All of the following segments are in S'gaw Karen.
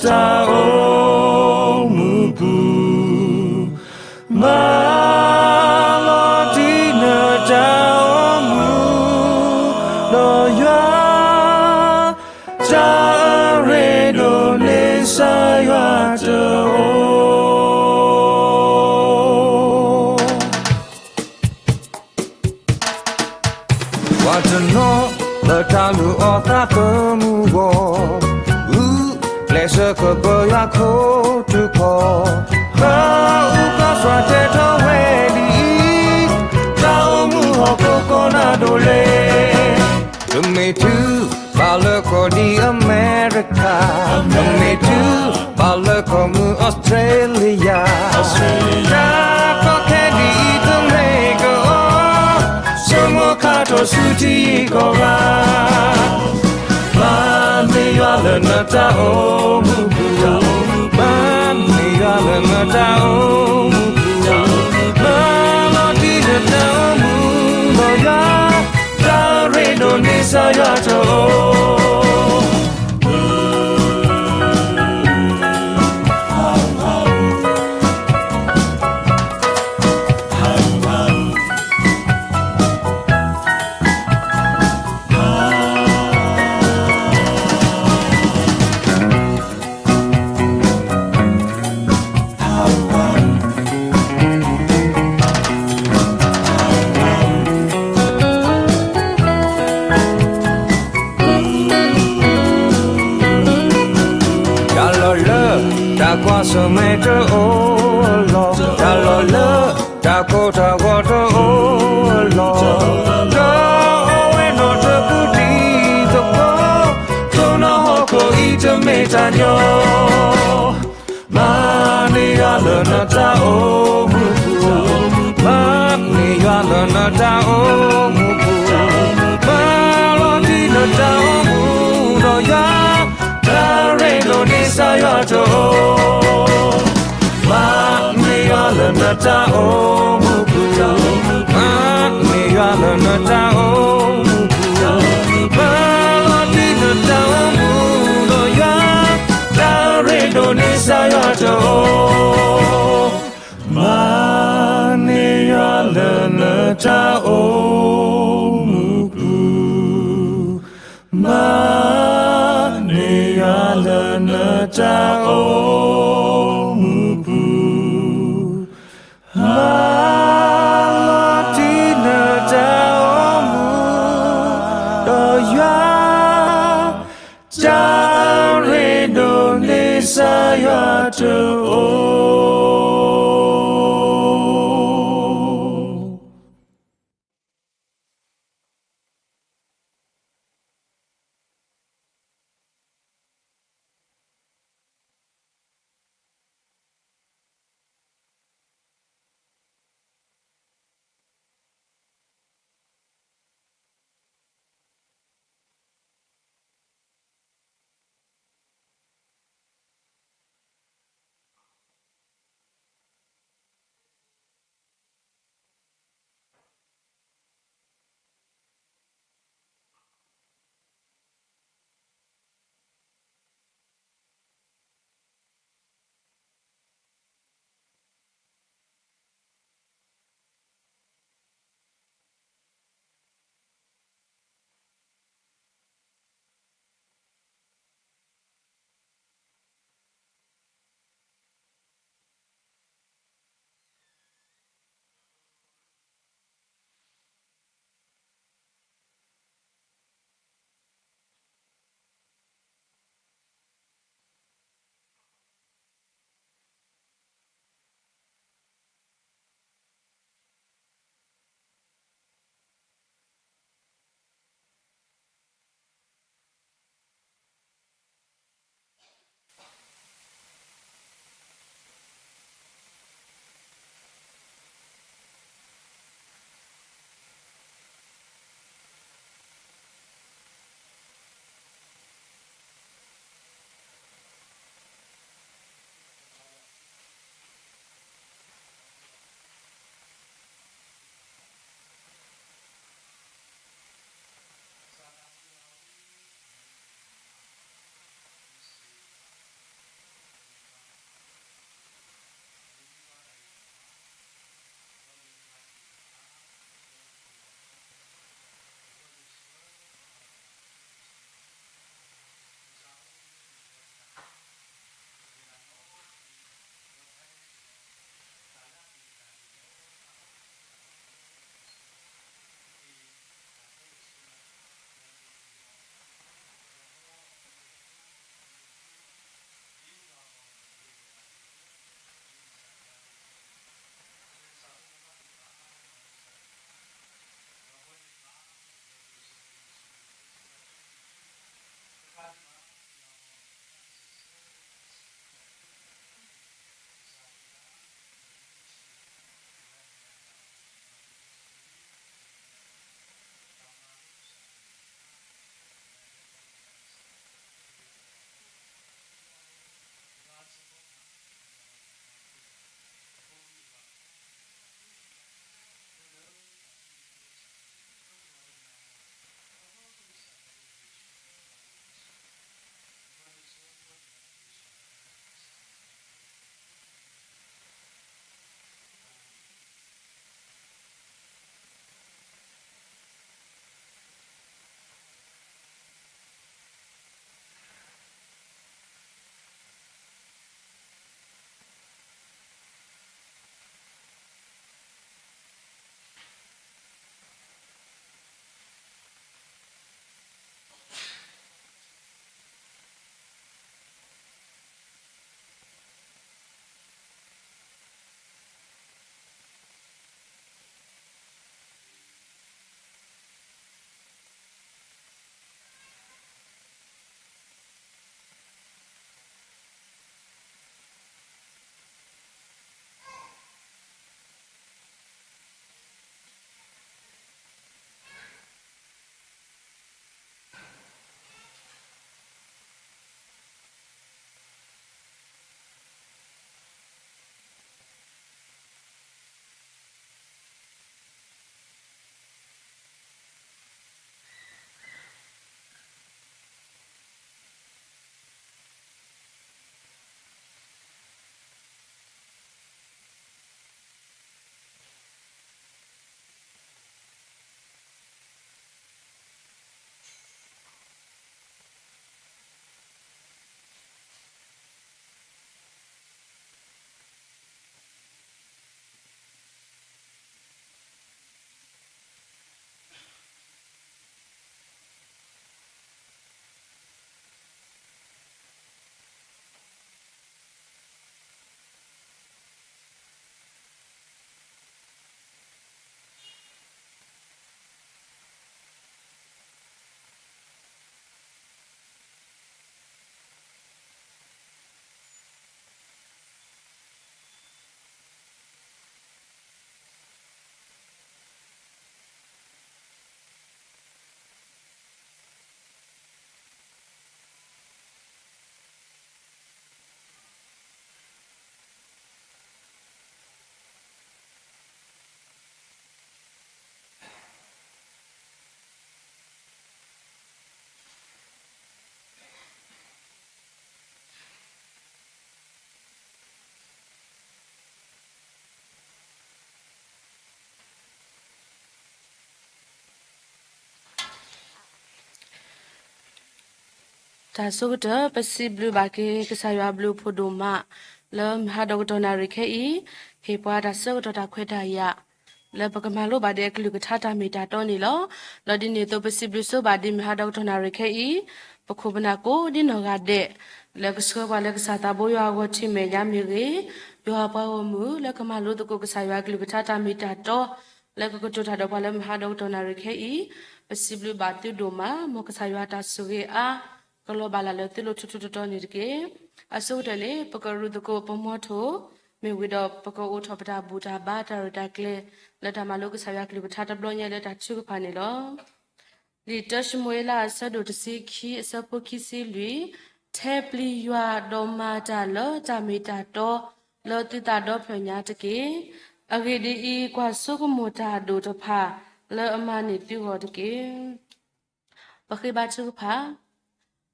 တၢ်အိၣ်မူပူၤ, မၤလီၤတံၢ်နတၢ်အိၣ်မူ, ဒီးယွၤ တၢ်အရ့ဒိၣ်န့ၣ် ကစၢ်ယွၤတအိၣ်. ပှၤတနီၤလၢတၢ်လုၢ်အီၣ်သးသမူအဂီၢ်, ဂုာ်ကျဲးစၢးကပၢယွၤခိၣ်ထူၣ်ခီၣ်, ပအုၣ်ကီၢ်စွါတဲထီၣ်ဝဲဒ်အံၤ, တၢ်အိၣ်မူဟီၣ်ခိၣ်ကီးနၤဒိၣ်လဲၣ်. တမ့ၢ်တုၤဘၣ်လၢကီၢ်ဒ်အမဲရကၤ, တမ့ၢ်တုၤဘၣ်လၢကီၢ်မုၢ်အီစထြ့လယါ, တၢ်ကီခဲဒ်အံၤတမ့ၢ်ကအီၤ, ဆိကမိၣ်ခါထီၣ်ဆူထံကီၢ်ဂၤ, မၤန့ၢ်ယွၤလၢနတၢ်အိၣ်မူပူၤ, မၤန့ၢ်ယွၤလၢနတၢ်အိၣ်မူပူၤ, မၤလီၤတံၢ်နတၢ်အိၣ်မူဒီးယွၤ, တၢ်ရ့ဒိၣ်န့ၣ် ကစၢ်ယွၤတအိၣ်. တၢ်လီၢ်လၢတၢ်ကွၢ်ဆၢၣ်မဲာ်တအိၣ်အလီၢ်, တၢ်လီၢ်လၢတၢ်ကိၢ်တၢ်ဂီၤတအိၣ်အလီၢ်, ဒီးအိၣ်ဝဲနီၣ်တပူၤတံၤသကိး, တိၢ်နီၣ်ဟီၣ်ခိၣ်အံၤတမ့ၢ်တၢ်ညီ မၤန့ၢ်ယွၤလၢနတၢ်အိၣ်မူပူၤ, မၤန့ၢ်ယွၤလၢနတၢ်အိၣ်မူပူၤ, မၤလီၤတံၢ်နတၢ်အိၣ်မူဒီးယွၤ, တၢ်ရ့ဒိၣ်န့ၣ် ကစၢ်ယွၤတအိၣ်. မၤန့ၢ်ယွၤလၢနတၢ်အိၣ်မူပူၤ, မၤန့ၢ်ယွၤလၢနတၢ်အိၣ်မူပူၤ, မၤလီၤတံၢ်နတၢ်အိၣ်မူဒီးယွၤ, တၢ်ရ့ဒိၣ်န့ၣ် ကစၢ်ယွၤတအိၣ်. မၤန့ၢ်ယွၤလၢနတၢ်အိၣ်မူပူၤ, မၤန့ၢ်ယွၤလၢနတၢ်အိၣ်မူပူၤ, မၤလီၤတံၢ်နတၢ်အိၣ်မူဒီးယွၤ, တၢ်ရ့ဒိၣ်န့ၣ် ကစၢ်ယွၤတအိၣ်. တၢ်ဆိကတၢၢ် ပစံးဘျုးဘၣ်က့ၤ ကစၢ်ယွၤအဘျုးအဖှိၣ်ဒိၣ်မး လၢမုၢ်ဟါဒီးကတီၢ်နၣ်ရံၣ်ခဲအံၤ ဟ့ၣ်ပှၤတၢ်ဆၢကတီၢ်တၢ်ခွဲးတၢ်ယာ် လၢပကမၤလိဘၣ်ဒ်အကလုၢ်ကထါတၢ်မ့ၢ်တၢ်တီန့ၣ်လီၤ. ဒီးဒ်န့ၣ်အသိး ပစံးဘျုးဆိဘၣ်ဒ်မုၢ်ဟါဒီးကတီၢ်နၣ်ရံၣ်ခဲအံၤ ပခိၣ်ပနၢ်ကိးဒ်နီၢ်ဂၤဒဲး လၢကဆှၢပှၤလၢကစၢ်သးဘိယွၤအဂီၢ်ထံမဲာ်ညါမ့ၢ်ဂ့ၤ, ယွၤအပှၤဂီၢ်မုၢ်လၢကမၤလိသကိးကစၢ်ယွၤအကလုၢ်ကထါတၢ်မ့ၢ်တၢ်တီ လၢကကတိၤတၢ်ဒီးပှၤလၢမုၢ်ဟါဒီးကတီၢ်နၣ်ရံၣ်ခဲအံၤ, ပစံးဘျုးဘၣ်သုဒိၣ်မး, မ်ကစၢ်ယွၤတၢ်ဆိၣ်ဂ့ၤအါ ကလီၤဘၣ်လၢ်လၢသုလိၤထူထူတီတီန့ၣ်တက့ၢ်. အဆိကတၢၢ်န့ၣ် ပကရူးသကိးပမီထိၣ် မ့ၢ်ဝံၤဒီး ပကအိးထီၣ်ပတၢ်ဘူၣ်တၢ်ဘါတၢ်ရဲၣ်တၢ်ကျဲၤ လၢတၢ်မၤလိကစၢ်ယွၤကလုၢ်ကထါတဘျီညါလၢတၢ်ထုကဖၣ်န့ၣ်လီၤ. လံာ်တၢၡမူၤအ့လးအဆၢဒိၣ်တဆံခံအဆၢဖိခံဆံလွံၢ်, ထဲပျံၤယွၤဒီးမၤတၢ်လၢတၢ်မ့ၢ်တၢ်တီ လၢသုသးဒီဖျၢၣ်ညါတက့ၢ်. အဂ့ၢ်ဒ်အံၤ, ကွၢ်ဆိကမိၣ်တၢ်ဒိၣ်တဖၣ် လၢအမၤန့ၢ်သုဂီၢ်တက့ၢ်. ပဃ့ဘါထုကဖၣ်,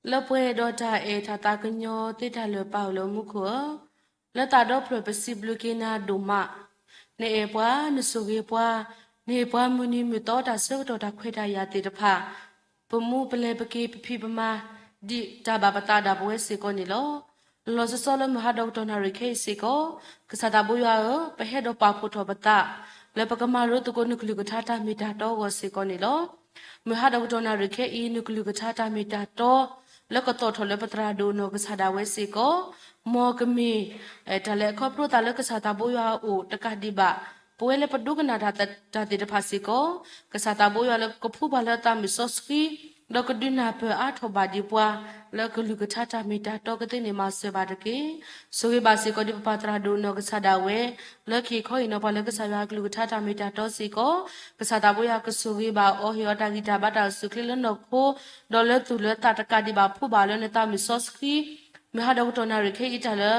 လၢပှဲၤဒီးတၢ်အဲၣ်တၢ်သးကညီၤသ့တၢ်လၢာ်ပၢ်အိၣ်လၢမူခိၣ်ဧၢ, လၢသးဒီဖျၢၣ်ပစံးဘျုးက့ၤနၤဒိၣ်မး, နအဲၣ်ပှၤ နဆိၣ်ဂ့ၤပှၤ, နဟ့ၣ်ပှၤမုၢ်နံၤမုၢ်သီတၢ်ဆၢကတီၢ်တၢ်ခွဲးတၢ်ယာ်သ့ၣ်တဖၣ် ပမူပလဲၤပက့ၤပဖံးပမၤ ဒ်တၢ်ဘၣ်ပသးဒၣ်ပဝဲစ့ၢ်ကီးန့ၣ်လီၤ. လီၤဆီဆီလၢမုၢ်ဟါဒီးကတီၢ်နၣ်ရံၣ်ခဲအံၤစ့ၢ်ကီး, ကစၢ်သးဘိယွၤဧၢ, ပဟဲဒီးပာ်ဖှိၣ်ထီၣ်ပသး လၢပကမၤလိသကိးနကလုၢ်ကထါတၢ်မ့ၢ်တၢ်တီအဂီၢ်စ့ၢ်ကီးန့ၣ်လီၤ. မုၢ်ဟါဒီးကတီၢ်နၣ်ရံၣ်ခဲအံၤ နကလုၢ်ကထါတၢ်မ့ၢ်တၢ်တီ လၢကသီၣ်ထီၣ်လၢပသရၣ်ဒိၣ်နီၢ်ကစၢ်ဒၣ်ဝဲစ့ၢ်ကီး, မ်ကမ့ၢ် တၢ်လဲၤအခီဖျိသးလၢကစၢ်သးဘိယွၤအအိၣ်တကးဒံးဘၣ်, ပဝဲလၢပဒိကနၣ်တၢ်သ့ၣ်တဖၣ်စ့ၢ်ကီး, ကစၢ်သးဘိယွၤလၢကဖှူပှၤလၢအသးမုၢ်စီဆှံ ဒီးကဒုးနၢ်ပၢၢ်အါထီၣ်ဘၣ်ဒံးပှၤ လၢကလုၢ်ကထါတၢ်မ့ၢ်တၢ်တီကသ့န့ၣ်မၤစၢၤဘၣ်တက့ၢ်. ဆိၣ်ဂ့ၤဘၣ်စ့ၢ်ကီးဒ်ပပၢ်သရၣ်ဒိၣ်နီၢ်ကစၢ်ဒၣ်ဝဲ လၢခံခီအံၤနီၤ ပှၤလၢကစၢ်ယွၤအကလုၢ်ကထါတၢ်မ့ၢ်တၢ်တီစ့ၢ်ကီး, ကစၢ်သးဘိယွၤကဆိၣ်ဂ့ၤဘၣ်အီၤ ဟ့ၣ်အီၤတၢ်ဂံၢ်တၢ်ဘါတၢ်အိၣ်ဆူၣ်အိၣ်ချ့လၢနီၢ်ခိ ဒီးလၢသူၣ်လၢသးတကးဒံးဘၣ် ဖှူဘၣ်အီၤလၢနသးမုၢ်စီဆှံ မုၢ်ဟါဒီးကတီၢ်နၣ်ရံၣ်ခဲအံၤတၢ်လၢ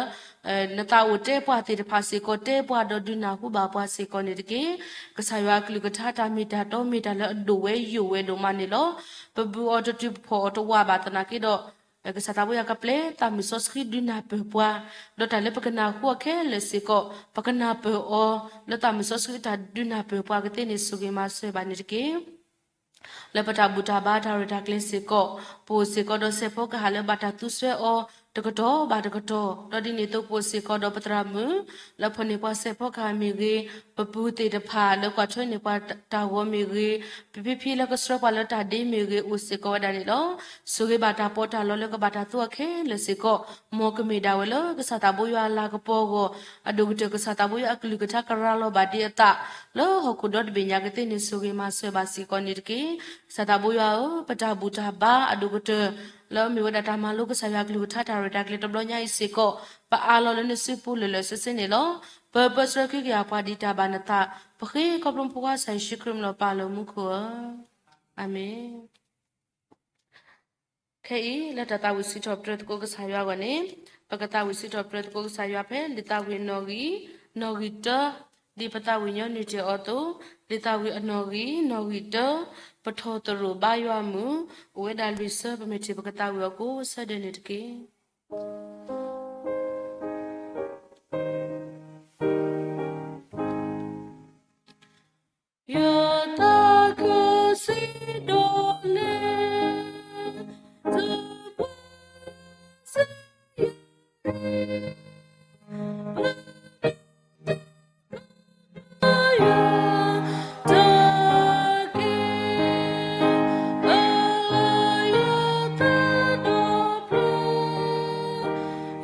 နသးအိၣ်တဲပှၤသ့ၣ်တဖၣ်စ့ၢ်ကီး တဲပှၤဒီးဒုးနၢ်ဟူဘၣ်ပှၤစ့ၢ်ကီးန့ၣ်တက့ၢ်. ကစၢ်ယွၤအကလုၢ်ကထါတၢ်မ့ၢ်တၢ်တီမ့ၢ်တၢ်လၢအဒိၣ်ဝဲယိာ်ဝဲဒိၣ်မးန့ၣ်လီၤ. ပဘုးအီၤတတုၤ ပဖီၣ်အီၤတဝးဘၣ်သနာ်က့ဒီး ကစၢ်သးဘိယွၤကပျဲသးမုၢ်စီဆှံဒုးနၢ်ပၢၢ်ပှၤ, ဒီးတၢ်လၢပကနၢ်ဟူအခဲလၢာ်စ့ၢ်ကီး ပကနၢ်ပၢၢ်အီၤ လၢသးမုၢ်စီဆှံတၢ်ဒုးနၢ်ပၢၢ်ပှၤကသ့န့ၣ် ဆိၣ်ဂ့ၤမၤစၢၤဘၣ်န့ၣ်တက့ၢ်. လၢပတၢ်ဘူၣ်တၢ်ဘါတၢ်ရဲၣ်တၢ်ကျဲၤစ့ၢ်ကီး, ပအိၣ်စ့ၢ်ကီးဒီးစဲးဖီကဟၣ်လၢဘၣ်တၢ်သူစၢၤအီၤ တကတီၢ်ဘၣ်တကတီၢ်, ဒီးဒ်န့ၣ်အသိးပအိၣ်စ့ၢ်ကီးဒီးပသရၣ်မုၣ် လၢဖီၣ်န့ၢ်ပှၤစဲးဖီကဟၣ်မ့ၢ်ဂ့ၤ, ပပုၢ်သ့ၣ်တဖၣ်လၢကွၢ်ထွဲန့ၢ်ပှၤတၢ်ဂီၤမ့ၢ်ဂ့ၤ, ပဖံဖံလၢကဆှၢပှၤလၢတၢ်ဒ့မ့ၢ်ဂ့ၤ အိၣ်စ့ၢ်ကီးဝဲဒၣ်န့ၣ်လီၤ. ဆိၣ်ဂ့ၤဘၣ်တၢ်ပီးတၢ်လီလၢကဘၣ်တၢ်သူအီၤခဲလၢာ်စ့ၢ်ကီး, မ်ကမ့ၢ်ဒၣ်ဝဲလၢကစၢ်သးဘိယွၤအလၤကပီၤအဂီၢ် အဒိၣ်ကတၢၢ် ကစၢ်သးဘိယွၤအကလုၢ်ကထါကရၤလီၤဘၣ်ဒံးအသး လၢဟီၣ်ခိၣ်ဒီတဘ့ၣ်ညါကသ့န့ၣ် ဆိၣ်ဂ့ၤမၤစၢၤဘၣ်စ့ၢ်ကီးန့ၣ်တက့ၢ်. ကစၢ်သးဘိယွၤဧၢ, ပတၢ်ဘူၣ်တၢ်ဘါအဒိၣ်ကတၢၢ် လၢအမ့ၢ်ဝဲဒၣ်တၢ်မၤလိကစၢ်ယွၤအကလုၢ်ကထါတၢ်ရဲၣ်တၢ်ကျဲၤတဘျီညါအံၤစ့ၢ်ကီး, ပအးလီၤလၢနစုပူၤလၢာ်လၢာ်ဆ့ဆ့န့ၣ်လီၤ. ပပၢဆှၢကဟုကယာ်ပှၤဒ်တၢ်ဘၣ်နသး, ပဃ့ခီဖျိပှၤစၢ်ယ့ၣ်ၡူးခရံာ်မံၤလီၤပၢ်လၢမူခိၣ်ဧၢ, အၤမ့ၣ်. ခဲအံၤလၢတၢ်သးဝံၣ်စံးထီၣ်ပတြၢၤသကိးကစၢ်ယွၤအဂီၢ်န့ၣ်, ပကသးဝံၣ်စံးထီၣ်ပတြၢၤသကိးကစၢ်ယွၤဖဲ လံာ်သးဝံၣ်အနီၣ်ဂံၢ်, နီၣ်ဂံၢ်တၢ, ဒ်ပသးဝံၣ်ညီနုၢ်တ့ၢ်အီၤအသိး, လံာ်သးဝံၣ်အနီၣ်ဂံၢ်, နီၣ်ဂံၢ်တၢ, ပထီၣ်သရိာ်ဘါယွၤအမုၢ်, အိၣ်ဝဲဒၣ်လွံၢ်ဆၢ ပမ့ၢ်ထံၣ်ပကသးဝံၣ်အီၤကိးဆၢဒဲးန့ၣ်တက့ၢ်. ယသးခုစံးဒိးန့ၢ် တဘျီစ့ၢ်ကီး ပမ့ၢ်တၢ်က့ၤ ပလၢယသးဒီဖျၢၣ်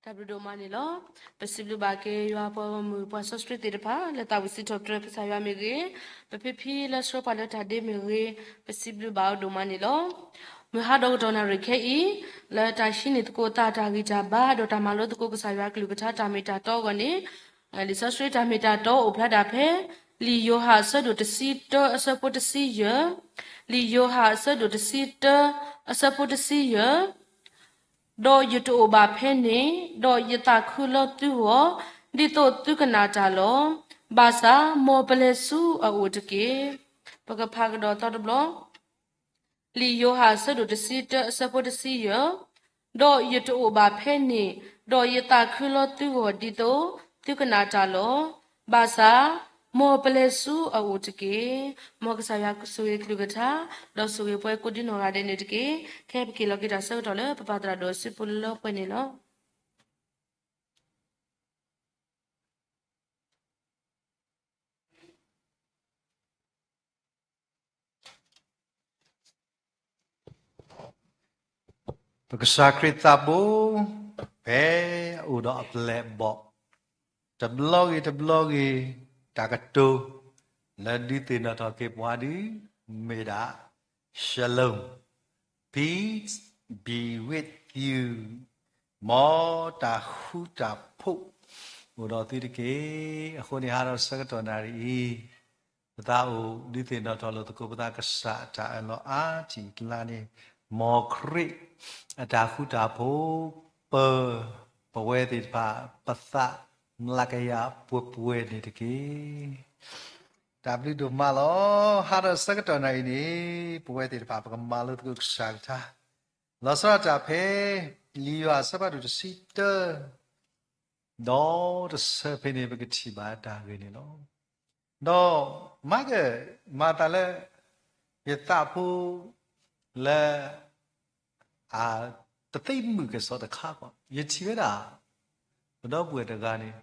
တၢ်ဘျုးဒိၣ်မးန့ၣ်လီၤ. ပစံးဘျုးဘၣ်က့ၤယွၤပှၤဂီၢ်မုၢ်ပှၤစီဆှံသ့ၣ်တဖၣ် လၢသးဝံၣ်စံးထီၣ်ပတြၢၤကစၢ်ယွၤမ့ၢ်ဂ့ၤ, ပဖံဖံလၢဆှၢပှၤလၢတၢ်ဒ့မ့ၢ်ဂ့ၤ, ပစံးဘျုးဘၣ်အီၤဒိၣ်မးန့ၣ်လီၤ. မုၢ်ဟါဒီးကတီၢ်နၣ်ရံၣ်ခဲအံၤ, လၢတၢ်ဟံးန့ၢ်သကိးသးတၢ်ဂံၢ်တၢ်ဘါ ဒီးတၢ်မၤလိသကိးကစၢ်ယွၤကလုၢ်ကထါတၢ်မ့ၢ်တၢ်တီအဂီၢ်န့ၣ်, လံာ်စီဆှံတၢ်မ့ၢ်တၢ်တီအိၣ်ဖျါဒၣ်ဖဲ လံာ်ယိၤဟၣ်အဆၢဒိၣ်တဆံတၢအဆၢဖိတဆံယဲၢ်, လံာ်ယိၤဟၣ်အဆၢဒိၣ်တဆံတၢအဆၢဖိတဆံယဲၢ်, ဒီးယတအိၣ်ဘၣ်ဖဲန့ၣ်, ဒီးယသးခုလၢသုဂီၢ်, ဒ်သိးသုကနာ်တၢ်လီၤ. ဘၣ်ဆၣ်မ်ပလဲၤဆူအအိၣ်တက့ၢ်. ပကဖးကဒီးသီတဘျီ, လံာ်ယိၤဟၣ်အဆၢဒိၣ်တဆံတၢအဆၢဖိတဆံယဲၢ်, ဒီးယတအိၣ်ဘၣ်ဖဲန့ၣ်, ဒီးယသးခုလၢသုဂီၢ်ဒ်သိးသုကနာ်တၢ်လီၤ. ဘၣ်ဆၣ်မ်ပလဲၤဆူအအိၣ်တက့ၢ်. မ်ကစၢ်ယွၤဆိၣ်ဂ့ၤကလုၢ်ကထါ, ဒီးဆိၣ်ဂ့ၤပှၤကိးဒံနီၢ်ဂၤဒဲးန့ၣ်တက့ၢ်. ခဲအံၤပက့ၤလီၤက့ၤတၢ်ဆၢကတီၢ်လၢပပၢ်သရၣ်ဒိၣ်စုပူၤလၢပှဲၤန့ၣ်လီၤ. ပကစၢ်ခရံာ်သးဘိ, ဖဲအအိၣ်ဒီးအပျဲၢ်အဘီၣ်, တဘျီဂ့ၤတဘျီဂ့ၤ, တၢ်ကတိၤလၢဒုးသ့ၣ်နီၣ်ထီၣ်က့ၤပှၤဒုး မ့ၢ်ဒၣ် Shalom, peace be with you, မ်တၢ်ဃူတၢ်ဖိး အိၣ်ဒီးသုတက့ၢ်. အဃိန့ၣ် ဟါဒီးဆၢကတီၢ်နၣ်ရံၣ်အံၤ, ပသးအိၣ်ဒုးသ့ၣ်နီၣ်ထီၣ်လိာ်သကိး ပသးကစၢ်အတၢ်အၢၣ်လီၤအါထံၣ်အကျါန့ၣ်, မ်ခရံာ်အတၢ်ဃူတၢ်ဖိး ပၢၤပဝဲသ့ၣ်တဖၣ် ပသးမျးကယၤပှဲၤပှဲၤန့ၣ်တက့ၢ်. တၢ်ဘျုးဒိၣ်မးလီၤ. ဟါဒီးဆၢကတီၢ်နၣ်ရံၣ်အံၤန့ၣ်, ပဝဲသ့ၣ်တဖၣ် ပကမၤလိသကိးကစၢ်ကထါ, လီၤဆီဒၣ်တၢ်ဖဲ လံာ်ယိၤဟၣ်အဆၢဖးဒိၣ်တဆံတၢ ဒီးတဆၢဖဲန့ၣ် ပကထံၣ်ဘၣ်တၢ်ဂ့ၢ်န့ၣ်လီၤ. ဒီးမၤက, မၤသးလၢ ယသးဖိ လၢ အတသ့မုၣ်ကစီၣ်တခါကီး ယထံၣ်ဝဲဒၣ် ပဒီပုၢ်ဝဲၢ်တဂၤန့ၣ်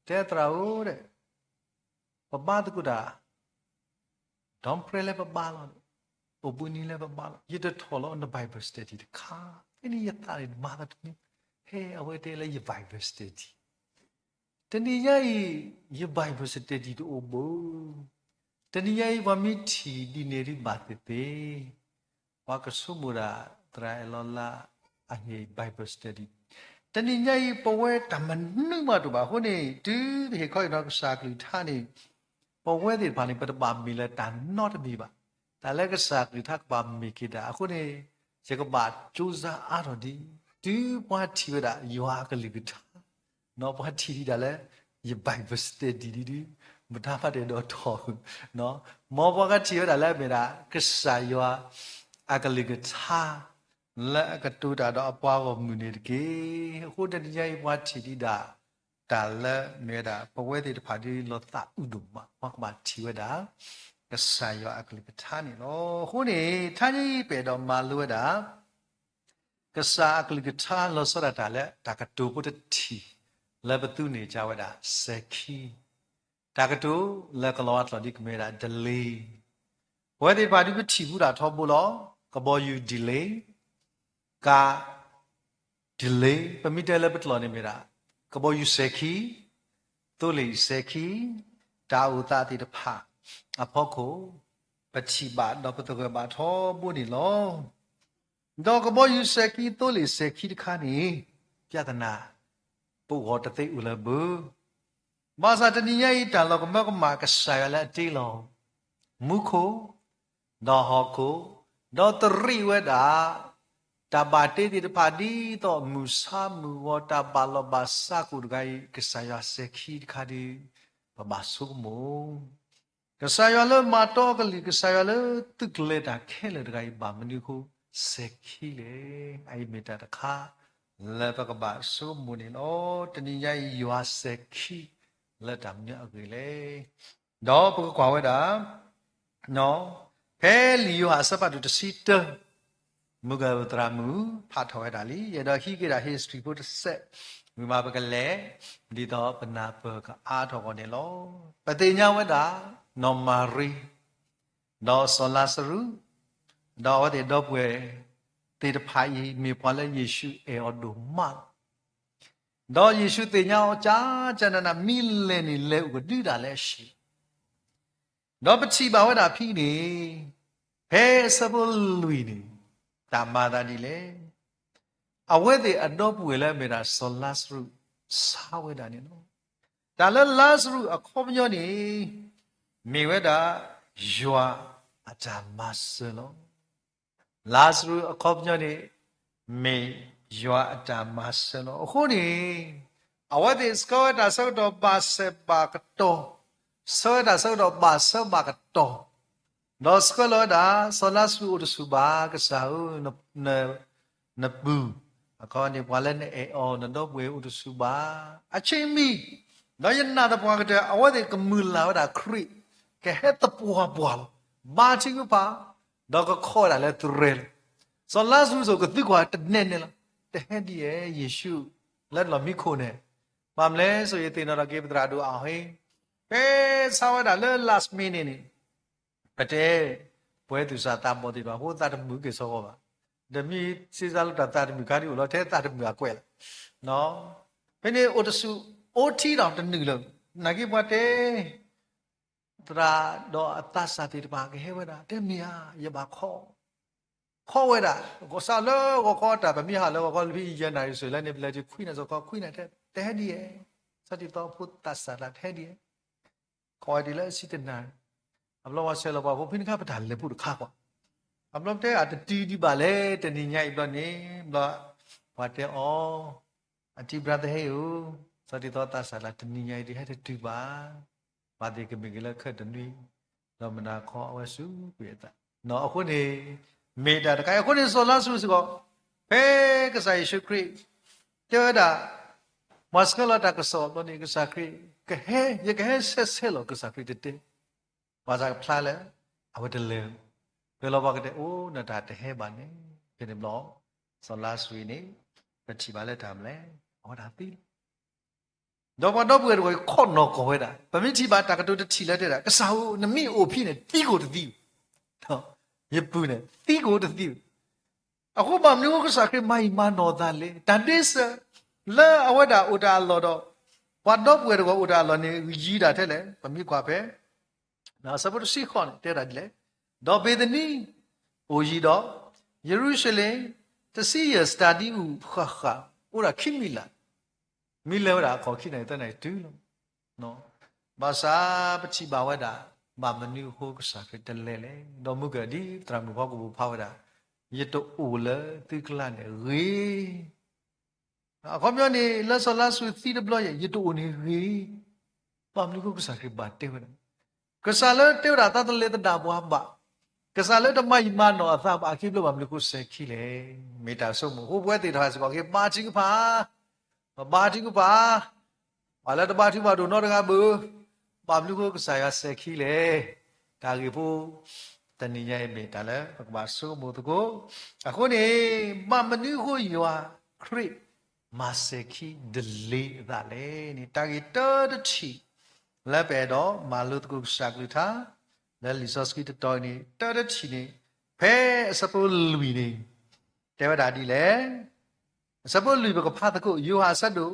တဲသရၣ်ဧၢ, ပဘါသကိးတၢ် ဒီးပြဲလၢပဘါလီၤ, အိၣ်ဘှံးနံၤလၢပဘါလီၤ, ယတထီၣ်လီၤန Bible study တခါ, ဖဲန့ၣ်ယသးန့ၣ်မၤသးတမံၤ, ဟဲအဝဲတဲလၢယ Bible study, တနံၤညါအံၤ ယ Bible study တအိၣ်ဘၣ်, တနံၤညါအံၤ ပှၤမ့ၢ်ထံၣ်ဒ်န့ၣ်ဒုးဘၣ်သ့ၣ်သ့ၣ်, ပှၤကဆိကမိၣ်ဒၣ် သရၣ်အဲၣ်လီၤလါ အဟ့ၣ် Bible study, တနံၤညါအံၤ ပဝဲတၢ်မနုၤမးတအိၣ်ဘၣ်. အဃိန့ၣ် တုၤပဟ့ၣ်ခီဟ့ၣ်နီၤကစၢ်ကလုၢ်ကထါန့ၣ် ပဝဲသ့ၣ်တဖၣ်န့ၣ် ပတဘၣ်မ့ၢ်လၢတၢ်နီတမံၤဘၣ်. တၢ်လၢကစၢ်ကလုၢ်ကထါကဘၣ်မ့ၢ်က့ၤတၢ်အဃိန့ၣ်, ယကဘၣ် စူးစမ်း အါထီၣ်ဒံး, တုၤပှၤထံၣ်ဝဲဒၣ် ယွၤအကလုၢ်ကထါ, ပှၤထံၣ်ဒံးဒၣ်လၢ ယ Bible study ဒ်ဒုး, မတၤမၤတအဲၣ်ဒိးထီၣ်, မ်ပှၤကထံၣ်ဝဲဒၣ်လၢအမ့ၢ်ဒၣ် ကစၢ်ယွၤအကလုၢ်ကထါ လၢအကတိၤတၢ်ဒီးအပှၤဂီၢ်မုၢ်န့ၣ်တက့ၢ်. အဃိတနံၤညါအံၤ ပှၤထံၣ်ဒံးဒၣ် တၢ်လၢမ့ၢ်ဝဲဒၣ် ပဝဲသ့ၣ်တဖၣ်ဒ် လီၤသးအုးဒိၣ်မး ပှၤကဘၣ်ထံၣ်ဝဲဒၣ် ကစၢ်ယွၤအကလုၢ်ကထါန့ၣ်လီၤ. အဃိန့ၣ် ထါညါအံၤပအဲၣ်ဒိးမၤလိဝဲဒၣ် ကစၢ်အကလုၢ်ကထါ လီၤဆီဒၣ်တၢ်လၢ တၢ်ကတိၤဖိတထံၣ် လၢပသူန့ၢ်ကဝဲဒၣ် စဲၤခံ, တၢ်ကတိၤလၢကလီၤဝါကျိာ်ဒ်ကမ့ၢ်ဝဲဒၣ် delay, ပဝဲသ့ၣ်တဖၣ်ဒ်ပထံၣ်ဘူးဒၣ်ထီဘိလီၤ. ကဘီယူၤ delay, ကါ delay, ပမ့ၢ်တဲလၢပကျိာ်န့ၣ်မ့ၢ်ဒၣ် ကဘီယူၤစဲၤခံ, သိလ့ၣ်စဲၤခံ, တၢ်အိၣ်သးသ့ၣ်တဖၣ်အဖီခိၣ် ပထံၣ်ဘၣ်ဒီးပသဂၢၢ်ဘၣ်ထီဘိန့ၣ်လီၤ. ဒီးကဘီယူၤစဲၤခံ သိလ့ၣ်စဲၤခံတခါန့ၣ် ပြဿနာ ပဂီၢ်တသ့အိၣ်လၢၤဘၣ်. ဘၣ်ဆၣ်တနံၤညါအံၤ တၢ်လီၤကမၢကမၣ် ကစၢ်ယွၤလၢအတ့လီၤ မူခိၣ် ဒီးဟီၣ်ခိၣ် ဒီးတရံးဝဲဒၣ် တၢ်ဘၣ်တ့သ့ၣ်တဖၣ် ဒ်သိးမုၢ်ဆါမုၢ်ဂီၤ တၢ်ဘၣ်လီၢ်ဘၣ်စးခိၣ်တဂၤအံၤ ကစၢ်ယွၤစဲၤခံတခါဒီး ပဘၣ်ဆိကမိၣ် ကစၢ်ယွၤလၢမၤတီအကလုၢ် ကစၢ်ယွၤလၢသုးကျဲၤတၢ်ခဲလၢာ်တဂၤအံၤ ဘၣ်မနုၤအဃိ စဲၤခံလဲၣ်. အအံၤမ့ၢ်တၢ်တခါ လၢပကဘၣ်ဆိကမိၣ်န့ၣ်လီၤ. တနံၤညါအံၤ ယွၤစဲၤခံလၢတၢ်မနုၤအဂ့ၢ်လဲၣ်. ဒီးပကကွၢ်ဝဲဒၣ် ဖဲလံာ်ယိၤဟၣ်အဆၢဖးဒိၣ်တဆံတၢ မုၢ်ဂၢၢ်သရၣ်မုၣ် ဖးထီၣ်ဝဲဒၣ်လံ. ယအဲၣ်ဒိးဟံးက့ၤဒၣ် history ဖိတစဲး ဝံၤမးပကလဲၤ ဒ်သိးပနၢ်ပၢၢ်ကအါထီၣ်အဂီၢ်န့ၣ်လီၤ. ပသ့ၣ်ညါဝဲဒၣ် နီၢ်မၤရံ ဒီးစီၤလါစရူး ဒီးအဝဲသ့ၣ်ဒီပုၢ်ဝဲၢ်သ့ၣ်တဖၣ်အံၤ မ့ၢ်ပှၤလၢယ့ၣ်ၡူးအဲၣ်အီၤဒိၣ်မးလီၤ. ဒီးယ့ၣ်ၡူးသ့ၣ်ညါအီၤ ကကနန မ့ၢ်လဲၤန့ၣ် လဲၤအိၣ်ကဒုတၢ်လၢအဟံၣ်လီၤ. ဒီးပထံၣ်ဘၣ်ဝဲဒၣ်ဖဲန့ၣ်, ဖဲအဆၢဖိလွံၢ်န့ၣ်, တၢ်မၤသးဒ်လဲၣ်. အဝဲသ့ၣ်အဒီပုၢ်ဝဲၢ်လၢအမ့ၢ်ဒၣ်စီၤလါစရူး ဆါဝဲဒၣ်န့ၣ်လီၤ. တၢ်လၢလါစရူးအခီပညီန့ၣ်, မ့ၢ်ဝဲဒၣ်ယွၤအတၢ်မၤစၢၤလီၤ. လါစရူးအခီပညီန့ၣ်, မ့ၢ်ယွၤအတၢ်မၤစၢၤလီၤ. အဃိန့ၣ်, အဝဲသ့ၣ်ဆှၢဝဲတၢ်ဆၢကတီၢ်ဘၣ်ဆၢဘၣ်ကတီၢ်, ဆှၢဝဲတၢ်ဆၢကတီၢ်ဘၣ်ဆၢဘၣ်ကတီၢ်, ဒီးဆှၢလီၤဝဲဒၣ် စီၤလါစရူးအိၣ်တဆူၣ်ဘၣ်, ကစၢ်ဧၢ, နပုၢ်, အခီန့ၣ် ပှၤလၢနအဲၣ်အီၤ နဒီပုၢ်ဝဲၢ်အိၣ်တဆူၣ်ဘၣ်, အဆ့ၣ်မံၤ, ဒီးယနာ်သပှၢ်ကတၢၢ် အဝဲသ့ၣ်ကမုၢ်လၢ်ဝဲဒၣ်ခရံာ်, ကဟဲသပှၢ်ပှၢ်လီၤ, ဘါထုကဖၣ်, ဒီးကခိးဝဲဒၣ်လၢသရဲလီၤ. စီၤလါစရူးစိၤကသံကွၢ်တနဲၣ်နဲၣ်လီၤ, တဟဲဒ်အံၤ ယ့ၣ်ၡူး, လၢလီၢ်မံခိၣ်န့ၣ်, ဘၣ်မနုၤလဲၣ်, စီၤယသ့ၣ်နီၣ်ထီၣ်က့ၤပသရၣ်ဒိၣ်အဟ့ၣ်, ဖဲဆါဝဲဒၣ်လၢ last minute န့ၣ်, ပတဲ, ပှၤသူၣ်စၢ်သးဘီၣ်သ့ၣ်တဖၣ် ဖိသၣ်တမုာ်က့ၤစီၤဃီဘၣ်, ဒီးမ့ၢ်စ့စါလၢတၢ်သးတမုာ်ခါဒ်အိၣ်လီၤ ထဲသးတမုာ်အကွဲးလီၤ. ဖဲန့ၣ်အိၣ်တဆူၣ် အိၣ်ထံဒီးတနုာ်လၢၤ, နာ်က့ပှၤတဲ သရၣ်ဒီးအသးစၢ်သ့ၣ်တဖၣ်ကဟဲဝဲဒၣ် တဲမ့ၢ်ဧါ, ယဘၣ်ခိး, ခိးဝဲဒၣ်, ကစၢ်လၢဂီၤခီတၢ် ပမ့ၢ်ဟးလၢဂီၤခီလၢဖဲယဲၢ်နၣ်ရံၣ်စၢၤလၢန့ၣ် ပလဲၤတုၤခွံနၣ်စခီ ခွံနၣ် တဟဲဒ်အံၤ, စီၤတံၢ်သီဖိသၣ်စၢ်သးတဟဲဒ်အံၤ, ခိးဝဲဒ်လၢအဆံတနၣ်ရံၣ်, အဘျီဝဲဆဲးလီၤပှၤဖိ ဖဲန့ၣ်အခါပတၢ်လဲၤပူၤတခါကွၢ်, အဘျီတဲ အတတုၤဒံးဘၣ်လဲၣ် တနံၤညါအံၤဘျီန့ၣ်, ဘျီ, ပှၤတဲအီၤ, အတံၤဘြါသဟ့ဧၢ, စီၤတံၢ်သီသးစၢ်သး တနံၤညါအံၤဒ်ဟဲတတုၤဘၣ်, ဘၣ်သ့ၣ်ကမ့ၢ်က့ၤလၢခၢၣ်တနွံ, ဒီးမနၤခီအဝဲစူးကွံာ်အသး, အဃိန့ၣ်, မ့ၢ်တၢ်တခါအံၤအဃိန့ၣ် စီၤလါစရူးစ့ၢ်ကီး, ဖဲကစၢ်ယ့ၣ်ၡူးခရံာ်, တဲဝဲဒၣ်, ပှၤဆှၢလီၤတၢ်ကစီၣ်အဘျီန့ၣ် ကစၢ်ခရံာ်, ကဟဲ, ယကဟဲဆဲးဆဲးလီၤ ကစၢ်ခရံာ်တတဲ, ပှၤသးကဖျါလၢ, အဝဲတလဲၤ, ဖဲလီၤပှၤကတဲ အိၣ်နတၢ်တဟဲဘၣ်န့ၣ်, ဖဲန့ၣ်ဘျီ, စီၤလါစရူးန့ၣ်, ပထံၣ်ဘၣ်လၢတၢ်မနုၤလဲၣ်, အဝဲဒၣ်သံလီၤ. ဒီးပှၤဒီပုၢ်ဝဲၢ်တဂၤခိးနီၢ်ကီၢ်ဝဲဒၣ်, ပမ့ၢ်ထံၣ်ဘၣ်တၢ်ကတိၤတထံၣ်လၢတဲဒၣ် ကစၢ်ဧၢ, နမ့ၢ်အိၣ်ဖဲန့ၣ် သံကွံာ်တသံ, ယပုၢ်န့ၣ် သံကွံာ်တသံ, အဃိဘၣ်မနုၤအဃိကစၢ်ခရံာ်မၤအံၤမၤနီၢ်သးလဲၣ်, တၢ်ဒ့စၢၤ, လၢအဝဲဒၣ်အိၣ်တၢ်အလီၢ်ဒီး, ပှၤဒီပုၢ်ဝဲၢ်တဂၤအိၣ်တၢ်အလီၢ်န့ၣ် ယံၤဒၣ်ထဲလဲၣ်, ပမ့ၢ်ကွၢ်ဖဲ အဆၢဖိတဆံဃိးန့ၣ် တဲဝဲဒၣ်ဒ်လဲၣ်, ဒီးဘ့းသနံ, အိၣ်ယံၤဒီး, ယရူၤၡလ့ၣ်, တဆံယဲၢ်စတၢဒံအူၣ်ဃၣ်ဃၣ်, အိၣ်ဒၣ်ခံမံၤလၢ်, မ့ၢ်လဲၤဝဲဒၣ်အခီၣ်ခံနၣ်ရံၣ်သၢနၣ်ရံၣ်တုၤလီၤ. ဘၣ်ဆၣ်ပထံၣ်ဘၣ်ဝဲဒၣ်, ဘၣ်မနုၤအဃိကစၢ်ခရံာ်တလဲၤလဲၣ်, ဒီးမုၢ်ကၢၢ်ဒ်သရၣ်မုၣ်ဖီကပူၤဖးဝဲဒၣ်, ယတအိၣ်လၢသုကျါန့ၣ်ဂ့ၤ အခီပညီန့ၣ် လၢစီၤလါစရူးသံတဘျီယဲၢ် ယတအိၣ်န့ၣ်ဂ့ၤ, ဘၣ်မနုၤအဃိကစၢ်ခရံာ်ဘၣ်တဲဝဲဒၣ်, ကစၢ်လၢတဲဝဲဒၣ်သးတလဲၤသဒၣ်ပှၤဘၣ်, ကစၢ်လၢတမၤအံၤမၤနီၢ်အသးဘၣ် အခံဘျီဘၣ်မနုၤအဃိစဲၤခံလဲၣ်, မ့ၢ်တၢ်ဆိကမိၣ် အဃိပဝဲသ့ၣ်တဖၣ်စ့ၢ်ကီးက့ၤဘါထုကဖၣ်, ပဘါထုကဖၣ် ပှၤလၢတဘါထုကဖၣ်ဒိၣ်နီတဂၤဘၣ်, ဘၣ်မနုၤအဃိကစၢ်ယွၤစဲၤခံလဲၣ်, တၢ်ဂ့ၢ်ဖိ တနံၤညါအံၤမ့ၢ်တၢ်လၢပကဘၣ်ဆိကမိၣ်သကိး, အဃိန့ၣ် ဘၣ်မနုၤအဃိယွၤခရံာ် မၤစဲၤခံဒ်လဲၣ်အသးလဲၣ်န့ၣ် တၢ်ဂ့ၢ်တၢတထံၣ် လၢပအဲၣ်ဒိးမၤလိသကိးကစၢ်ကလုၢ်ကထါ လၢလံာ်စီဆှံတတီၤအံၤန့ၣ် တၢတထံၣ်န့ၣ် ဖဲအဆၢဖိလွံၢ်န့ၣ် တဲဝဲဒၣ်ဒ်လဲၣ်. အဆၢဖိလွံၢ်ပကဖးသကိး ယိၤဟၣ်အဆၢဒိၣ်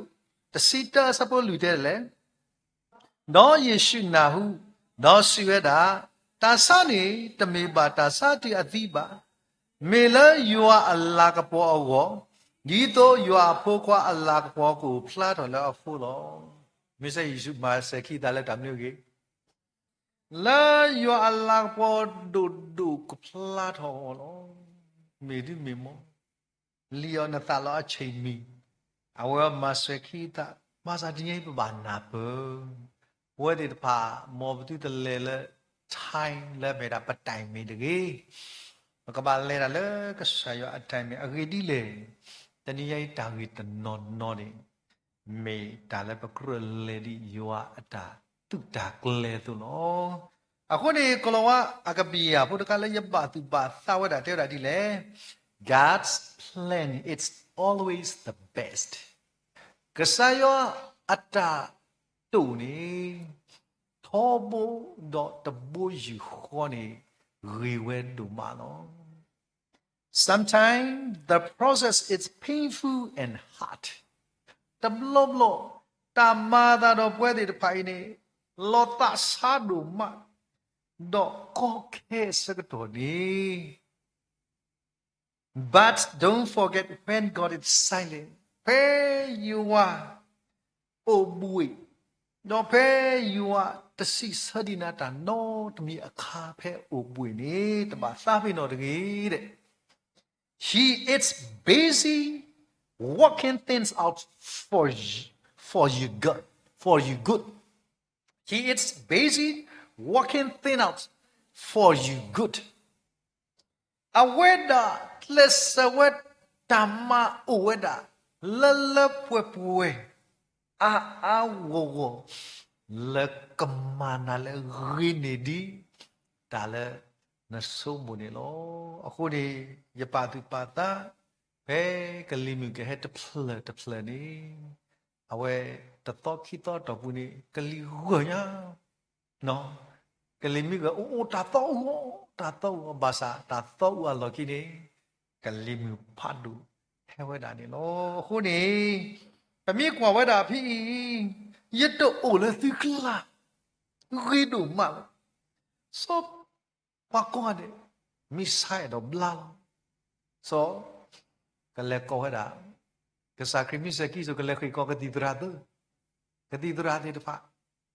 တဆံတၢအဆၢဖိလွံၢ်တဲဒ်လဲၣ်. ဒီးယ့ၣ်ၡူးနၢ်ဟူ, ဒီးစံးဝဲဒၣ်, တၢ်ဆါန့ၣ် တမ့ၢ်ဘၣ်တၢ်ဆါတုၤအသံဘၣ်, မ့ၢ်လၢယွၤအလၤကပီၤအဂီၢ်, ဒ်သိးယွၤအဖိခွါအလၤကပီၤကအိၣ်ဖျါထီၣ်လၢအဃိလီၤ. မ့ၢ်စ့ၢ်ယ့ၣ်ၡူးမၤစဲၤခံသးလၢတၢ်မနုၤအဂ့ၢ် လၢယွၤအလၤကပီၤဒိၣ်ဒိၣ်ကဖျါထီၣ်အဂီၢ်လီၤ. မ့ၢ်ဒ်မ့ၢ်မီၢ် လံာ်အီၤနသးလီၤအဆ့ၣ်မံၤ, အဝဲမၤစဲၤခံသး, ဘၣ်ဆၣ်တနံၤအံၤပဘၣ်နၢ်ပၢၢ်, ပဝဲသ့ၣ်တဖၣ် မ်ပသုတလဲၤလၢ time လၢမ့ၢ်ဒၣ်ပ timing တဂ့ၤ, ပကဘၣ်လဲၤဒၣ်လၢကစၢ်ယွၤအ timing အဂ့ၢ်ဒ်လဲၣ်. တနံၤအံၤတၢ်ဂ့ၢ်တနီၤနီၤန့ၣ် မ့ၢ်တၢ်လၢပကြၢးလဲၤဒ်ယွၤအတၢ်သူၣ်တၢ်ကျဲၤအသိးလီၤ. အဃိန့ၣ် ကလီၤဝါအကဘံၣ်ယၤဖိတခါလၢယဘၣ်သူၣ်ဘၣ်သးဝဲဒၣ်တဲဝဲဒၣ်ဒ်လဲၣ်, God's plan is always the best. ကစၢ်ယွၤအတၢ်တိာ်န့ၣ် ထီဘိဒီးတဘိယူၢ်ဃီန့ၣ် ဂ့ၤဝဲဒိၣ်မးလီၤ. Sometimes the process is painful and hard. တဘျီဘျီ တၢ်မၤအသးဒီးပဝဲသ့ၣ်တဖၣ်အံၤန့ၣ် လီၤသးဆါဒိၣ်မး, ဒီးကီခဲအဆၢကတီၢ်န့ၣ် But don't forget when God is silent, ဖဲယွၤအိၣ်ဘှံး, ဒီးဖဲယွၤ တစံးဆၢဒံးနၤတၢ်နီတမံၤအခါ ဖဲအိၣ်ဘှံးန့ၣ် တဘၣ်သးပ့ၤနီၣ်တဂ့ၤ He is busy working things out for you, for you good, for you good. He is busy working things out for you good. အဝဲဒၣ်ကျဲးစၢးဝဲ တၢ်မၤအိၣ်ဝဲဒၣ် လၢလၢပှဲၤပှဲၤ အါအါဂီၢ်ဂီၢ် လၢကမၤနၤလၢအဂ့ၤန့ၢ်ဒံး တၢ်လၢနဆိကမိၣ်န့ၣ်လီၤ. အဃိန့ၣ် ယပာ်သူၣ်ပာ်သး ဖဲကလံၤမုၢ်ကဟဲတဖျၢၣ်တဖျၢၣ်န့ၣ် အဝဲတသီခံသီအတီၢ်ပူၤန့ၣ် ကလံၤဂၢၢ်ညါ ကလံၤမုၢ်ဂၢၢ်အိၣ်အိၣ်တၢ်သီအူအီၤ, တၢ်သီအူအီၤ ဘၣ်ဆၣ်တၢ်သီအူအလီၢ်ခံန့ၣ် ကလံၤမုၢ်ဖးဒိၣ်ဟဲဝဲဒၣ်န့ၣ်လီၤ. အဃိန့ၣ် ပမ့ၢ်ကွၢ်ဝဲဒၣ်ဖဲအံၤ ယတအိၣ်လၢသုကျါ ဂ့ၤဒိၣ်မးလီၤ. စီၤ ပှၤကိးဂၤဒဲး မ့ၢ်ဆါအဲၣ်ဒိးဘျါလီၤ. စီၤ ကလဲၤကိးဝဲဒၣ် ကစၢ်ခရံာ်မ့ၢ်စဲၤခံစိၤ ကလဲၤဃ့ၢ်ကီးကသံၣ်သရၣ်သၢ, ကသံၣ်သရၣ်သ့ၣ်တဖၣ်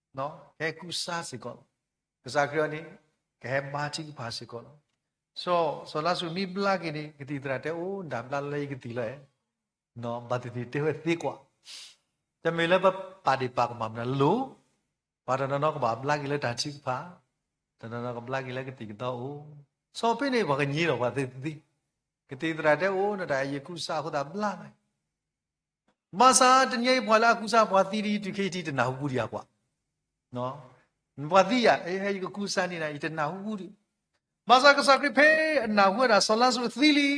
ကဟဲကူစါစ့ၢ်ကီးလီၤ. ကစၢ်ခရံာ်အံၤန့ၣ် ကဟဲဘါထုကဖၣ်စ့ၢ်ကီးလီၤ. စီၤ စီၤလါစရူးမ့ၢ်ဘျါက့ၤန့ၣ် ကသံၣ်သရၣ်တဲ အိၣ် နတၢ်ဘျါလၢယကသံၣ်လီၤအဲၣ် ဘၣ်သ့ၣ်သ့ၣ်တဲဝဲသ့ကွၢ်, တမ့ၢ်လၢပပာ်ဒ့ၣ်ပာ်ကမၣ်မနုၤလိၤ, ပှၤတနီၤနီၤကဘၣ်ဘျါက့ၤလၢတၢ်ထုကဖၣ်, တနီၤနီၤကဘျါက့ၤလၢကသံၣ်ကသီအိၣ်, စီၤဖဲန့ၣ် ပှၤကညံဒီးပှၤသ့သ့, ကသံၣ်သရၣ်တဲအိၣ် နတၢ်အဲၣ်ယကူစါအဃိသတးဘျါလီၤ. ဘၣ်ဆၣ်တနံၤအံၤပှၤလၢအကူစါပှၤသံဒ်အံၤ တုၤခဲအံၤတနၢ်ဟူပူၤဒံးအကွၢ် ပှၤသံယၤ ယကကူစါန့ၢ်နၤ ယတနၢ်ဟူပူၤဒံး, ဘၣ်ဆၣ်ကစၢ်ခရံာ်ဖဲအနၢ်ဟူဝဲဒၣ် စီၤလါစရူးသံလံ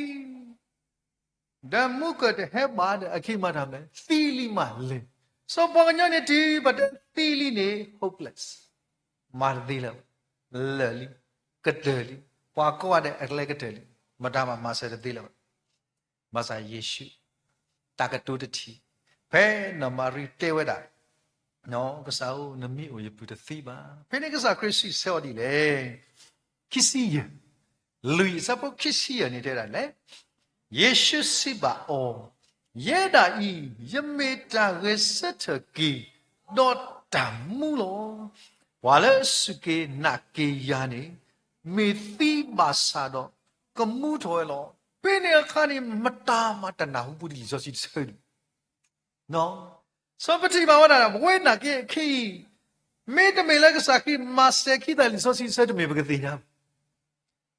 ဒီးမူကၢၢ်တဟဲဘၣ်ဒီး အခံမၤတၢ်မနုၤလဲၣ်, သံလံမးလဲၣ်. စီၤပှၤကညီန့ၣ်တုၤပတဲသံလံန့ၣ် hopeless, မၤတသ့လၢၤဘၣ်, လၢာ်လံ, ကတၢၢ်လံ, ပှၤကိးဂၤဒဲးအကျဲကတၢၢ်လံ, မတၤမၤမၤစၢၤတသ့လၢၤဘၣ်. ဘၣ်ဆၣ်ယ့ၣ်ၡူး တၢ်ကတိၤတထံၣ်, ဖဲနီၢ်မၤရံတဲဝဲဒၣ်, ကစၢ်ဧၢ နမ့ၢ်အိၣ်ယပုၢ်တသံဘၣ်. ဖဲန့ၣ်ကစၢ်ခရံာ်စံးဆၢအီၤဒ်လဲၣ်. ခံဆံယဲၢ်, လွံၢ်အဆၢဖိခံဆံယဲၢ်န့ၣ်တဲဒၣ်လဲၣ်, ယ့ၣ်ၡူးစံးဘၣ်အီၤ, ယဲဒၣ်အံၤ ယမ့ၢ်တၢ်ဂဲၤဆၢထၢၣ်က့ၤ ဒီးတၢ်မူလီၤ. ပှၤလၢအစူၢ်က့ၤနာ်က့ၤယၤန့ၣ် မ့ၢ်သံဘၣ်ဆၣ်ဒီး ကမူထီၣ်ဝဲလီၤ. ဖဲန့ၣ်အခါန့ၣ် မတၤမၤတနၢ်ဟူပူၤဒံးလံာ်စီဆှံတဆၢန့ၣ် စီၤပထံၣ်ဘၣ်ဝဲဒၣ် ပဝဲနာ်က့ၤအခံအံၤ, မ့တမ့ၢ်လၢကစၢ်ခရံာ်မၤစဲၤခံသးလံာ်စီဆှံတဆၢတမ့ၢ်ပကသ့ၣ်ညါဘၣ်.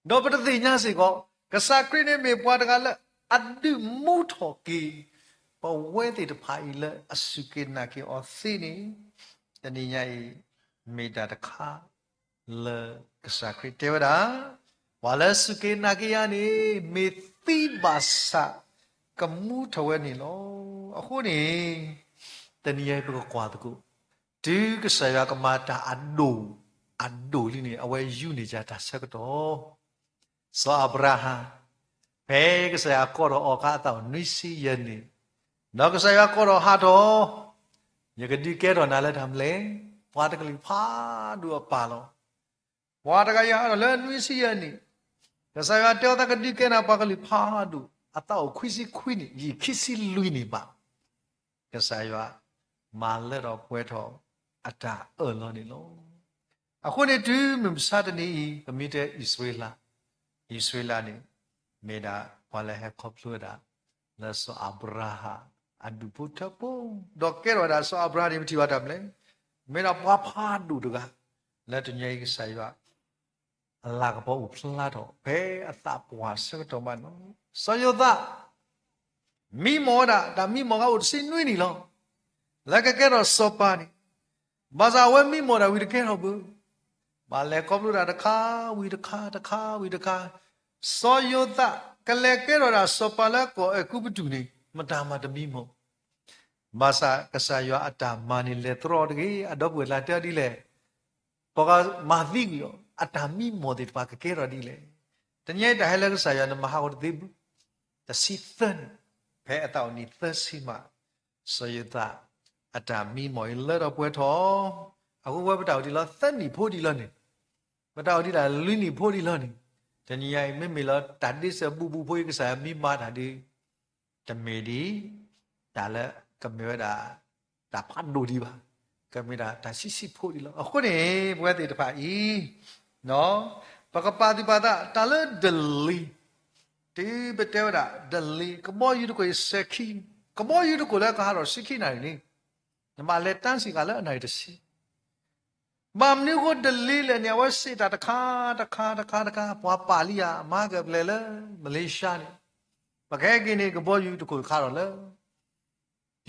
ဒီးပတသ့ၣ်ညါစ့ၢ်ကီး, ကစၢ်ခရံာ်န့ၣ်မ့ၢ်ပှၤတဂၤလၢအဒုးမူထီၣ်က့ၤ ပဝဲသ့ၣ်တဖၣ်အံၤလၢအစူၢ်က့ၤနာ်က့ၤအီၤသ့န့ၣ်, တနံၤညါအံၤ မ့ၢ်တၢ်တခါ လၢကစၢ်ခရံာ်တဲဝဲဒၣ်, ပှၤလၢစူၢ်က့ၤနာ်က့ၤယၤန့ၣ် မ့ၢ်သံဘၣ်ဆၣ် ကမူထီၣ်ဝဲန့ၣ်လီၤ. အဃိန့ၣ် တနံၤအံၤပကကွၢ်သကိး, တုၤကစၢ်ယွၤကမၤတၢ်အဒိၣ်, အဒိၣ်လံန့ၣ် အဝဲယူၢ်န့ၢ်ယၤတၢ်ဆၢကတီၢ် စီၤအၤဘြၤဟၣ်, ဖဲကစၢ်ယွၤကိးထီၣ်အီၤအခါအသးအိၣ်နွံဆံယဲၢ်နံၣ်, ဒီးကစၢ်ယွၤကိးထီၣ်ဟးထီၣ်, ယကဒုးကဲထီၣ်နၤလၢတၢ်မနုၤလဲၣ်, ပှၤတကလုာ်ဖးဒိၣ်အပၢ်လီၤ. ပှၤတဂၤယဟးထီၣ်လၢနွံဆံယဲၢ်နံၣ်, ကစၢ်ယွၤတဲအီၤသးကဒုးကဲနၤပှၤကလုာ်ဖးဒိၣ်, အသးအိၣ်ခွံဆံခွံနံၣ်, ယံာ်ခံဆံလွံၢ်နံၣ်ဘၣ်. ကစၢ်ယွၤမၤလၢထီၣ်ပှဲၤထီၣ်အတၢ်အၢၣ်လီၤန့ၣ်လီၤ. အဃိန့ၣ်တုၤမုၢ်မဆါတနံၤအံၤ ပမ့ၢ်တဲအံၣ်စရ့လး, အံၣ်စရ့လးန့ၣ် မ့ၢ်ဒၣ်ပှၤလၢဟဲခီဖျိဝဲဒၣ် လၢစီၤအၤဘြၤဟၣ်အဒူၣ်ဖိထၢဖိ, ဒီးကဲထီၣ်ဝဲဒၣ်စီၤအၤဘြၤဟၣ်န့ၣ် ပထံၣ်ဘၣ်တၢ်မနုၤလဲၣ်, မ့ၢ်ဒၣ်ပှၤဖးဒိၣ်တဂၤ လၢတနံၤအံၤကစၢ်ယွၤ အလၤကပီၤအိၣ်ဖျါထီၣ် ဖဲအသးပှၢ်ဆၢကတီၢ်မးန့ၣ်လီၤ. စီၤယိၤသး မံမီၢ်ဝဲဒၣ် တၢ်မံမီၢ်ဂၤအိၣ်တဆံနွံနံၣ်လီၤ. လၢကကဲထီၣ်စီၤပၤန့ၣ်, ဘၣ်ဆၣ်အဝဲမံမီၢ်တၢ်ဝံၤတကဲထီၣ်ဘၣ်, ဘၣ်လဲၤခီဖျိတၢ်တခါဝံၤတခါ တခါဝံၤတခါ, စီၤယိၤသးကလဲၤကဲထီၣ်ဒၣ်စီၤပၤလၢကီၢ်အဲၤကူပတူးန့ၣ် မတၤမၤတမံမီၢ် ဘၣ်ဆၣ်ကစၢ်ယွၤအတၢ်မၤန့ၣ်လဲၤတြီတဂ့ၤ, အဒီပုၢ်ဝဲၢ်လၢတဲဒ်လဲၣ်, ပှၤမၤသံကွံာ်အီၤ, အတၢ်မံမီၢ်သ့ၣ်တဖၣ်ကကဲထီၣ်ဒ်လဲၣ်. တနံၤအံၤတၢ်ဟဲလၢကစၢ်ယွၤန့ၣ်မၤဟးဂီၤတသ့ဘၣ်. တဆံသၢနံၣ်, ဖဲအသးအိၣ်နံၣ်သၢဆံမး, စီၤယိၤသးအတၢ်မံမီၢ်အံၤလၢထီၣ်ပှဲၤထီၣ်, အဃိဝဲပတၢ်အိၣ်ဒံးလီၤသၢနံၣ်ဖိဒံးလီၤန့ၣ်, ပတၢ်အိၣ်ဒံးဒၣ်လွံၢ်နံၣ်ဖိဒံးလီၤန့ၣ်, တနံၤညါအံၤ မ့မ့ၢ်လၢတၢ်ဒ့စၢၤဘူးဘူးဖိအံၤ ကစၢ်ယွၤမံမၤတၢ်ဒ် တမ့ၢ်ဒ် တၢ်လၢကမ့ၢ်ဝဲဒၣ် တၢ်ဖးဒိၣ်ဒံးဘၣ်, ကမ့ၢ်ဒၣ်တၢ်ဆံးဆံးဖိဒံးလီၤ. အဃိန့ၣ် ပဝဲသ့ၣ်တဖၣ်အံၤ ပကပာ်သူၣ်ပာ်သး တၢ်လၢ delay, တုၤပတဲဝဲဒၣ် delay ကဘီယူၤတခိၣ်အံၤစဲၤခံ, ကဘီယူၤတခိၣ်လၢကဟးထီၣ်ဆံခံနၣ်ရံၣ်န့ၣ်, နဘၣ်လဲၤတၢ်စံးဃာ်လၢအနၣ်ရံၣ်တဆံ ဘၣ်မနုၤအဃိ delay လဲၣ်န့ၣ် အဝဲစံးတၢ်တခါ တခါ တခါ တခါ ပှၤပာ်လံဧါ, မၤကပျဲၢ်လၢ Malaysia န့ၣ်, ပကဟဲက့ၤန့ၣ် ကဘီယူၤတခိၣ်ခးထီၣ်လၢ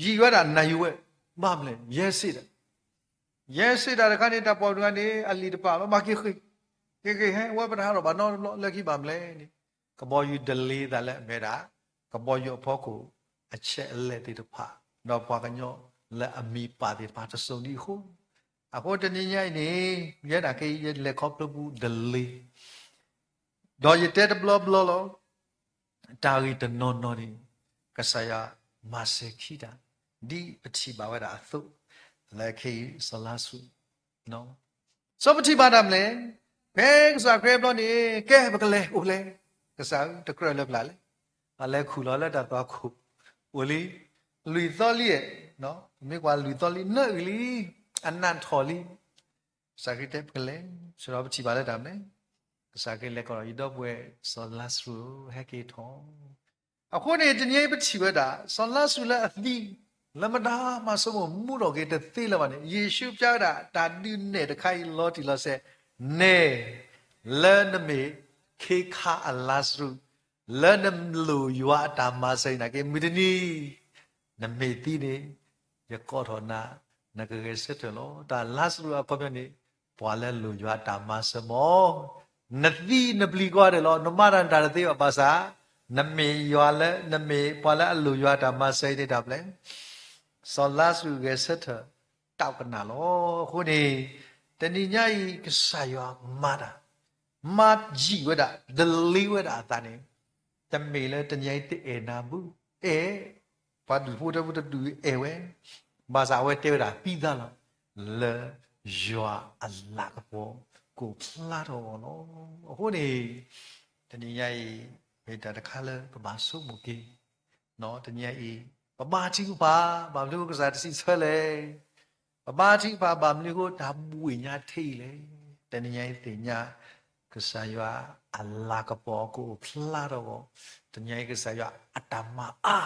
ယံာ်ဝဲဒၣ်နၣ်ရံၣ်ဝဲ, ဘၣ်မလဲၣ် ယဲစ့ၣ်တၢ်, ယဲစ့ၣ်တၢ်တခါန့ၣ် တၢ်ပိာ်တဂၤန့ၣ် အလံာ်တပာ်လီၤ ဘၣ်က့ၤဃ့ၢ်, က့ၤဃ့ၢ်ဟဲ ဝဲပတဟးထီၣ်ဘၣ်နီတဘျီ လၢခံဘၣ်မလဲၣ်န့ၣ်, ကဘီယူၤ delay သးလၢအမ့ၢ်ဒၣ် ကဘီယူၤအဖီခိၣ် အဆဲးအလဲၢ်သ့ၣ်တဖၣ် ဒီးပှၤကညီလၢအမံၤပာ်သ့ၣ်တဖၣ်တစိၤဒံးအဃိ, အဃိတနံၤညါအံၤန့ၣ် ယဲဒၣ်က့ၤယလဲၤခီဖျိပူၤ delay ဒီးယတဲတဘျီဘျီလီၤ. တၢ်ဂ့ၢ်တနီၤနီၤန့ၣ် ကစၢ်ယွၤမၤစၢၤခံတၢ် ဒ်ပထံၣ်ဘၣ်ဝဲဒၣ်အသိး လၢခဲအံၤစီၤလါစရူး စီၤပထံၣ်ဘၣ်တၢ်မနုၤလဲၣ်, ဖဲကစၢ်ခရံာ်ဘျီန့ၣ် ကဲပကလဲၤအိၣ်ဖျဲၣ်, ကစၢ်ဧၢ တကြၢးလၢပျၢ်လဲၣ်, အလဲၤခူၣ်လီၤလၢတၢ်သွၣ်ခိၣ် အိၣ်လံ လွံၢ်သီလံ, မ့ၢ်ကွၢ်လွံၢ်သီလံ နၢအုၣ်လံ, အနၢ်ထီၣ်လံ ကစၢ်ခရံာ်တဲပကလဲၤ, စဒီးပထံၣ်ဘၣ်လၢတၢ်မနုၤလဲၣ်, ကစၢ်ခရံာ်လဲၤကိးဒီး ယဒီပုၢ်ဝဲၢ် စီၤလါစရူး ဟဲက့ၤထီၣ်. အဃိန့ၣ် တနံၤအံၤပထံၣ်ဝဲဒၣ် စီၤလါစရူးလၢအသံ လၢမတၤမၤဆိကမိၣ်မူထီၣ်က့ၤတသ့လၢၤဘၣ်န့ၣ် ယ့ၣ်ၡူးပျၢ်ဝဲဒၣ်တၢ်ဒုးနဲၣ်တခါအံၤလီၤတံၢ်လီၤဆဲး, နဲၣ် လၢနမ့ၢ်ခ့ခါအလါစရူး, လၢနလိၣ်ယွၤအတၢ်မၤစၢၤအံၤနာ်က့ မုၢ်တနံၤ နမ့ၢ်သံန့ၣ် ယကိးထီၣ်နၤ နကဂဲၤဆၢထၢၣ်လီၤ. တၢ်လါစရူးအခီပညီန့ၣ် ပှၤလၢလိၣ်ယွၤတၢ်မၤစၢၤမီၢ်, နသံနပျံၤကိးဂၤဒဲးလီၤ, နမၤတၢ်တၢ်တသ့ဘၣ်ဘၣ်ဆၣ်, နမ့ၢ်ယွၤလၢ နမ့ၢ်ပှၤလၢအလိၣ်ယွၤတၢ်မၤစၢၤအံၤန့ၣ်တၢ်မနုၤလဲၣ်, စီၤလါစရူးဂဲၤဆၢထၢၣ်တၢ်ကနၣ်လီၤ. အဃိန့ၣ် တနံၤညါအံၤ ကစၢ်ယွၤမၤတၢ် မၤယံာ်ဝဲဒၣ် delay ဝဲဒၣ်အသးန့ၣ် တမ့ၢ်လၢတနံၤအံၤတအဲၣ်နၤဘၣ်, အဲၣ်, ပှၤဒူၣ်ဖိထၢဖိတဒူၣ်အဲၣ်ဝဲ, ဘၣ်ဆၣ်အဝဲတဲဝဲဒၣ်သံသးလီၤ, လၢယွၤအလၤကပီၤကအိၣ်ဖျါထီၣ်အဂီၢ်လီၤ. အဃိန့ၣ် တနံၤညါအံၤ မ့ၢ်တၢ်တခါလၢပဘၣ်ဆိကမိၣ်က့ၤ တနံၤညါအံၤ ပဘါထုကဖၣ် ဘၣ်မနုၤအဃိကစၢ်တစံးဆၢလဲၣ်, ပဘါထုကဖၣ် ဘၣ်မနုၤအဃိတၢ်ဘှံးညါထဲအံၤလဲၣ်. တနံၤညါအံၤသ့ၣ်ညါ ကစၢ်ယွၤအလၤကပီၤကအိၣ်ဖျါထီၣ်အဂီၢ်, တနံၤညါအံၤကစၢ်ယွၤအတၢ်မၤအါ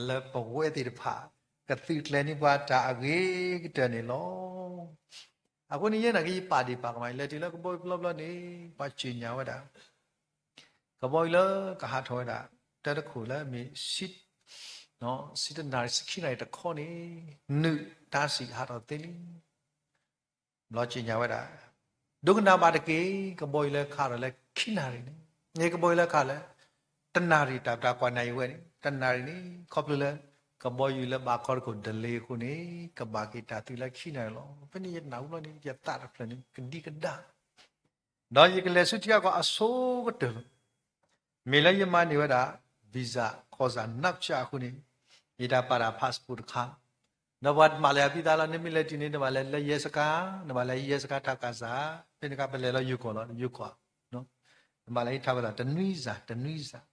လၢပဝဲသ့ၣ်တဖၣ် ကသုးကျဲၤန့ၢ်ပှၤတၢ်အဂ့ၤကတၢၢ်န့ၣ်လီၤ. အဃိန့ၣ် ယဲနာ်က့ ယပာ်ဒ့ၣ်ပာ်ကမၣ် ယလဲၤတုၤလၢကဘီယူၤဘျီဘျီန့ၣ် ပှၤစံၣ်ညါဝဲဒၣ် ကဘီယူၤလၢကဟးထီၣ်ဝဲဒၣ် တၢတခိၣ်လၢအမ့ၢ် ဆံတနၣ်ရံၣ် ဆံခံနၣ်ရံၣ်တခီန့ၣ် နုာ်တၢ်စံၣ်ဟးထီၣ်သ့လံ ဘျီစံၣ်ညါဝဲဒၣ် ဒိကနၣ်ဘၣ်တက့ၢ်, ကဘီယူၤလၢခးထီၣ်လၢခံနၣ်ရံၣ်န့ၣ် န့ၣ်ကဘီယူၤလၢခးလၢ တနၣ်ရံၣ် တၢ်ပတၢ်ကွၢ်နၣ်ရံၣ်ဝဲန့ၣ် တနၣ်ရံၣ်န့ၣ် ခီဖျိလၢ ကဘီယူၤလၢဘၣ်ခီတခိၣ် delay အဃိန့ၣ် ကဘၣ်က့ၤတၢ်သုးလၢခံနၣ်ရံၣ်လီၤ. ဖဲန့ၣ်ယနၢ်ဟူဘျီန့ၣ် ယသးတဖျၢၣ်န့ၣ် ကဒံကဒါ ဒီးယကလဲၤဆူထံဂၤကီၢ်အဆိကတၢၢ်လီၤ. မ့ၢ်လၢယမၤန့ၢ်ဝဲဒၣ် visa ခီၣ်စး နၢ်ပၢၢ်ဆၢအဃိန့ၣ် ယတၢ်ပာ်တၢ် passport တခါ ဒီးပှၤမၤလၢယၤဖံသးလီၤ, နမ့ၢ်လဲၤတုၤန့ၣ် နဘၣ်လဲၤလၢယဲစခါ, နဘၣ်လဲၤယဲစခါထးကစၢ်, ဖဲန့ၣ်အခါပလဲၤလီၤယိၤကီၢ်လီၤ, ယိၤကီၢ်, နဘၣ်လဲၤထးကစၢ် တနွံစး တနွံစး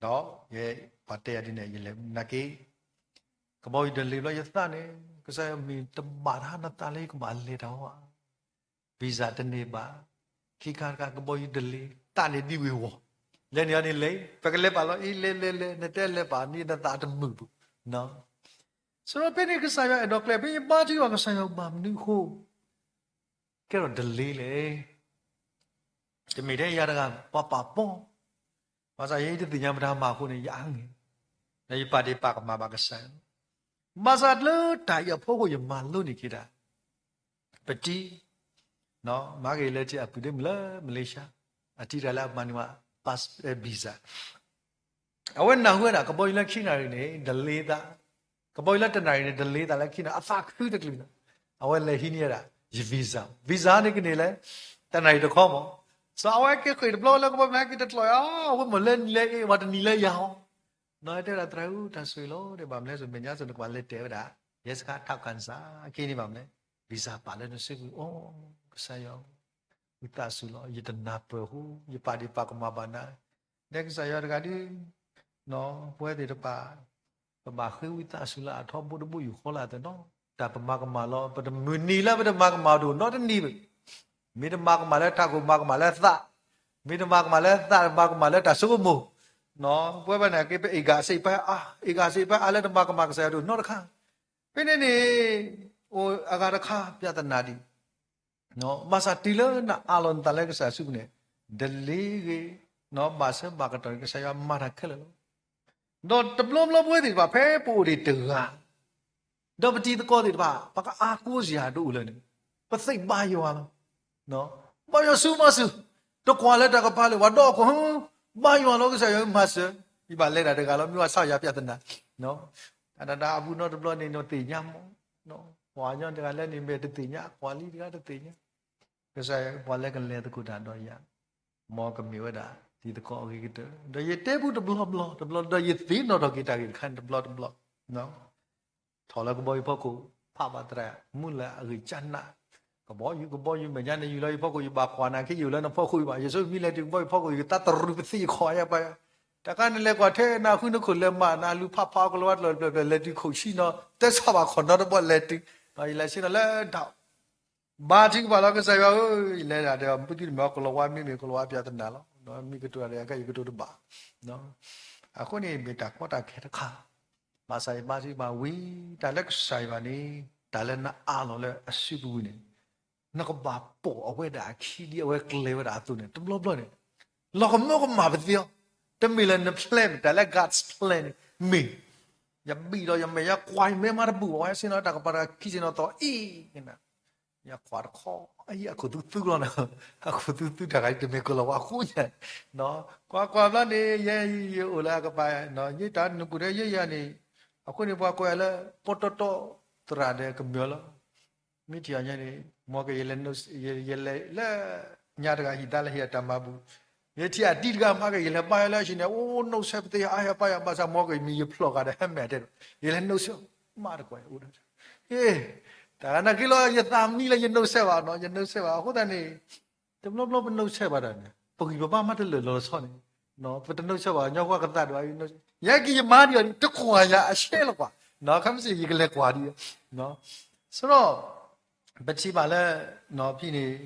ဒီးယဲပှၤတဲယၤဒ်န့ၣ် ယလဲၤနာ်က့ ကဘီယူၤ delay ဘျီယသးန့ၣ် ကစၢ်ယွၤမ့ၢ်တဘၣ်တၢ်နသးလၢယကဘၣ်လဲၤတၢ်အီၤဧါ, visa တန့ၢ်ဘၣ်, ခံခါတခါကဘီယူၤ delay သးန့ၣ်ဒ်ဝ့ၤဝီၤ, လဲၤန့ၣ်အီၤန့ၣ်လဲၤ, ပကလဲၤပာ်လီၤအံၤ လဲၤလဲၤလဲၤ နတဲလဲၤပာ်န့ၣ် နသးတမုာ်ဘၣ် စရီဖဲန့ၣ်ကစၢ်ယွၤအဲၣ်ဒိးကျဲ ဖဲယဘါထုကဖၣ်ကစၢ်ယွၤဘၣ်မနုၤအဃိ ကဲထီၣ် delay လဲၣ်. တမ့ၢ်ထဲယၤတဂၤ ပှၤပာ်ပီ, ဘၣ်ဆၣ်ယဲအံၤတသ့ၣ်ညါမတၤမၤအဃိန့ၣ် ယအါဂ့ၤ, ဒီးယပာ်ဒ့ၣ်ပာ်ကမၣ်ဘၣ်ကစၢ်ယွၤ, ဘၣ်ဆၣ်လၢတၢ်အံၤအဖီခိၣ်ယမၤလိန့ၢ်က့ၤတၢ်, ပတံၤ မၤက့ၤလၢထံအပုၢ်ဒ့မုၣ်လၢ Malaysia အတံၤတဂၤလၢအမၤန့ၢ်ဝဲ pass visa အဝဲနၢ်ဟူဝဲဒၣ် ကဘီယူၤလၢခံနၣ်ရံၣ်န့ၣ် delay သး, ကဘီယူၤလၢတနၣ်ရံၣ်န့ၣ် delay သးလၢခံနၣ်ရံၣ် အသးခုတကလုာ်လီၤ. အဝဲလဲၤဟံးန့ၢ်ဝဲဒၣ် ယ visa, visa န့ၣ်ကန့ၢ်လၢ တနၣ်ရံၣ်တခီမး, စီၤအဝဲက့ၤဃ့ၢ်တဘျီလၢကဘီယူၤ ဟဲက့ၤတကျိးယၤ, အဝဲမ့ၢ်လၢနံၤလၢအ့ၣ် ပှၤတနံၤလၢယၤအီၤ, နီၢ်တဲဝဲဒၣ် သရၣ်ဧၢ တၢ်ဆိၣ်ဂ့ၤလီၤ တဲဘၣ်မနုၤလဲၣ် ဆူမဲာ်ညါ ဆူနကဘၣ်လဲၤတဲဝဲဒၣ် ရဲစခန်းထောက်ခံစာ အခဲအံၤန့ၣ်ဘၣ်မနုၤလဲၣ် visa ပာ်လၢနစုပူၤ အိ ကစၢ်ယွၤ ဝံသးစူၤလီၤ ယတနၢ်ပၢၢ်အဃိ ယပာ်ဒံးပာ်ကမၣ်ဘၣ်နၤ ဒီးကစၢ်ယွၤတဂၤဒီး ပဝဲသ့ၣ်တဖၣ် ပဘၣ်ဃ့ဝံသးစူၤလၢအထီဘိတဘိယူၢ်ဃီလၢအသးနီၤ တၢ်ပမၤကမၣ်လီၤ ပတမုၢ်နံၤလၢပတမၤကမၣ်တအိၣ်နီတနံၤဘၣ် မ့ၢ်တမၤကမၣ်လၢထးခိၣ် မၤကမၣ်လၢသး, မ့ၢ်တမၤကမၣ်လၢသး မၤကမၣ်လၢတၢ်ဆိကမိၣ်, ပဝဲဘၣ်န့ၣ်က့ၤပအ့ၣ်ဂၤစံးပာ်အါ, အ့ၣ်ဂၤစံးပာ်အါလၢတမၤကမၣ်ကစၢ်ယွၤဒိၣ်နီတခါ, ဖဲန့ၣ်န့ၣ် အိၣ်အဂၤတခါ ပြဿနာဒံး ဘၣ်ဆၣ်တုၤလၢနအးလီၤနသးလၢကစၢ်ယွၤစုပူၤန့ၣ် delay ဂ့ၤ, ဘၣ်ဆၢဘၣ်ကတီၢ်န့ၣ် ကစၢ်ယွၤမၤတၢ်ခဲလၢာ်လီၤ. ဒီးတဘျီဘျီပဝဲသ့ၣ်တဖၣ် ဖဲပအိၣ်ဒံးတဂၤ ဒီးပတံၤသကိးသ့ၣ်တဖၣ် ပကအါကိးစ့ၢ်တအိၣ်လၢၤန့ၣ် ပသ့ၣ်ဘါယွၤလီၤ. ဘါယွၤဆူမၤစၢၤ, တကွၢ်လၢတၢ်ကပၤလၢၤ ပှၤဒီးအခိၣ် ဘါယွၤလီၤ ကစၢ်ယွၤမၤစၢၤ, ယဘၣ်လဲၤတၢ်တဂၤလီၤ မ့ၢ်ဝဲစၢ်ယွၤပြဿနာ တၢ်တၢ်အပူၤနီတဘျီန့ၣ် နသ့ၣ်ညါမး, ပှၤကညီတဂၤလၢန့ၣ်မ့ၢ်တသ့ၣ်ညါ ကွၢ်လံတဂၤတသ့ၣ်ညါ, ကစၢ်ယွၤပှၤလၢကလဲၤသကိးတၢ်ဒီးယၤ, မ်ကမ့ၢ်ဝဲဒၣ် တံၤသကိးအဂ့ၤကတၢၢ်, ဒီးယတဲပူတဘျီဘျီ တဘျီ ဒီးယသ့ၣ်နီၣ်ထီၣ်က့ၤတၢ်ဂ့ၢ်တခါန့ၣ် တဘျီတဘျီ ထီၣ်လၢကဘီယူၤဖီခိၣ် ဖးဘၣ်သရၣ် မုၢ်လၢ်အဂ့ၢ်ကၢ်နး, ကဘီယူၤ ကဘီယူၤ မဲာ်ညါနယူၤလီၤယဖီခိၣ် ယဘၣ်ကွၢ်နၤ ခဲယအိၣ်လၢနဖီခိၣ် ယဘၣ် ယဆိမိၣ်မ့ၢ်လဲၤတုၤကဘီယူၤဖီခိၣ် ယကသးတရူးပသံၣ်ယခီၣ်ယပာ်ယၤ, တခါနလဲၤကွၢ်ထဲနဃုနခိၣ်လဲၤမး နလူၤဖးဖးအီၤကလၤဝါတဖျၢၣ်တဖျၢၣ် လဲၤတုၤခိၣ်ဆံနီၤ တဲဆါဘၣ်ခီၣ်နီတဘီလဲၤတုၤ, ယလဲၤဆ့ၣ်နီၤလၢဒၣ် ဘါထုကဖၣ်လီၤ ကစၢ်ယွၤဧၢ, ယလဲၤဒၣ်ဒီး မ့ၢ်သုတမ့ၢ်အီၤကလၤဝါ မ့မ့ၢ်ကလၤဝါပြဿနာလီၤ, မ့ၢ်ကတိၤတၢ်ဒီးယကယကတိၤတဘၣ်, အဃိန့ၣ် မ့ၢ်တၢ်ကီတၢ်ခဲတခါ, ဘၣ်ဆၣ်ယဘါထုကဖၣ်ဝံၤ တၢ်လၢကစၢ်ယွၤန့ၣ် တၢ်လၢနအးလီၤလၢအစုပူၤန့ၣ် နကဘၣ်ပိာ်အဝဲဒၣ်အခံဒ်အဝဲကျဲၤဝဲဒၣ်အသိးန့ၣ် တဘျီဘျီန့ၣ် လီၤကမၢကမၣ်ပသ့အီၤ, တမ့ၢ်လၢန plan တၢ်လၢ God's plan န့ၣ် မ့ၢ် ယဘံၣ်ဒီးယမဲာ် ယကွၢ်ယမဲာ်မးတဘူၣ်ဘၣ် ယဆ့ၣ်နီၤတၢ်ကပၤတဂၤခံဆ့ၣ်နီၤသီအံၤ ယကွၢ်တခီ အံၤအခိၣ်သူသူလီၤနီၤ, အခိၣ်သူသူတၢ်ဂၤအံၤတမ့ၢ်ကလၤဝါအဃိညါ, ကွၢ်ကွၢ်ဘျီန့ၣ် ယဲယအိၣ်လၢအကပၤ ယတၢ်နုာ်ပူၤဒီးယဲယၤန့ၣ်, အဃိန့ၣ် ပှၤကိးယၤလၢ ပီတီတီ သရၣ်ဒီးကမျၢၢ်လီၤ မ့ၢ်ထံၣ်အီၤညါန့ၣ် မ်က့ၤ ယလဲၤလၢညါတဂၤဟံၣ်သါလၢဟ့ၣ်အတၢ်မၤဘူၣ်, ယထံၣ်အဒံတဂၤမၤက့ၤ ယလဲၤဘါယွၤလၢအဟံၣ်န့ၣ် အိၣ် နီၣ်ဆဲးပသ့ အါယၤပာ်ယၤ ဘၣ်ဆၣ်မ်က့ၤမ့ၢ်ယဖျီၣ်ဂၤဒီးဟဲမဲာ်တဲဒီး ယလဲၤနီၣ်ဆဲး မးတကွၢ်အိၣ်ဒီး တၢ်ဂၤနာ်က့လီၤ ယသးမံလၢယနီၣ်ဆဲးဘၣ်နီၤ ယနီၣ်ဆဲးဘၣ် အဃိသတးန့ၣ် တဘျီဘျီပနီၣ်ဆဲးဘၣ်တၢ်န့ၣ် ပဂံၢ်ပဘါမးတလၢာ်လီၤဆီန့ၣ် ပတနီၣ်ဆဲးဘၣ် ညီကွၢ်ကသးဒံးဘၣ် ယဟဲက့ၤယမၤဒံးအီၤဒံး တကွၢ်ယၤအဆဲးလီၤကွၢ် ခါမ့ၢ်စ့ၢ် ယကလဲၤကွၢ်ဒံး ဆိုတော့ ပထံၣ်ဘၣ်လၢ ဖဲန့ၣ်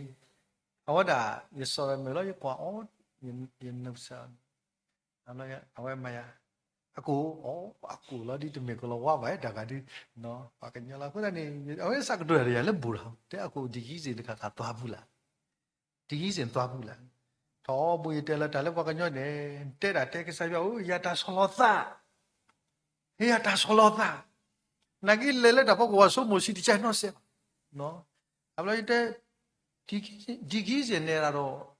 အဝဲဒၣ် ယစိာ်ဒီးမုာ်လီၤ ယကွၢ်အီၤ ယနီၣ်ဆဲးအီၤန့ၣ် အဝဲမၤယၤ အကိၣ် အကိၣ်လီၤဒ်တမ့ၢ်ကလီၤဝါဘၣ် တၢ်ဂၤဒ် ပှၤကညီလီၤ အဃိသတးန့ၣ် အဝဲစးကတိၤတၢ်ဒီးယၤလၢဘူးဒီး တဲအကိၣ် ဒ်ဂံၢ်စ့ၣ်တခါခါ သွားဘူးလား ဒ်ဂံၢ်စ့ၣ်သွားဘူးလား ထီဘိယတဲလၢတၢ်လၢပှၤကညီန့ၣ် တဲဒၣ်တဲကစၢ်ယွၤဧၢ ယၤတၢ်ဆီၣ်လီၤသး ဟ့ၣ်ယၤတၢ်ဆီၣ်လီၤသး နာ်က့လဲၤလၢတၢ်ဖီခိၣ်ပှၤဆိကမိၣ်ဆံးတကဲနီၢ်စဲးဘၣ် အဘျီယတဲ ဒ်ဂံၢ်စ့ၣ်နဲၣ်ဒၣ်ဒီး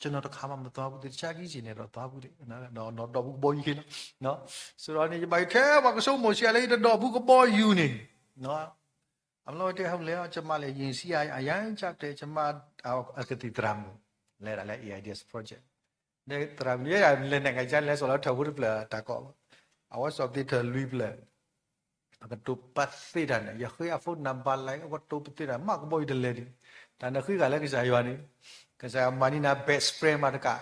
ကျွန်တော်တခါမှမသွားဘူး တခြာ်ဂံၢ်စ့ၣ်နဲၣ်ဒီးသွားဘူး ဒီးဒီးဘူးကဘီယူၤယ့လီၤ ဆိုတော့န့ၣ် ယဘၣ်ယထဲပှၤကဆိကမိၣ်ဆံးအါလၢယတဒီးဘူးကဘီယူၤန့ၣ် အဘျီဝဲတဲ ဟုတ်လဲ ကျွန်မလည်း ယဉ်စံအရမ်းကြပ်တယ် ကျွန်မ အကသံၣ်သရၣ်မုၣ် လဲၤဒၣ်လၢ AIDS Project ဒီးသရၣ်မုၣ် လဲၤ နိုင်ငံခြား လဲၤစိာ်လီၤထၢၣ်ဖိတဖျၢၣ်တၢ်ကီၢ်လီၤ အဝဲစိာ်သ့ထၢၣ်လွံၢ်ဖျၢၣ် အကတိၤပာ်သ့တၢ်န့ၣ် ယဃ့အ phone number လၢ အကတိၤပာ်သ့တၢ် မ့ၢ်ကဘီယူၤတလဲၤဒံး တၢ်နဃ့ဂၤလၢကစၢ်ယွၤန့ၣ် ကစၢ်ယွၤမၤန့ၢ်နၤ best friend မးတကး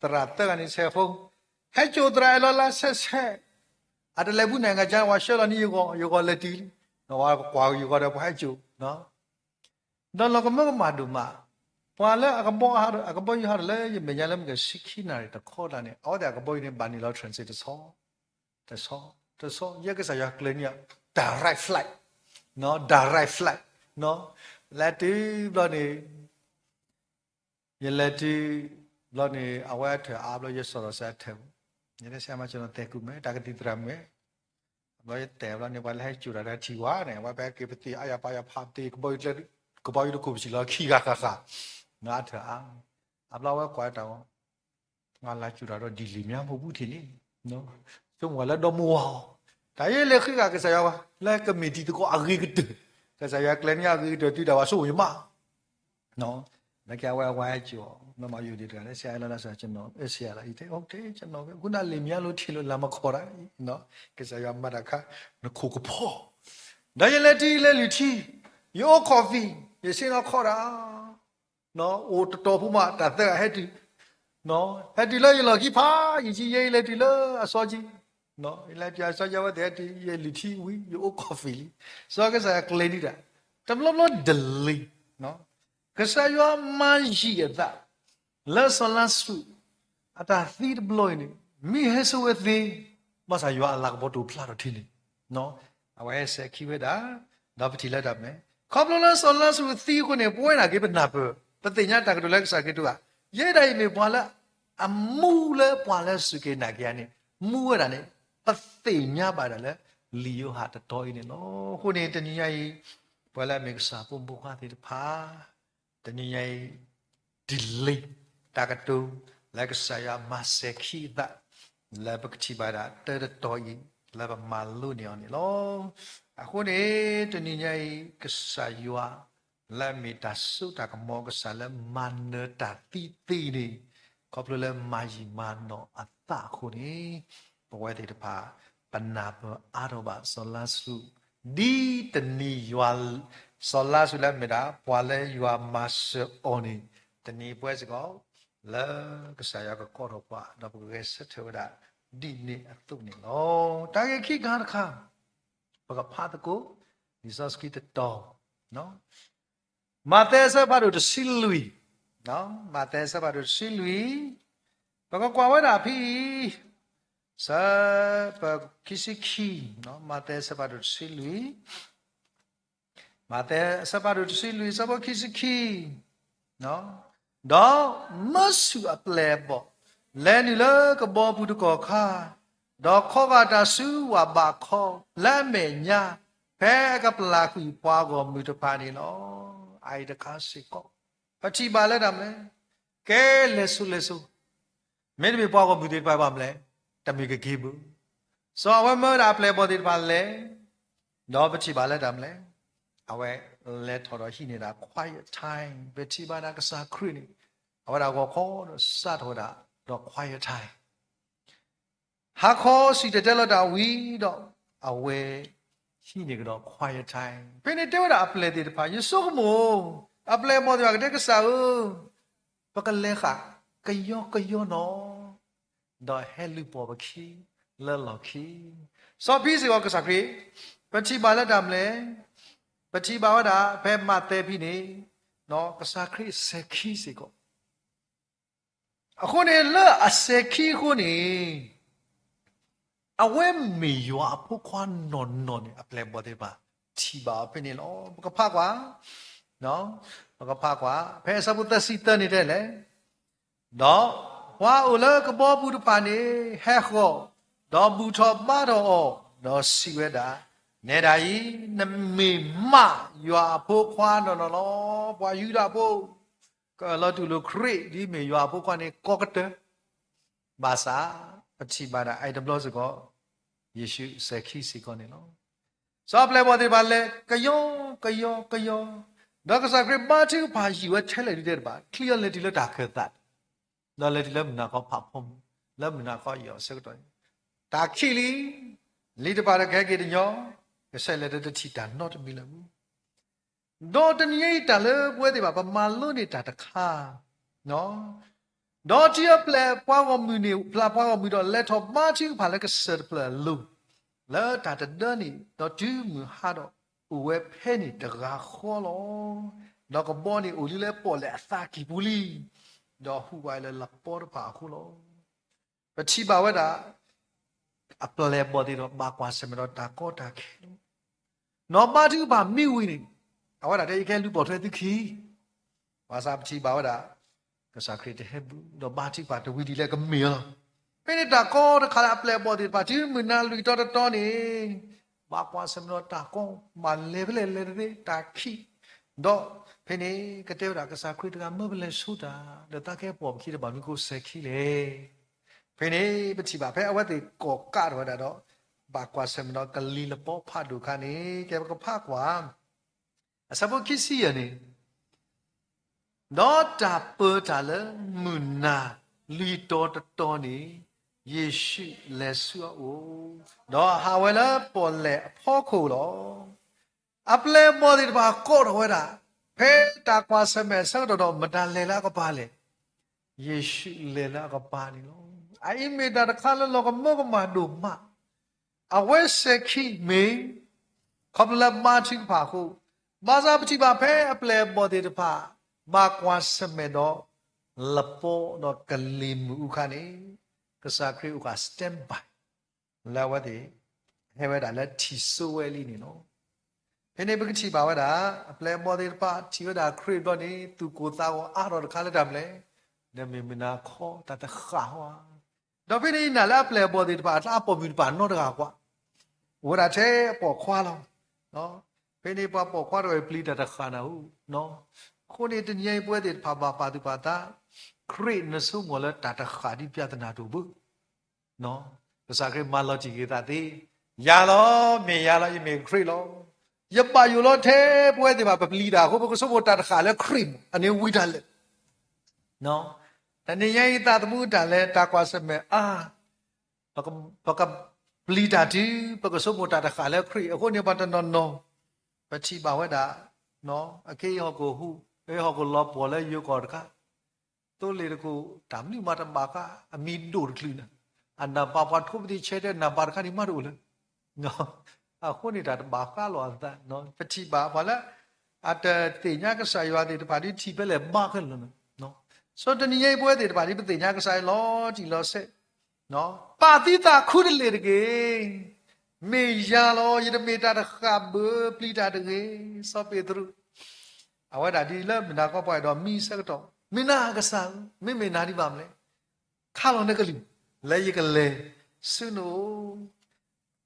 သရၣ်သၢဂၤန့ၣ် ဆဲးဖိ ဟဲစိာ်သရၣ်အဲၣ်လီၤလၢ ဆဲးဆဲး အတလဲၤဘူး နိုင်ငံခြား ဝဲဆှၢလီၤန့ၢ်ယဂီၢ် ယဂီၢ်လဲၤတုၤလံ ဝဲကွၢ်ယဂီၢ်ဒီးပှၤဟဲစိာ် ဒီးလီၤကမၢကမၣ်ဒိၣ်မး ပှၤလၢအကဘီ အကဘီယူၤဟးထီၣ်လၢယမဲာ်ညါလၢမ့ၢ်ကဆံခံနၣ်ရံၣ်တခီတၢ်န့ၣ် အဝဲသ့ၣ်အကဘီယူၤန့ၣ် ဘၣ်န့ၢ်လီၤ transit တဆီ တဆီ တဆီ ယဲကစၢ်ယွၤကျဲၤန့ၢ် direct flight နီၤ direct flight နီၤ လဲၤတုၤဘျီန့ၣ် ယလဲၤတုၤဘျီန့ၣ် အဝဲအထၢၣ်အါဘျီ ယစိာ်ဒီးစဲးအထၢၣ် ယတဲဆဲးမၤ ကျွန်တော် သယ်ကူမယ် တၢ်ကသံၣ်သရၣ်မုၣ် အဘျီယတဲဘျီန့ၣ် ပှၤလၢဟဲစိာ်တၢ်ဒီးထံၣ်ဝဲန့ၣ် အဝဲပဟဲက့ၤပသ့ၣ်အါယၤပာ်ယၤဖးပသ့ၣ် ကဘီယူၤတလဲၤ ကဘီယူၤတခိၣ်ပစံၣ်လီၤခံဂၤဃၣ်ဃၣ် နီၤအထၢၣ်အါ အဘျီအဝဲကွၢ်တၢ်ဂီၤ ငါလာကြိုတာတော့ ဒီလီၤမၠါမဟုတ်ဘူးထင်န့ၣ် ဆိကမိၣ်ဝဲလၢဒီမါဝၤအီၤ တၢ်အံၤလဲၤဃ့ဂၤကစၢ်ယွၤဝဲ လၢကမ့ၢ်တံၤသကိးအဂ့ၤကတၢၢ် ကစၢ်ယွၤကျဲၤန့ၢ်အဂ့ၤကတၢၢ်တုၤဒၣ်ဝဲဆိကမိၣ်ယမး နီၤ နာ်က့အဝဲအဝဲဟဲကၠိအီၤ မ့ၢ်မၤယိၤဒံးတဂၤန့ၣ် ဆဲးလၢလၢစးကနီၤ အဆဲးလီၤ ယတဲ အိၣ်တဲကနီၤ ဝဲ အဃိန့ၣ်လံာ်မံၤညါလိထံးလိာ်လၢမခီတၢ် ကစၢ်ယွၤမၤတၢ်ခါ နခိၣ်ကဖီ ဒီးယလဲၤတုၤယလဲၤလုၢ်ထံ ယအိၣ် coffee ယဆ့ၣ်နီၤခီတၢ် အိၣ်တတီၤဖိမး တၢ်သၢဂၤဟဲတုၤ ဟဲတုၤလၢယလီၢ်ခံဖးယံၤ ယဲယလဲၤတုၤလၢအစီကံ ယလဲၤတုၤအစီကံ အဝဲသ့ၣ်ဟဲတုၤ ယလုၢ်ထံဝံၤ ယအိၣ် coffee လံ စီၤကစၢ်ယွၤကျဲၤဒံးတၢ် တဘျီဘျီ delay ကစၢ်ယွၤမၤယံာ်အသး လၢစီၤလါစရူး အတၢ်သံတဘျီအံၤန့ၣ် မ့ၢ်ဟဲဆိဝဲသ့ ဘၣ်ဆၣ်ယွၤအလၤကပီၤတအိၣ်ဖျါထီၣ်ထံန့ၣ် အဝဲဟဲစဲၤခံဝဲဒၣ် ဒီးပထံၣ်လၢတၢ်မဲာ် ခီဖျိလၢစီၤလါစရူးသံအဃိန့ၣ် ပဝဲနာ်က့ပနၢ်ပၢၢ် ပသ့ၣ်ညါတၢ်ကတိၤလၢကစၢ်ခရံာ်တဂၤ ယဲဒၣ်အံၤမ့ၢ်ပှၤလၢ အမူလၢပှၤလၢစူၢ်က့ၤနာ်က့ၤအန့ၣ် မူဝဲဒၣ်န့ၣ် ပသ့ၣ်ညါဘၣ်ဒၣ်လၢ လံာ်ယိၤဟၣ်တတီၤအံၤန့ၣ်လီၤ. အဃိန့ၣ် တနံၤညါအံၤ ပှၤလၢအမ့ၢ်ကစၢ်ဖိမုၣ်ဖိခွါသ့ၣ်တဖၣ် တနံၤညါအံၤ delay တၢ်ကတိၤ လၢကစၢ်ယွၤမၤစဲၤခံအသး လၢပကထံၣ်ဘၣ်ဒၣ်တၢ်တတီၤအံၤ လၢပမၤလိန့ၢ်အီၤန့ၣ်လီၤ. အဃိန့ၣ် တနံၤညါအံၤ ကစၢ်ယွၤ လၢအမ့ၢ်တၢ်စိတၢ်ကမီၤကစၢ်လၢမၤနၢၤတၢ်သံသ့န့ၣ် ခီဖျိလၢမၤယံာ်မၤနီၢ်အသးအဃိန့ၣ် ပဝဲသ့ၣ်တဖၣ် ပနၢ်ပၢၢ်အါထီၣ်ဘၣ်စီၤလါစရူး ဒ်တနံၤယွၤ စီၤလါစရူးလၢအမ့ၢ်ဒၣ် ပှၤလၢယွၤမၤစၢၤအီၤန့ၣ် တနံၤပဝဲစ့ၢ်ကီး လၢကစၢ်ယွၤကကိးထီၣ်ပှၤ ဒီးပကဂဲၤဆၢထၢၣ်ဝဲဒၣ် ဒ်န့ၣ်အသိးန့ၣ်လီၤ. တၢ်ဂ့ၢ်ခံခါတခါ ပကဖးသကိး လံာ်စီဆှံတတီၤ မးသဲအဆၢဖးဒိၣ်တဆံလွံၢ်, မးသဲအဆၢဖးဒိၣ်တဆံလွံၢ်, ပကကွၢ်ဝဲဒၣ်ဖဲအံၤ ဆၢဖိခံဆံခံ, မးသဲအဆၢဖးဒိၣ်တဆံလွံၢ်, မးသဲအဆၢဖးဒိၣ်တဆံလွံၢ် ဆၢဖိခံဆံခံ, ဒီးမၢဆူၣ်အပျဲၢ်အဘီၣ် လဲၤနုာ်လၢကဘီပူၤတကီၢ်ခါ, ဒီးခီဂာ်တၢ်ဆူဝၣ်ဘးခီ လၢအမဲာ်ညါ, ဖဲအကပျၢ်ကွံာ်ပှၤဂီၢ်မုၢ်တဖၣ်န့ၣ်လီၤ. အအံၤတခါစ့ၢ်ကီး ပထံၣ်ဘၣ်လၢတၢ်မနုၤလဲၣ်, ကဲလဲၤစိၤလဲၤစိၤ မ့တမ့ၢ်ပှၤဂီၢ်မုၢ်သ့ၣ်တဖၣ် ဘၣ်မနုၤလဲၣ်, တမ့ၢ်ကက့ၤဘၣ်. စီၤအဝဲမၢဝဲဒၣ်အပျဲၢ်အဘီၣ်သ့ၣ်တဖၣ်လဲၤ, ဒီးပထံၣ်ဘၣ်လၢတၢ်မနုၤလဲၣ်, အဝဲလဲၤထီၣ်ဒီးဟံးန့ၢ်ဒၣ် quiet time, ပထံၣ်ဘၣ်ဒၣ်ကစၢ်ခရံာ်န့ၣ် အဝဲဒၣ်ဂီၤခီဒီးစးထီၣ်ဝဲဒၣ်ဒီး quiet time ဟါခီစံၣ်တဲၤတဲလီၤတၢ်ဝံၤဒီး အဝဲဟံးန့ၢ်ကဒီး quiet time. ဖဲန့ၣ်တဲဝဲဒၣ်အပျဲၢ်သ့ၣ်တဖၣ်, ယဆိကမိၣ် အပျဲၢ်အဘီၣ်သ့ၣ်တဖၣ်ကတဲကစၢ်ဧၢ, ပကလဲၤဃာ်ကယီကယီနီၤ, ဒီးဟဲလုၢ်ပီၢ်ပခံလၢလီၢ်ခံ. စီၤပံစ့ၢ်ကီးကစၢ်ခရံာ်, ပထံၣ်ဘၣ်လၢတၢ်မနုၤလဲၣ်, ပထံၣ်ဘၣ်ဝဲဒၣ်ဖဲမးသဲဖဲန့ၣ်, ကစၢ်ခရံာ်စဲၤခံစ့ၢ်ကီး အဃိန့ၣ် လၢအစဲၤခံအဃိန့ၣ် အဝဲမ့ၢ်ယွၤအဖိခွါနီၢ်နီၢ်န့ၣ် အပျဲၢ်အဘီၣ်သ့ၣ်တဖၣ် ထံၣ်ဘၣ်အီၤဖဲန့ၣ်လီၤ. ပကဖးကွၢ်, ပကဖးကွၢ် ဖဲအဆၢဖိသၢဆံသၢန့ၣ်တဲလဲၣ်, ဒီးပှၤအိၣ်လၢကဘီပူၤတဖၣ်န့ၣ် ဟဲဃီၤ, ဒီးဘူၣ်ထီၣ်ဘါထီၣ်အီၤ, ဒီးစံးဝဲဒၣ်, နဲဒၣ်အံၤ နမ့ၢ်မးယွၤအဖိခွါနီၢ်နီၢ်လီၤ. ပှၤယူဒၤဖိ ကအၢၣ်လီၤတူၢ်လိာ်ခရံာ်ဒ်မ့ၢ်ယွၤအဖိခွါန့ၣ် ကိးကတၢၢ်, ဘၣ်ဆၣ် ပထံၣ်ဘၣ်ဒၣ်အအံၤတဘျီစ့ၢ်ကီး ယ့ၣ်ၡူးစဲၤခံစ့ၢ်ကီးန့ၣ်လီၤ. စီၤအပျဲၢ်အဘီၣ်သ့ၣ်တဖၣ်လဲၤ ကယီကယီကယီ, ဒီးကစၢ်ခရံာ်ဘါထုကဖၣ်ယံာ်ဝဲထဲလဲၣ်ဒုးတဲတဘၣ်, ချံအီၤလဲၤတုၤလၢတၢ်ခၢၣ်သး, ဒီးလဲၤတုၤလၢမုၢ်နၤခီဖးဖီမုၢ်, လၢမုၢ်နၤခီယီၤအဆၢကတီၢ်န့ၣ်, တၢ်ခံးလံ, လံာ်တဖၣ်ဒီးကဟဲက့ၤတညီ, ကဆဲးလဲၤဒီးတထံၣ်တၢ်နီတမံၤလၢၤဘၣ်. ဒီးတနံၤအံၤတၢ်လၢပဝဲသ့ၣ်တဖၣ် ပမၤလိန့ၢ်တၢ်တခါ, ဒီးတုၤအပျဲၢ်ပှၤဂီၢ်မုၢ်န့ၣ် ပျၢ်ပှၤဂီၢ်မုၢ်ဒီးလဲၤထီၣ်ဘါထုကဖၣ်လၢကစၢၢ်တဖျၢၣ်အလိၤ, လၢတၢ်တဒၢန့ၣ်, ဒီးတုၤမုၢ်ဟါဒီး အိၣ်ဝဲဖဲန့ၣ်တဂၤဃီလီၤ. ဒီးကဘီန့ၣ်အိၣ်လံလၢပီၣ်လဲၣ်အသးကံၢ်ပူၤလံ, ဒီးဟူးဝးလၢလပီတဖၣ်အဃိလီၤ. ပထံၣ်ဘၣ်ဝဲဒၣ် အပျဲၢ်အဘီၣ်သ့ၣ်တဖၣ် ဘၣ်ကွၢ်ဆၢၣ်မဲာ်ဒီးတၢ်ကီတၢ်ခဲလီၤ. ဒီးဘါထုကဖၣ်မ့ၢ်ဝံၤန့ၣ်, အဝဲဒၣ်တဲ ယကဟဲလူၤပိာ်ထွဲသုခံ, ဘၣ်ဆၣ်ပထံၣ်ဘၣ်ဝဲဒၣ် ကစၢ်ခရံာ်တဟဲဘူး, ဒီးဘါထုကဖၣ်တဝံၤဒ်လဲၣ်ကမ့ၢ်လီၤ. ဖဲန့ၣ်တၢ်ကီတခါလၢအပျဲၢ်အဘီၣ်သ့ၣ်တဖၣ် တုၤမုၢ်နၤလွံၢ်ကတီၢ်တတီၤန့ၣ်, ဘၣ်ကွၢ်ဆၢၣ်မဲာ်ဒီးတၢ်ကီ, မၤလဲၤဖဲလဲၣ်လဲၤတသ့ တၢ်ခံး, ဒီးဖဲန့ၣ် ကတဲဝဲဒၣ်ကစၢ်ခရံာ်တဂၤမၢပလဲၤဆိတၢ်, ဒီးသးကဲပိာ်ပခံတဘၣ်မနုၤဃိစဲၤခံလဲၣ်. ဖဲန့ၣ် ပထံၣ်ဘၣ်ဖဲအဝဲသ့ၣ်ကိးကးထီၣ်ဝဲဒၣ်ဒီး ဘၣ်ကွၢ်ဆၢၣ်မဲာ်ဒီးကလံၤလပီဖးဒိၣ်အခါန့ၣ်, ကဲပကဖးကွၢ် အဆၢဖိခံဆံယဲၢ်န့ၣ် ဒီးတၢ်ပၢတၢ်လၢမုၢ်နၤလွံၢ်တီၤတတီၤန့ၣ်, ယ့ၣ်ၡူးလဲၤဆူအအိၣ်, ဒီးဟးဝဲလၢပီၣ်လဲၣ်အဖီခိၣ်လီၤ. အပျဲၢ်အဘီၣ်သ့ၣ်တဖၣ်ကိးထီၣ်ဝဲဒၣ်, ဖဲတၢ်ကွၢ်ဆၢၣ်မဲာ်အဆၢကတီၢ်ဒီး မတၤလဲၤလၢအကပၤလဲၣ်. ယ့ၣ်ၡူးလဲၤလၢအကပၤန့ၣ်လီၤ. အအံၤမ့ၢ်တၢ်တခါလၢလီၤကမၢကမၣ်ဒိၣ်မး, အဝဲစဲၤခံမ့ၢ် ခီဖျိလၢဘါထုကဖၣ်အဃိ, ဘၣ်ဆၣ်ပထံၣ်ဘၣ်ဖဲအပျဲၢ်အဘီၣ်သ့ၣ်တဖၣ် ဘၣ်ကွၢ်ဆၢၣ်မဲာ်ဒီး လပီဒီးကလံၤမုၢ်အူခါန့ၣ်, ကစၢ်ခရံာ်အိၣ်ဃာ် stand by လၢအဝဲသ့ၣ် ဟဲဝဲဒၣ်လၢထံၣ်စိဝဲလံန့ၣ်လီၤ. ဖဲန့ၣ်ပကထံၣ်ဘၣ်ဝဲဒၣ် အပျဲၢ်အဘီၣ်သ့ၣ်တဖၣ်ထံၣ်ဝဲဒၣ်ခရံာ်ဘျီန့ၣ် သူၣ်ကိၢ်သးဂီၤအါထီၣ်တခါလၢတၢ်မနုၤလဲၣ်, ဒီးမ့ၢ်မုၢ်နၤခီတၢ်တဃၣ်ဝဲ ဒီးဖဲန့ၣ်ယနာ်လၢအပျဲၢ်အဘီၣ်သ့ၣ်တဖၣ်အတၢ်ပိာ်မုၣ်တဖၣ်နီတဂၤကွၢ်, အိၣ်ဝဲဒၣ်ထဲပိာ်ခွါလီၤ. ဖဲန့ၣ်ပှၤပိာ်ခွါတဂၤအံၤပျံၤတၢ်တဃၣ်နၤဧိၤ, အဃိန့ၣ်တနံၤအံၤပဝဲသ့ၣ်တဖၣ်ဘၣ်ပာ်သူၣ်ပာ်သး, ခရံာ်နဆိကမိၣ်လၢတၢ်တဃၣ်ဒ်ပျၢ်သနာ်တအိၣ်ဘၣ် ကစၢ်ခရံာ်မၤလီၤတံၢ်က့ၤသးသ့, ယၤလီၤ, မ့ၢ်ယၤလီၤ, ယမ့ၢ်ခရံာ်လီၤ. ယဘၣ်ယိၣ်လီၤထဲပဝဲသ့ၣ်တဖၣ် ပပျံၤတၢ်အဃိ ပကဆိကမိၣ်တၢ်တဃၣ်လၢခရံာ်မး, အန့ၣ်ဝံတၢ်လၢာ် တနံၤညါအံၤသးသမူတၢ်လဲၤ တၢ်ကွၢ်ဆၢၣ်မဲာ်အါ, ပကပျံၤတၢ်တုၤ ပကဆိကမိၣ်တၢ်တဃၣ်လၢခရံာ်အဃိန့ၣ် ပှၤတနီၤနီၤ ပထံၣ်ဘၣ်ဝဲဒၣ်, အက့ဟီၣ်ခိၣ်ဟူး, အဟီၣ်ခိၣ်လီၤပှီၢ်လၢယိၤကီၢ်တခါ, သိလ့ၣ်တခိၣ် တၢ်မနုၤမးတဘၣ်ဃး, အမံၤဒိၣ်တချုးနၤ, အနၢ်ပၢၢ်ပှၤထိပသံဆဲတဲနၢ်ပၢၢ်တခါန့ၣ်မးတအိၣ်လၢ အဃိန့ၣ်တၢ်တဘၣ်ဃးလီၤအသး, ပထံၣ်ဘၣ်ပှၤလၢ အတသ့ၣ်ညါကစၢ်ယွၤသ့ၣ်တဖၣ်ဒ်ထံၣ်ဖဲလဲၣ်ဘါခဲလၢာ်လီၤ. ဆိတနံၤညါအံၤပဝဲသ့ၣ်တဖၣ်ဒ်ပသ့ၣ်ညါကစၢ်ယွၤလီၤတံၢ်လီၤဆဲး, ပာ်သုသးခူတလ့ၢ်တက့ၢ်. မ့ၢ်ယၤလီၤ, ယတမ့ၢ်တၢ်တဃၣ်ဘၣ်, ပျံၤတၢ်တဂ့ၤ. စီၤပ့းတရူး အဝဲဒၣ်ဒ်လၢမုၢ်နၤခီပှၤဒီးမံဆၢကတီၢ်, မ့ၢ်နၤကစၢ်ဧၢ, မ့မ့ၢ်နၤဒ်ဘၣ်မနုၤလဲၣ်, ခးလီၤနကလုၢ် လၢယကလဲၤဆူနအိၣ်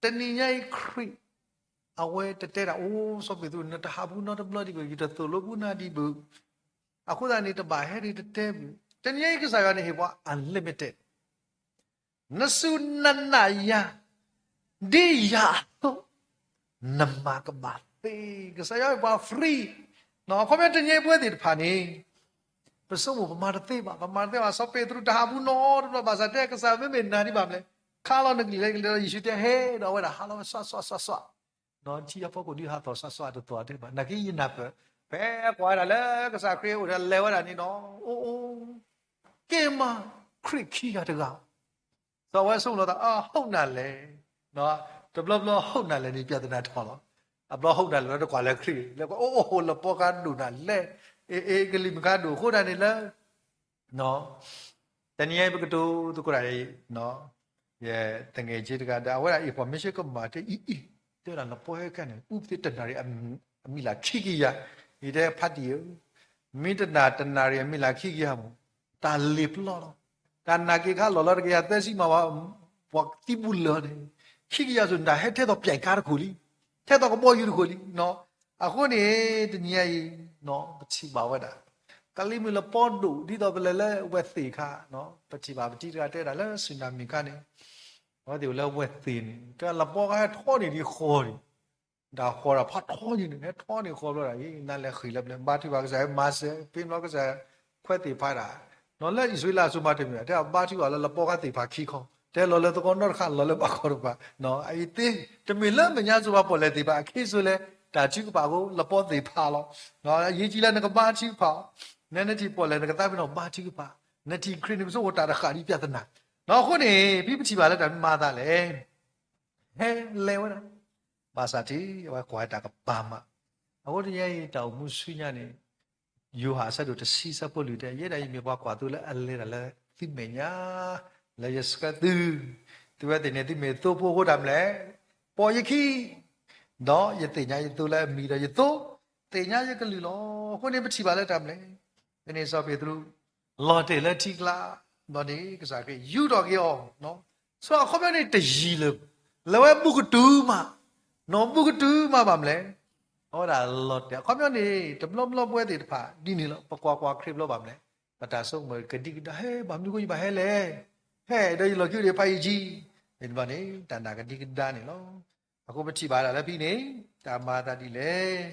တနံၤညါအံၤခရံာ် အဝဲတတဲဒၣ် အိၣ် စီၤပ့းတရူး နတဟးဘူးနီတဘျီဒံးဘၣ်, ယတသိၣ်လိဘူးနၤဒံးဘၣ်. အဃိသတးန့ၣ် တဘၣ်ဟဲဒံးတတဲဘၣ်. တနံၤညါအံၤကစၢ်ယွၤန့ၣ်ဟ့ၣ်ပှၤ unlimited, နစူၢ်နနာ်ယၤ ဒ်ယၤအသိး နမၤကဘၣ်သ့. ကစၢ်ယွၤဟ့ၣ်ပှၤ free. အခီပညီတနံၤညါအံၤပဝဲသ့ၣ်တဖၣ်န့ၣ် ပဆိကမိၣ်ပမၤတသ့ဘၣ်, ပမၤတသ့ဘၣ်. စီၤပ့းတရူးတဟးဘူးနီတဘျီဘၣ်ဆၣ်တဲ ကစၢ်မ့မ့ၢ်နၤဒံးဘၣ်မနုၤလဲၣ်, ခးလီၤနကလုၢ်လၢယကလဲၤဒီး ယ့ၣ်ၡူးတဲဟဲဒီးအဝဲဒၣ်ဟးလီၤဝဲ စွးစွးစွးစွး ထံအဖီခိၣ်ဒ်ဟးသီၣ်စွးစွးတသီၣ်တဲဘၣ်. နာ်က့ယနၢ်ပၢၢ် ဖဲကွၢ်ဝဲဒၣ်လၢကစၢ်ခရံာ်အိၣ်ဒီးလဲၤဝဲဒၣ်န့ၣ်ဒီး အိၣ်အိၣ် က့ၤမၤခရံာ်ခံဂၤတဂၤ စီၤဝဲဆိကမိၣ်လီၤသး အဟုတ်နၤလဲၣ်, တဘျီဘျီ ဟုတ်နၤလဲၣ်န့ၣ် ပြဿနာထီၣ်လီၤ. အဘျီ ဟုတ်နၤလဲၣ် လၢတကွၢ်လၢခရံာ် လၢကွၢ် အိၣ်အိၣ် လပီခါဒိၣ်နၤလဲၣ်, အ့ အ့ ကလံၤမုၢ်ခါဒိၣ်အဃိဒၣ်န့ၣ်လၢ တနံၤညါအံၤပကတိၤသကိးတၢ်အံၤ ယသငယ်ချင်းတဂၤဒီး အဝဲဒၣ် information ကမၣ်တဲအံၤအံၤ တဲဝဲဒၣ်လပီဟဲခါန့ၣ် အူသ့တနၣ်ရံၣ် အမံၤလၢ်ခံကယၤ, ယတဲဖါတံၢ်ဧၢ, မ့ၢ်တနၣ် တနၣ်ရံၣ်အမံၤလၢ်ခံကယၤမး တၢ်လ့ၤပျီလီၤ. တၢ်နာ်က့ၤခါလီၢ်လၢတကယၤသၢဆံမးဝဲ ပှၤသံဘူးလၢာ်န့ၣ် ခံကယၤစ့ၢ် နတၢ်ဟဲထဲသိးပျဲၢ်ကါတခိၣ်လံ, ထဲသိးကဘီယူၤတခိၣ်လံ. အဃိန့ၣ် တနံၤညါအံၤ ပထံၣ်ဘၣ်ဝဲဒၣ် ကလံၤမုၢ်လပီဒိၣ် ဒ်သိးပလဲၤလၢဝဲၢ်သ့ၣ်ခါ, ပထံၣ်ဘၣ်ပတံၤတဂၤတဲဒၣ်လၢ tsunami ခါန့ၣ် အဝဲသ့ၣ်အိၣ်လၢဝဲၢ်သ့ၣ်န့ၣ် တဲလပီခါဟဲထီန့ၢ်ဒံးဃီန့ၣ်, ဒၣ်ဃီဒီးဖးထီန့ၣ် ဟဲထီန့ၢ်ဃီဘျီဒၣ်အံၤ နလဲၤဃ့ၢ်လၢပျဲၢ် ဘါထုကဖၣ်ကစၢ်ယွၤမၤစၢၤ ဖဲဘျီကစၢ်ခွဲးသ့ၣ်ဖးဒၣ်, နီၢ်လၢအံၣ်စရ့လးအစိၤမးတမ့ၢ် တဲဘါထုကဖၣ်လၢလပီခါသ့ၣ်တဖၣ်ခံခီ, တဲလီၤလၢသကိးနီတခါ လီၤလၢဘၣ်ခီတဖၣ်, အအံၤသ့ တမ့ၢ်လၢမဲာ်ညါစိၤမးပီၣ်လဲၣ်သ့ၣ်တဖၣ် အခဲစိၤလဲၣ် တၢ်ထုကဖၣ်အဃိ လပီသ့ၣ်ဖးလီၤ. အရေးကြီးလၢနကဘါထုကဖၣ်, နနထံၣ်ပီၣ်လဲၣ်နကသးပ့ၤနီၣ်ဘါထုကဖၣ်, နထံၣ်ခရံာ်နကဆိကမိၣ်တၢ်တဃၣ်ဒ်ပြဿနာ, အဃိန့ၣ် ဖဲပထံၣ်ဘၣ်လၢတၢ်မၤအသးလဲၣ် ဟဲလဲၤဝဲဒၣ်, ဘၣ်ဆၣ်ထံၣ် အဝဲကွၢ်တၢ်ကပၤမး, အဃိတနံၤအံၤ တၢ်အိၣ်မူဆူညါန့ၣ် ယိၤဟၣ်အဆၢဒိၣ်တဆံဆၢဖိလွံၢ်တဲ ယဲဒၣ်အံၤမ့ၢ်ပှၤကွၢ်သိလၢအလဲၤတၢ်လၢသုမဲာ်ညါ, လၢယဆှၢသု, သုဝဲသ့ၣ်န့ၣ် သုမ့ၢ်သိဖိအဃိတၢ်မနုၤလဲၣ်, ပိာ်ယခံ ဒီးယသ့ၣ်ညါယသိလၢအမံၤဒီးယသိ သ့ၣ်ညါယကလုၢ်လီၤ. အဃိန့ၣ်ပထံၣ်ဘၣ်လၢတၢ်မနုၤလဲၣ်, ဖဲန့ၣ်စီၤပ့းတရူး လီၤတဲာ်လၢထံကျါ, ဘျီန့ၣ် ကစၢ်ခရံာ်ယူာ်ထီၣ်က့ၤအီၤ, ဆိအခီပညီန့ၣ်တယံာ်လၢၤ, လဲၤဝဲဘူးကတုၤမး, ဘူးကတုၤမးဘၣ်မနုၤလဲၣ်, အဝဲဒၣ်လီၤတဲာ် အခီပညီန့ၣ် တဘျီဘျီပဝဲသ့ၣ်တဖၣ်ဒ်န့ၣ်လီၤ. ပကွၢ်ကွၢ်ခရံာ်ဘျီဘၣ်မနုၤလဲၣ်, ပတၢ်ဆိကမိၣ်ကဒံကဒါ ဟဲ ဘၣ်မနုၤအဃိယဘၣ်ဟဲလဲၣ်, ဟဲဒီးယလီၢ်ခံအိၣ်ဒီးဖးယံာ်ကံ, မ့ၢ်တဘျီန့ၣ် တၢ်နာ်ကဒံကဒါန့ၣ်လီၤ. အဃိပထံၣ်ဘၣ်ဒၣ်လၢဖဲန့ၣ် တၢ်မၤအသးဒ်လဲၣ်,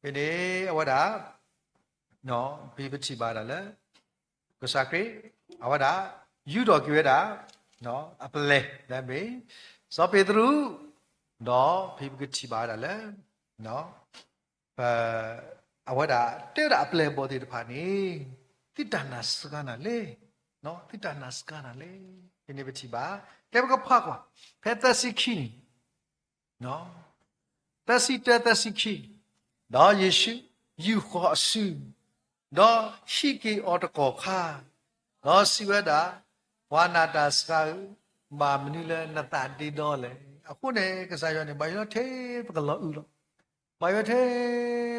ဖဲန့ၣ် အဝဲဒၣ် ဖဲပထံၣ်ဘၣ်ဒၣ်လၢ ကစၢ်ခရံာ် အဝဲဒၣ် ယူးထီၣ်က့ၤဝဲဒၣ် အပျဲၢ်လၢအမ့ၢ် စီၤပ့းတရူး, ဒီးဖဲပကထံၣ်ဘၣ်ဝဲဒၣ်လၢ အဝဲဒၣ်တဲဝဲဒၣ်အပျဲၢ်အဘီၣ်သ့ၣ်တဖၣ်န့ၣ် သုတၢ်နာ်စှၤနၤလဲၣ်, သုတၢ်နာ်စှၤနၤလဲၣ်. ဖဲန့ၣ်ပထံၣ်ဘၣ် ကဲပကဖးကွၢ် ဖဲသၢဆံခံန့ၣ် သၢဆံတၢ သၢဆံခံ, ဒီးယ့ၣ်ၡူးယူာ်ဃီၤအစု, ဒီးဟံးက့ၤအီၤတကီၢ်ခါ, ဒီးစံးဝဲဒၣ်, ပှၤနာ်တၢ်စှၤဧၢ, ဘၣ်မနုၤလၢနသးဒ့ဒီလဲၣ်. အဃိန့ၣ် ကစၢ်ယွၤန့ၣ် ဘၣ်ယိၣ်ထဲပကလီၤအုးလီၤ. ဘၣ်ယိၣ်ထဲ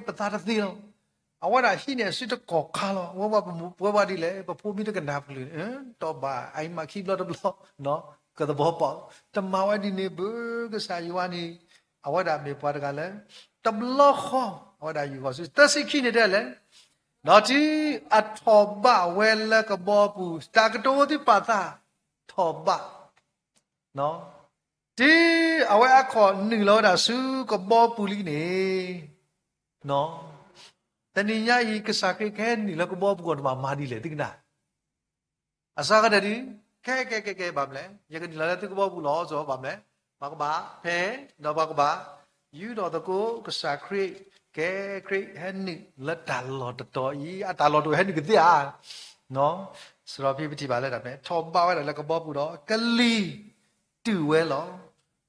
ပသးတသ့လီၤ. အဝဲဒၣ်ဟံးန့ၢ်အစုတကီၢ်ခါလီၤ. အဝဲပှၤဒ်လဲၣ်, ပဖိမုၣ်တကနၣ်ပျုၢ်န့ၣ် တီၢ်ဘၣ် အအံၤမၤခံဘျီတဘျီ, ကသဘီပာ်, တမၤဝဲဒ်န့ၣ်ဘၣ်. ကစၢ်ယွၤန့ၣ် အဝဲဒၣ်မ့ၢ်ပှၤတဂၤလၢ တဘျီဃီ အဝဲဒၣ်ယူာ်ဃီၤစု သၢဆံခံန့ၣ်တဲလဲၣ်, ဒီးတုၤအထီၣ်ဘးဝဲလၢကဘီပူၤ တၢ်ကတိၤဝဲသုပာ်သး ထီၣ်ဘး တုၤအဝဲအခိၣ်နုာ်လီၤဝဲဒၣ်ဆူကဘီပူၤလံန့ၣ်, တနံၤညါအံၤ ကစၢ်ခရံာ်ကဟဲနုာ်လၢကဘီပူၤအဂီၢ် တဘၣ်မၤဒ်လဲၣ် သုကနၣ်. အစှၤကတၢၢ်ဒုး ကဲ ကဲ ကဲ ကဲ ဘၣ်မနုၤလဲၣ်, ယကနုာ်လီၤလၢသုကဘီပူၤလီၤ စ့ၢ်ကီး ဘၣ်မနုၤလဲၣ်, ပှၤကဘၣ်ဖဲ ဒီးပှၤကဘၣ် ယူးထီၣ်သကိးကစၢ်ခရံာ်, ကဲခရံာ်ဟဲနုာ်လၢတၢ်လီၢ်တတီၤအံၤ အတၢ်လီၢ်တအိၣ်ဟဲနုာ်ကသ့ဧါ. စရီဖံပထံၣ်ဘၣ်လၢတၢ်မ့ၢ် ထီၣ်ဘးဝဲဒၣ်လၢကဘီပူၤဒီး ကလံၤ တုၤဝဲလီၤ.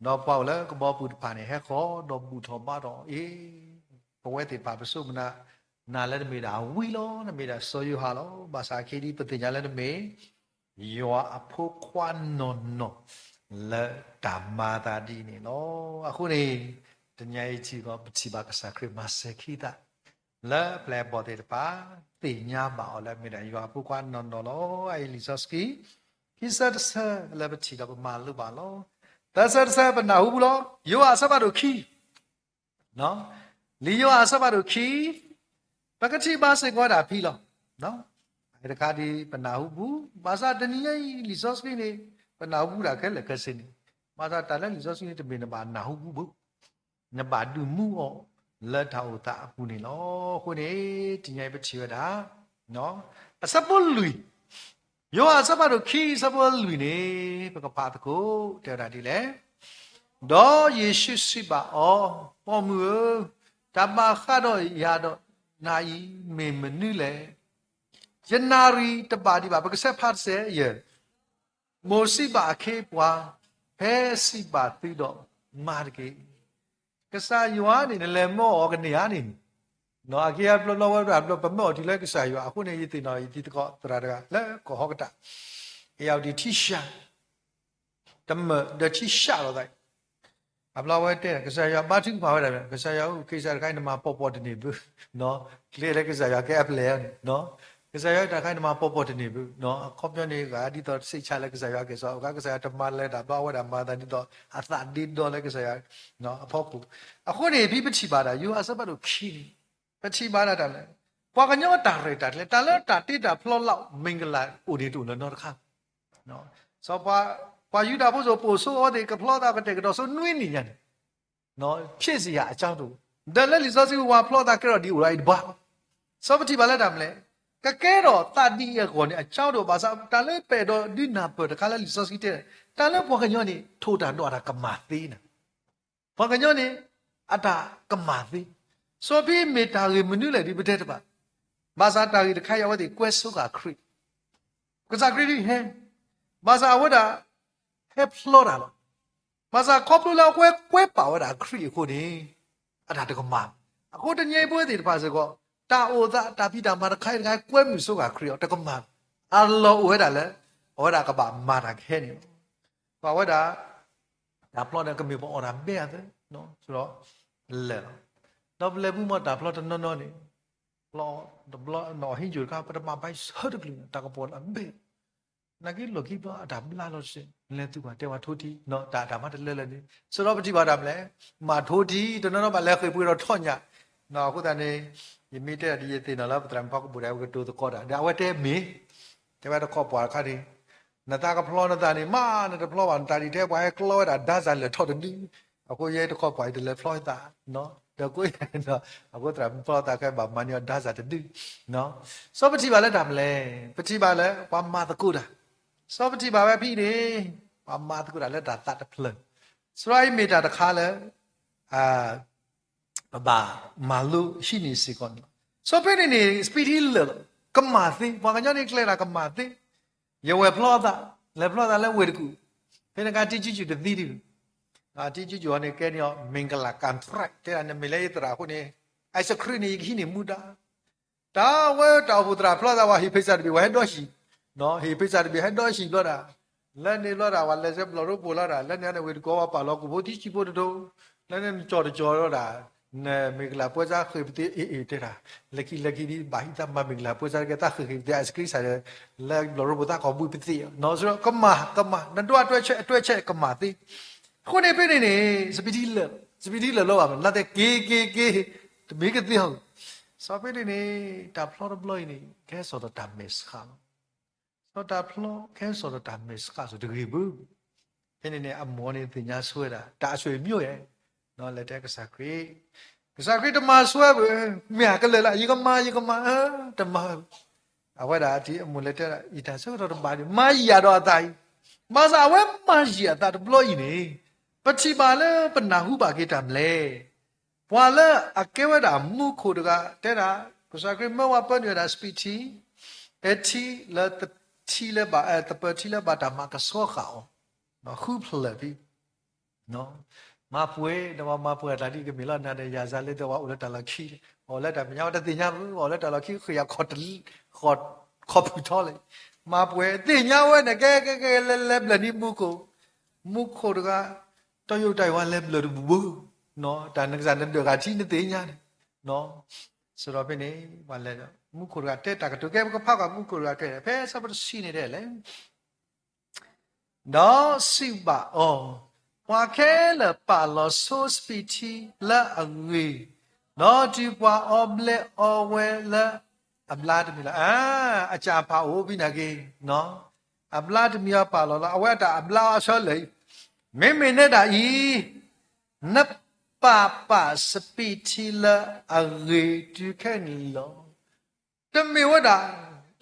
ဒီးပှၤအိၣ်လၢကဘီပူၤတဖၣ်န့ၣ် ဟဲဃီၤဒီးဘူၣ်ထီၣ်ဘါထီၣ်အီၤ. ပဝဲသ့ၣ်တဖၣ် ပဆိကမိၣ်နၤလၢနမ့ၢ်ဒၣ်ဝံလီၤ, နမ့ၢ်ဒၣ်စီၤယိၤဟၣ်လီၤ. ဘၣ်ဆၣ်ခဲအံၤဒ်ပသ့ၣ်ညါလၢနမ့ၢ် ယွၤအဖိခွါနီၢ်နီၢ် လၢတၢ်မၤသးဒ်န့ၣ်လီၤ. အဃိန့ၣ် တနံၤအံၤထံၣ်ကီး ပထံၣ်ဘၣ်ကစၢ်ခရံာ်မၤစၢၤခံသး လၢအပျဲၢ်အဘီၣ်သ့ၣ်တဖၣ် သ့ၣ်ညါဘၣ်အီၤလၢအမ့ၢ်ဒၣ်ယွၤအဖိခွါနီၢ်နီၢ်လီၤ. အအံၤလံာ်စီဆှံ ခံဆၢတဆၢလၢပထံၣ်ဒီးပမၤလိဘၣ်လီၤ. သၢဆၢတဆၢပနၢ်ဟူပူၤလီၤ. ယိၤဟၣ်အဆၢဖးဒိၣ်ခံ လံာ်ယိၤဟၣ်အဆၢဖးဒိၣ်ခံ ပကထံၣ်ဘၣ်စ့ၢ်ကီးဝဲဒၣ်ဖဲလီၤ. အတခါဒ်ပနၢ်ဟူပူၤ, ဘၣ်ဆၣ်တနံၤညါအံၤ လံာ်စီဆှံန့ၣ် ပနၢ်ဟူပူၤဒၣ်ခဲလၢာ်ခဲဆ့န့ၣ်, ဘၣ်ဆၣ်တၢ်လၢလံာ်စီဆှံန့ၣ် တမ့ၢ်နဘၣ်နၢ်ဟူပူၤဘၣ်, နဘၣ်ဒုးမူအီၤလၢတၢ်အိၣ်သးအပူၤန့ၣ်လီၤ. အဃိန့ၣ် တနံၤညါအံၤပထံၣ်ဝဲဒၣ် အဆၢဖိလွံၢ်, ယိၤဟၣ်အဆၢဖးဒိၣ်ခံ အဆၢဖိလွံၢ်န့ၣ် ပကဖးသကိး တဲဝဲဒၣ်ဒ်လဲၣ်. ဒီးယ့ၣ်ၡူးစံးဘၣ်အီၤ, ပိာ်မုၣ်ဧၢ, တၢ်ဘၣ်ဃးဒီးယၤဒီးနၤအံၤ မ့ၢ်မနုၤလဲၣ်. ယနၣ်ရံၣ်တဘၣ်ဒံးဘၣ်. ပကဆဲးဖးတစဲးယဲၢ်, မိၢ်စံးဘၣ်အခ့အပှၤ, ဖဲစံးဘၣ်သုဒီးမၤတက့ၢ်. ကစၢ်ယွၤန့ၣ် နလဲၤမၢအီၤကန့ၢ်ဧါန့ၣ်, အက့ၢ်အဘျီဘျီဝဲဒၣ်ဘျီ ပမၢအီၤတုၤလၢကစၢ်ယွၤအဃိန့ၣ် ယသ့ၣ်နီၣ်ယတံၤသကိးသရၣ်တဂၤလၢကီၢ်ဟီၣ်ကတၢၢ်, အ့ၣ်ယၣ်ဝတံၣ်ထံၣ်ရှၢၣ်, တမၢၢ်ဒီးထံၣ်ရှၢၣ်လိာ်သးအံၤ, အဘျီဝဲတဲ ကစၢ်ယွၤဘါထုကဖၣ်ဝဲဒၣ်, ကစၢ်ယွၤဧၢ, ခ့စၢ်တခါအံၤ နမၤပိာ်ပိာ်တန့ၢ်ဘၣ်, ကျဲလၢကစၢ်ယွၤကဲအပျဲၢ်န့ၣ်, ကစၢ်ယွၤတၢ်တခါအံၤ နမၤပိာ်ပိာ်တန့ၢ်ဘၣ်, အခီပညီန့ၣ် ဂၤဒ်သိးစံးဆၢလၢကစၢ်ယွၤကဲစီၤ, ကစၢ်ယွၤတမၤလၢၤတၢ်ဘၣ်, အဝဲဒၣ်မၤသးဒ်သိးအသးဒ့ဒီလၢကစၢ်ယွၤအဖီခိၣ်. အဃိန့ၣ် ဖဲပထံၣ်ဘၣ်ဒၣ် ယိၤဟၣ်အဆၢဖးဒိၣ်ခံန့ၣ်, ပထံၣ်ဘၣ်ဒၣ်တၢ်လဲၣ်, ပှၤကညီတၢ်ရဲၣ်တၢ်ကျဲၤ တၢ်လၢတၢ်တ့တၢ်ဖျီလၢ မင်္ဂလာ အိၣ်န့ၣ်တအိၣ်လၢၤနီတခါ စီၤပှၤယူဒၤဖိစိၤ ပိာ်ဆိအဝဲသ့ၣ်ကဖျီသးကတဲာ်ကတီၤဆိနွံနံၣ်ညါန့ၣ်, ဖြစ်စရာအကြောင်းတအိၣ်, ဒီးလၢလံာ်စီဆှံဝဲဖျီသးကဲထီၣ်ဒ်အိၣ်ဒီးအံၤတဘၣ်. စီၤပထံၣ်ဘၣ်လၢတၢ်မနုၤလဲၣ်, ကကဲထီၣ်သးဒ်အံၤအဂီၢ်န့ၣ် အကြောင်းတအိၣ်, ဘၣ်ဆၣ် တၢ်လၢပအဲၣ်ဒိးဒုးနၢ်ပၢၢ်တခါလၢလံာ်စီဆှံတဲ, တၢ်လၢပှၤကညီန့ၣ် ထိၣ်တၢ်ဒီးအတၢ်ကမၣ်သ့န့ၣ် ပှၤကညီန့ၣ် အတၢ်ကမၣ်သ့, စီၤပထံၣ်မ့ၢ်တၢ်ဂ့ၢ်မနုၤလဲၣ်ဒ်ပတဲတဘၣ်, ဘၣ်ဆၣ်တၢ်ဂ့ၢ်တခါအံၤ အဝဲသ့ၣ်ကွဲဆိဃာ်ခရံာ်, ကစၢ်ခရံာ်ဒ်ဟဲ, ဘၣ်ဆၣ်အဝဲဒၣ် ဟဲဖျီတၢ်လီၤ. ဘၣ်ဆၣ်ခီဖျိလၢအဝဲကွဲပာ်ဝဲဒၣ်ခရံာ်အဃိန့ၣ် အတၢ်တကမၣ်, အဃိတနံၤအံၤပဝဲသ့ၣ်တဖၣ်စ့ၢ်ကီး တၢ်အိၣ်သးတၢ်ဖံးတၢ်မၤတခါအံၤတခါ ကွဲမုာ်ဆိဃာ်ခရံာ်အီၤ တကမၣ်, အလီၢ်အိၣ်ဝဲဒၣ်လၢ အဝဲဒၣ်ကဘၣ်မၤတၢ်ခဲန့ၣ်လီၤ. ပဝဲဒၣ် တၢ်ဖျီန့ၣ် ကမ့ၢ်ပအီၣ်တၢ်ဘဲအသး ဒီးလဲၤလီၤ, ဒီးပလဲၤပူၤမ့ၢ်တၢ်ဖျီတနီၤနီၤန့ၣ် ဖျီတဘျီ နအီၣ်ဟံၣ်ယိာ်တခါ ပတမၤဘၣ်ဆၢတကလုာ်န့ၣ် တၢ်ကပီၤလၢအဘဲၣ်, နာ်က့လီၢ်ခံဘျီအတၢ်ဘျါလီၤတစဲး လဲၤသုကွၢ်တဲဝဲထိထံ တၢ်တၢ်မၤတလၢလၢာ်န့ၣ် စရီပထံၣ်ဘၣ်တၢ်မနုၤလဲၣ်, မၤထိထံ တနီၤနီၤဘၣ်လဲၤဃ့ၢ်ပှ့ၤဒီးထီၣ်ညၣ်, အဃိသတးန့ၣ် ယမ့ၢ်တဲဒၣ်ဒ်ယသ့ၣ်နီၣ်လၢပသရၣ်မုၣ်ဖီကဘူးတၢ် အဝဲကတိၤသကိးတၢ် ဒီးအဝဲတဲမ့ၢ် တဲဝဲတခီပှၤတခါန့ၣ် နသးကဖျီနသးန့ၣ် မ့ၢ်နတဖျီဘၣ် နတၢ်ဒ်ထဲပှၤဟဲကျီဝဲဒၣ်ဒါစၢ်လၢာ်ထီၣ်တဒု အဃိယဲတခီပှၤအံၤတလဲၤဖျီသး, ဒီးကိးယၤဒီး အဃိသရၣ်မုၣ်ဖျီသးခဲဘၣ်မၤန့ၢ်အီၤဒါစၢ်တဒု, စီၤပထံၣ်ဘၣ်လၢတၢ်မနုၤလဲၣ်, ပထံၣ်ဘၣ်လၢပှၤမၤသကိးတၢ်, စီၤပထံၣ်ဘၣ်ဝဲဖဲန့ၣ် ပှၤမၤသကိးတၢ်လၢတၢ်သးတဖျၢၣ်, စရီအံၤမ့ၢ်တၢ်တခါလၢ ပဘၣ်မၤလိဟံးန့ၢ်စ့ၢ်ကီးန့ၣ်လီၤ. စီၤဖဲန့ၣ်န့ၣ် စပံးထံလၢာ်လီၤ, ကမၣ်သ့, ပှၤကညီန့ၣ်ကျဲဒၣ်ကမၣ်သ့, ယဝဲၢ်ဖျီသး, လဲၤဖျီသးလၢဝ့ၢ်တကူၣ်, ဖဲန့ၣ်အခါထံကၠူကၠူၣ်တသံဒံးဘၣ်, ထံကၠူကၠူၣ်အီၤန့ၣ်ကဲန့ၢ်အီၤ မ့ၢ်ကလး contract တဲဒၣ် နမ့ၢ်လၢယသရၣ်အဃိန့ၣ် ice cream န့ၣ် ယကဟံးန့ၢ်မူဒါ တၢ်ဝဲတၢ်အိၣ်ဖှိၣ်သရၣ်ဖျီသးဝဲ ဟ့ၣ်ဖံးစၢ်တဘ့ၣ်ဝဲဟဲဒီဟံၣ်, ဟ့ၣ်ဖံးစၢ်တဘ့ၣ်ဟဲဒီဟံၣ်ဘျီဒၣ်, လၢန့ၣ်ဘျီဒၣ် ပှၤလဲၤဆဲဘျီၣ်ရိဖှိၣ်လီၤဒၣ် လၢန့ၣ်န့ၣ်ဝ့ၢ်တကူၣ်ဝဲပာ်လီၤကူၣ်ဖိထံဆံးဖိတဒိ, လၢန့ၣ်နကၠီၣ်တကၠီၣ်လီၤဒၣ်, နမ့ၢ်ကလးပွဲစား ဃ့ၢ်ပသ့ အ့ၣ်အ့ၣ်တဲဒၣ်, လၢခံလၢခံဒ် ဘၣ်ဟံးသးမၤမ့ၢ်ကလးပွဲစား ကဲသးဃ့ၢ်ဃ့ၢ်ပသ့ ice cream စးဒီး လၢဘျီၣ်ရိဖှိၣ်သးကီၢ်ဘှံးပသ့, ကမၣ်ကမၣ် နဒွးတွဲဆဲး တွဲဆဲးကမၣ်သ့, အဃိန့ၣ်ဖဲန့ၣ်န့ၣ် စပံးထံလၢာ်, စပံးထံလၢာ်လီၤဘၣ် မ့ၢ်လၢတဲက့ၤက့ၤက့ၤ, တမ့ၢ်ကသ့ဟီ, စီၤဖဲန့ၣ်န့ၣ် တၢ်ဖျီတဘျီအံၤန့ၣ် ကဟဲစိာ်ဒီးတၢ်မဲာ်ဆှးလီၤ. စီၤတၢ်ဖျီကဟဲစိာ်ဒီးတၢ်မဲာ်ဆှးစိၤတဂ့ၤဘၣ်, ဖဲန့ၣ်န့ၣ် အမိၢ်န့ၣ်သ့ၣ်ညါဆိဝဲဒၣ် တၢ်အဆွေမျိုးဧါ, လဲၤတဲကစၢ်ခရံာ်, ကစၢ်ခရံာ်တမၤဆိဝဲဘၣ်, မ့ၢ်အကလၢာ်လၢ ယကမၤ ယကမၤ, တမၤ အဝဲဒၣ်အမိၢ်လဲၤတဲဒၣ် ယတၢ်ဆၢကတီၢ်တဘၣ်ဒီး မၤယံာ်ယၤဒီးအသးအံၤ, ဘၣ်ဆၣ်အဝဲမၤယံာ်အသးတဘျီအံၤန့ၣ် ပထံၣ်ဘၣ်လၢပနၢ်ဟူဘၣ်က့ၤတၢ်မနုၤလဲၣ်, ပှၤလၢအကဲဝဲဒၣ်မူခိၣ်တဂၤတဲဒၣ် ကစၢ်ခရံာ်မၢဝဲပၢနုာ်ဝဲဒၣ်စပံးထံ, အဲထံလၢထံလၢဘၣ် သပၢၤထံလၢဘၣ်တၢ်မၤကဆှီဃာ်အီၤ, ဃုဖျၢၣ်ဖဲ မၤပှဲၤ ဒီးပှၤမၤပှဲၤအတၢ်ဒ်ကမ့ၢ်လီၤနၤဒီး ယၤစၢ်လၢဒီးပှၤအိၣ်လၢတၢ်လီၢ်ခံ, အိၣ်လၢတၢ်မဲာ်ညါဝဲတသ့ၣ်ညါဘၣ်, အိၣ်လၢတၢ်လီၢ်ခံ ဃ့ၢ်ယၤ ဃီဖုၣ်ထီလဲၣ်, မၤပှဲၤ သ့ၣ်ညါဝဲန့ၣ် ကဲကဲကဲ လဲၤလဲၤဘျၢၣ်န့ၣ်မူခိၣ်, မူခိၣ်တဂၤ, တီယိာ်တၢ်အံၤဝဲလဲၤဘျၢၣ်တဘူၣ်ဘၣ်, တၢ်နကစၢ်နဒၢးဂၤထံနသ့ၣ်ညါန့ၣ်, စရီဖဲန့ၣ် ပှၤလဲၤဒီး မူခိၣ်တဂၤတဲတၢ်ကတိၤ ကဲပကဖးကွၢ်မူခိၣ်တဂၤတဲ ဖဲဆၢဖိတဆံန့ၣ်တဲလဲၣ် ဒီးစံးဘၣ်အီၤ, ပှၤခဲလၢာ်ပာ်လီၤဆိစပံးထံလၢအဂ့ၤ, ဒီးတုၤပှၤအီဘျဲး အီဝဲလၢအဘျါတမံၤလီၤ. အကၢ်ဖးအိၣ်ဖဲန့ၣ်က့ၤ, အဘျါတမံၤအီၤပာ်လီၤလီၤ. အဝဲအတၢ်အဘျါအီၤအဆၢလၢာ်အံၤ, မ့မ့ၢ်နဲဒၣ်အံၤ, နပာ်ပာ်စပံးထံလၢအဂ့ၤတုၤခဲအံၤန့ၣ်လီၤ. တမ့ၢ်ဝဲဒၣ်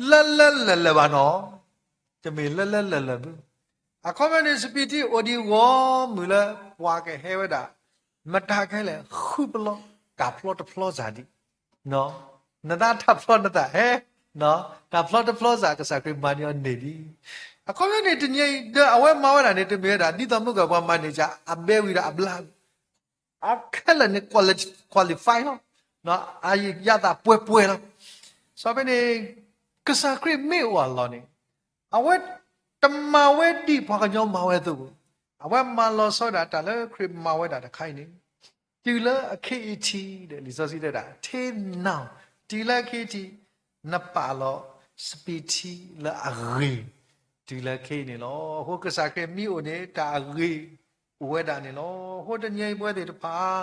လၢလၢလၢာ်လၢာ်ဘၣ်နီၤ, တမ့ၢ်လၢလၢလၢာ်လၢာ်ဘၣ်. အခီပညီန့ၣ် စပံးထံအိၣ်ဒံးဂီၢ်မုၢ်လၢ ပှၤကဟဲဝဲဒၣ် မတၤခဲလဲၣ် ဃုပလီ တၢ်ဖျီတဖျီစၢ်ဒံး, နသးတၢ်ဖျီနသးဟဲ, တၢ်ဖျီတဖျီစၢ် ကစၢ်ခရံာ်မၤန့ၢ်အီၤန့ၢ်ဒံး. အခီပညီန့ၣ် တနံၤအံၤ ဒီးအဝဲမၤဝဲဒၣ်န့ၣ် တမ့ၢ်ဝဲဒၣ် ဒ်သိးမုၢ်ကပှၤမၤန့ၢ်စၢ် အဘဲဝံၤဒီးအဘျါ အခဲလၢာ်န့ၣ် qualify လီၤ. အယသးပှဲၤပှဲၤလီၤ. စီၤဖဲန့ၣ် ကစၢ်ခရံာ်မ့ၢ်အိၣ်အလီၢ်န့ၣ် အဝဲတမၤဝဲဒ်ပှၤကညီမၤဝဲအသိးဘၣ်. အဝဲမၤလီၤဆီဒၣ်တၢ်လၢခရံာ်မၤဝဲဒၣ်တခါအံၤန့ၣ် တုၤလၢအခဲအံၤထံးဒီး လံာ်စီဆှံတဲဒၣ် till now တုၤလၢအခဲအံၤထံး နပာ်လီၤစပံးထံလၢအဂ့ၤ တုၤလၢခဲအံၤန့ၣ်လီၤ. အဃိကစၢ်ခရံာ်မ့ၢ်အိၣ်န့ၣ် တၢ်အဂ့ၤ အိၣ်ဝဲဒၣ်န့ၣ်လီၤ. အဃိတနံၤအံၤပဝဲသ့ၣ်တဖၣ်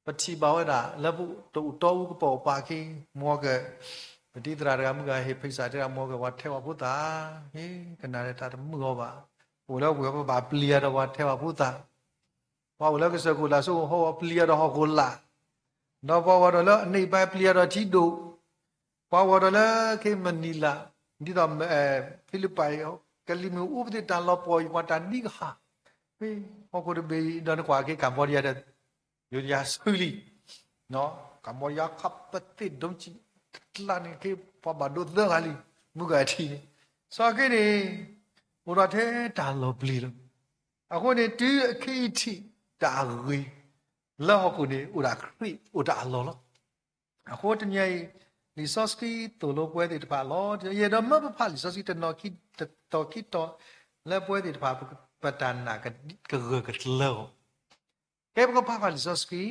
ပထံၣ်ဘၣ်ဝဲဒၣ် လၢပတအိၣ်တီအူကပိာ်ကပၤခံ မ့ၢ်က ပဒ်သရၣ်တဂၤမုၢ်ဂၤဟ့ၣ်ဖံးစၢ်တဲဒၣ် မ့ၢ်က ပှၤထဲးဝဲဖိသၣ် ဟ့ၣ် ကနၣ်ဒီးတၢ်တမုာ်အီၤဘၣ်. အိၣ်လၢဝ့ၢ်ပဘၣ်ပျံၤအီၤဒီးပှၤထဲးဝဲဖိသၣ် ပှၤအိၣ်လၢကစၢၢ်ခိၣ်လာ်ဆိ ဟီၣ်ဝီပျံၤအီၤဒီးဟီၣ်ခိၣ်လာ်, ဒီးပှၤအိၣ်ဒီးလၢအနံၣ်ဘၣ်ပျံၤအီၤဒီးထံဒိၣ်, ပှၤအိၣ်ဒီးလၢက့ၤမနံၤလး, ဒ်သိး ဖံလံးပံး, ကလံၤမုၢ်အူပသ့ၣ်တၢ်လီၤပှီၢ်အံၤ ပှၤတၢ်ဒ်ကဟၣ်, ဟီၣ်ခိၣ်တဘ့ၣ်အံၤ ဒီးနကွၢ်က့ၤ ကၣ်ဘီဒံယါဒီး ယိၤတယါဆူလံ ကၣ်ဘီဒံယါခးပသ့ၣ်ဒိၣ်ကံၣ်တကျါန့ၣ် က့ၤပှၤဘၣ်ဒိသၢဂၤလံ, မုၢ်ဂၤထံးန့ၣ်, စီၤက့န့ၣ် အိၣ်ဒီးထဲတၢ်လီၤပျံၤလီၤ. အဃိန့ၣ် တုၤအခဲအံၤထံး တၢ်အဂ့ၤ လၢဟီၣ်ခိၣ်န့ၣ် အိၣ်ဒၣ်ခရံာ်အိၣ်တၢ်အလီၢ်လီၤ. အဃိတနံၤအံၤ လံာ်စီဆှံသိၣ်လိပဝဲသ့ၣ်တဖၣ်လီၤ. ယအဲၣ်ဒိးမၢပဖးလံာ်စီဆှံတနီၤခံတီၤခံတီၤ လၢပဝဲသ့ၣ်တဖၣ် ပတၢ်နာ်ကဂၢၢ်ကကျၢၤအီၤ ကဲပကဖးကွၢ်လံာ်စီဆှံ,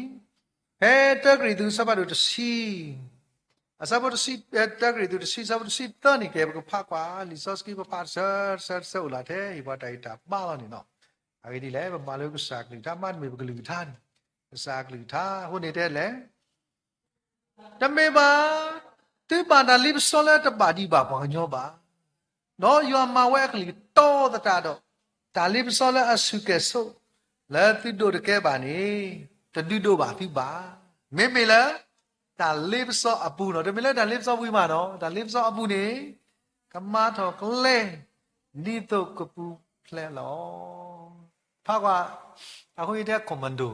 ဖဲတၢကရံၣ်သူး အဆၢဖးဒိၣ်တဆံ, အဆၢဖိတဆံ, တၢကရံၣ်သူးတဆံ အဆၢဖိတဆံသၢန့ၣ် ကဲပကဖးကွၢ်လံာ်စီဆှံ ပဖးတဆၢတဆၢတဆၢအိၣ်လၢထဲ ဟ့ၣ်ပှၤတၢ်ဂံၢ်တၢ်ဘါလီၤန့ၣ်လီၤ. အဂ့ၢ်ဒ်လဲၣ် ပမၤလၢကစၢ်ကလုၢ်ကထါ မ့တမ့ၢ်ပကလုၢ်ကထါန့ၣ်, ကစၢ်ကလုၢ်ကထါ အဃိန့ၣ်တဲလဲၣ် တမ့ၢ်ဘၣ်, သုဘၣ်တၢ်လ့ပစီလၢတဘၣ်ဒံးဘၣ်ပှၤကညီဘၣ်. ဒီးယွၤမၤဝဲအကလုၢ်တီသတးဒီး တၢ်လ့ပစီလၢအဆူၣ်ကဲၣ်ဆိး လၢသုဒိးတကဲဘၣ်န့ၣ် တဒုးဒိးဘၣ်သုဘၣ်. မ့မ့ၢ်လၢ တၢ်လ့ပစီအပူၤနီၤ, တမ့ၢ်လၢတၢ်လ့ပစီဝံၤမးနီၤ, တၢ်လ့ပစီအပူၤန့ၣ် ကမၤထီၣ်ကျဲ ဒ်သိးကပူၤဖျဲးလီၤ. ဖးကွၢ်, အဃိယတဲ commando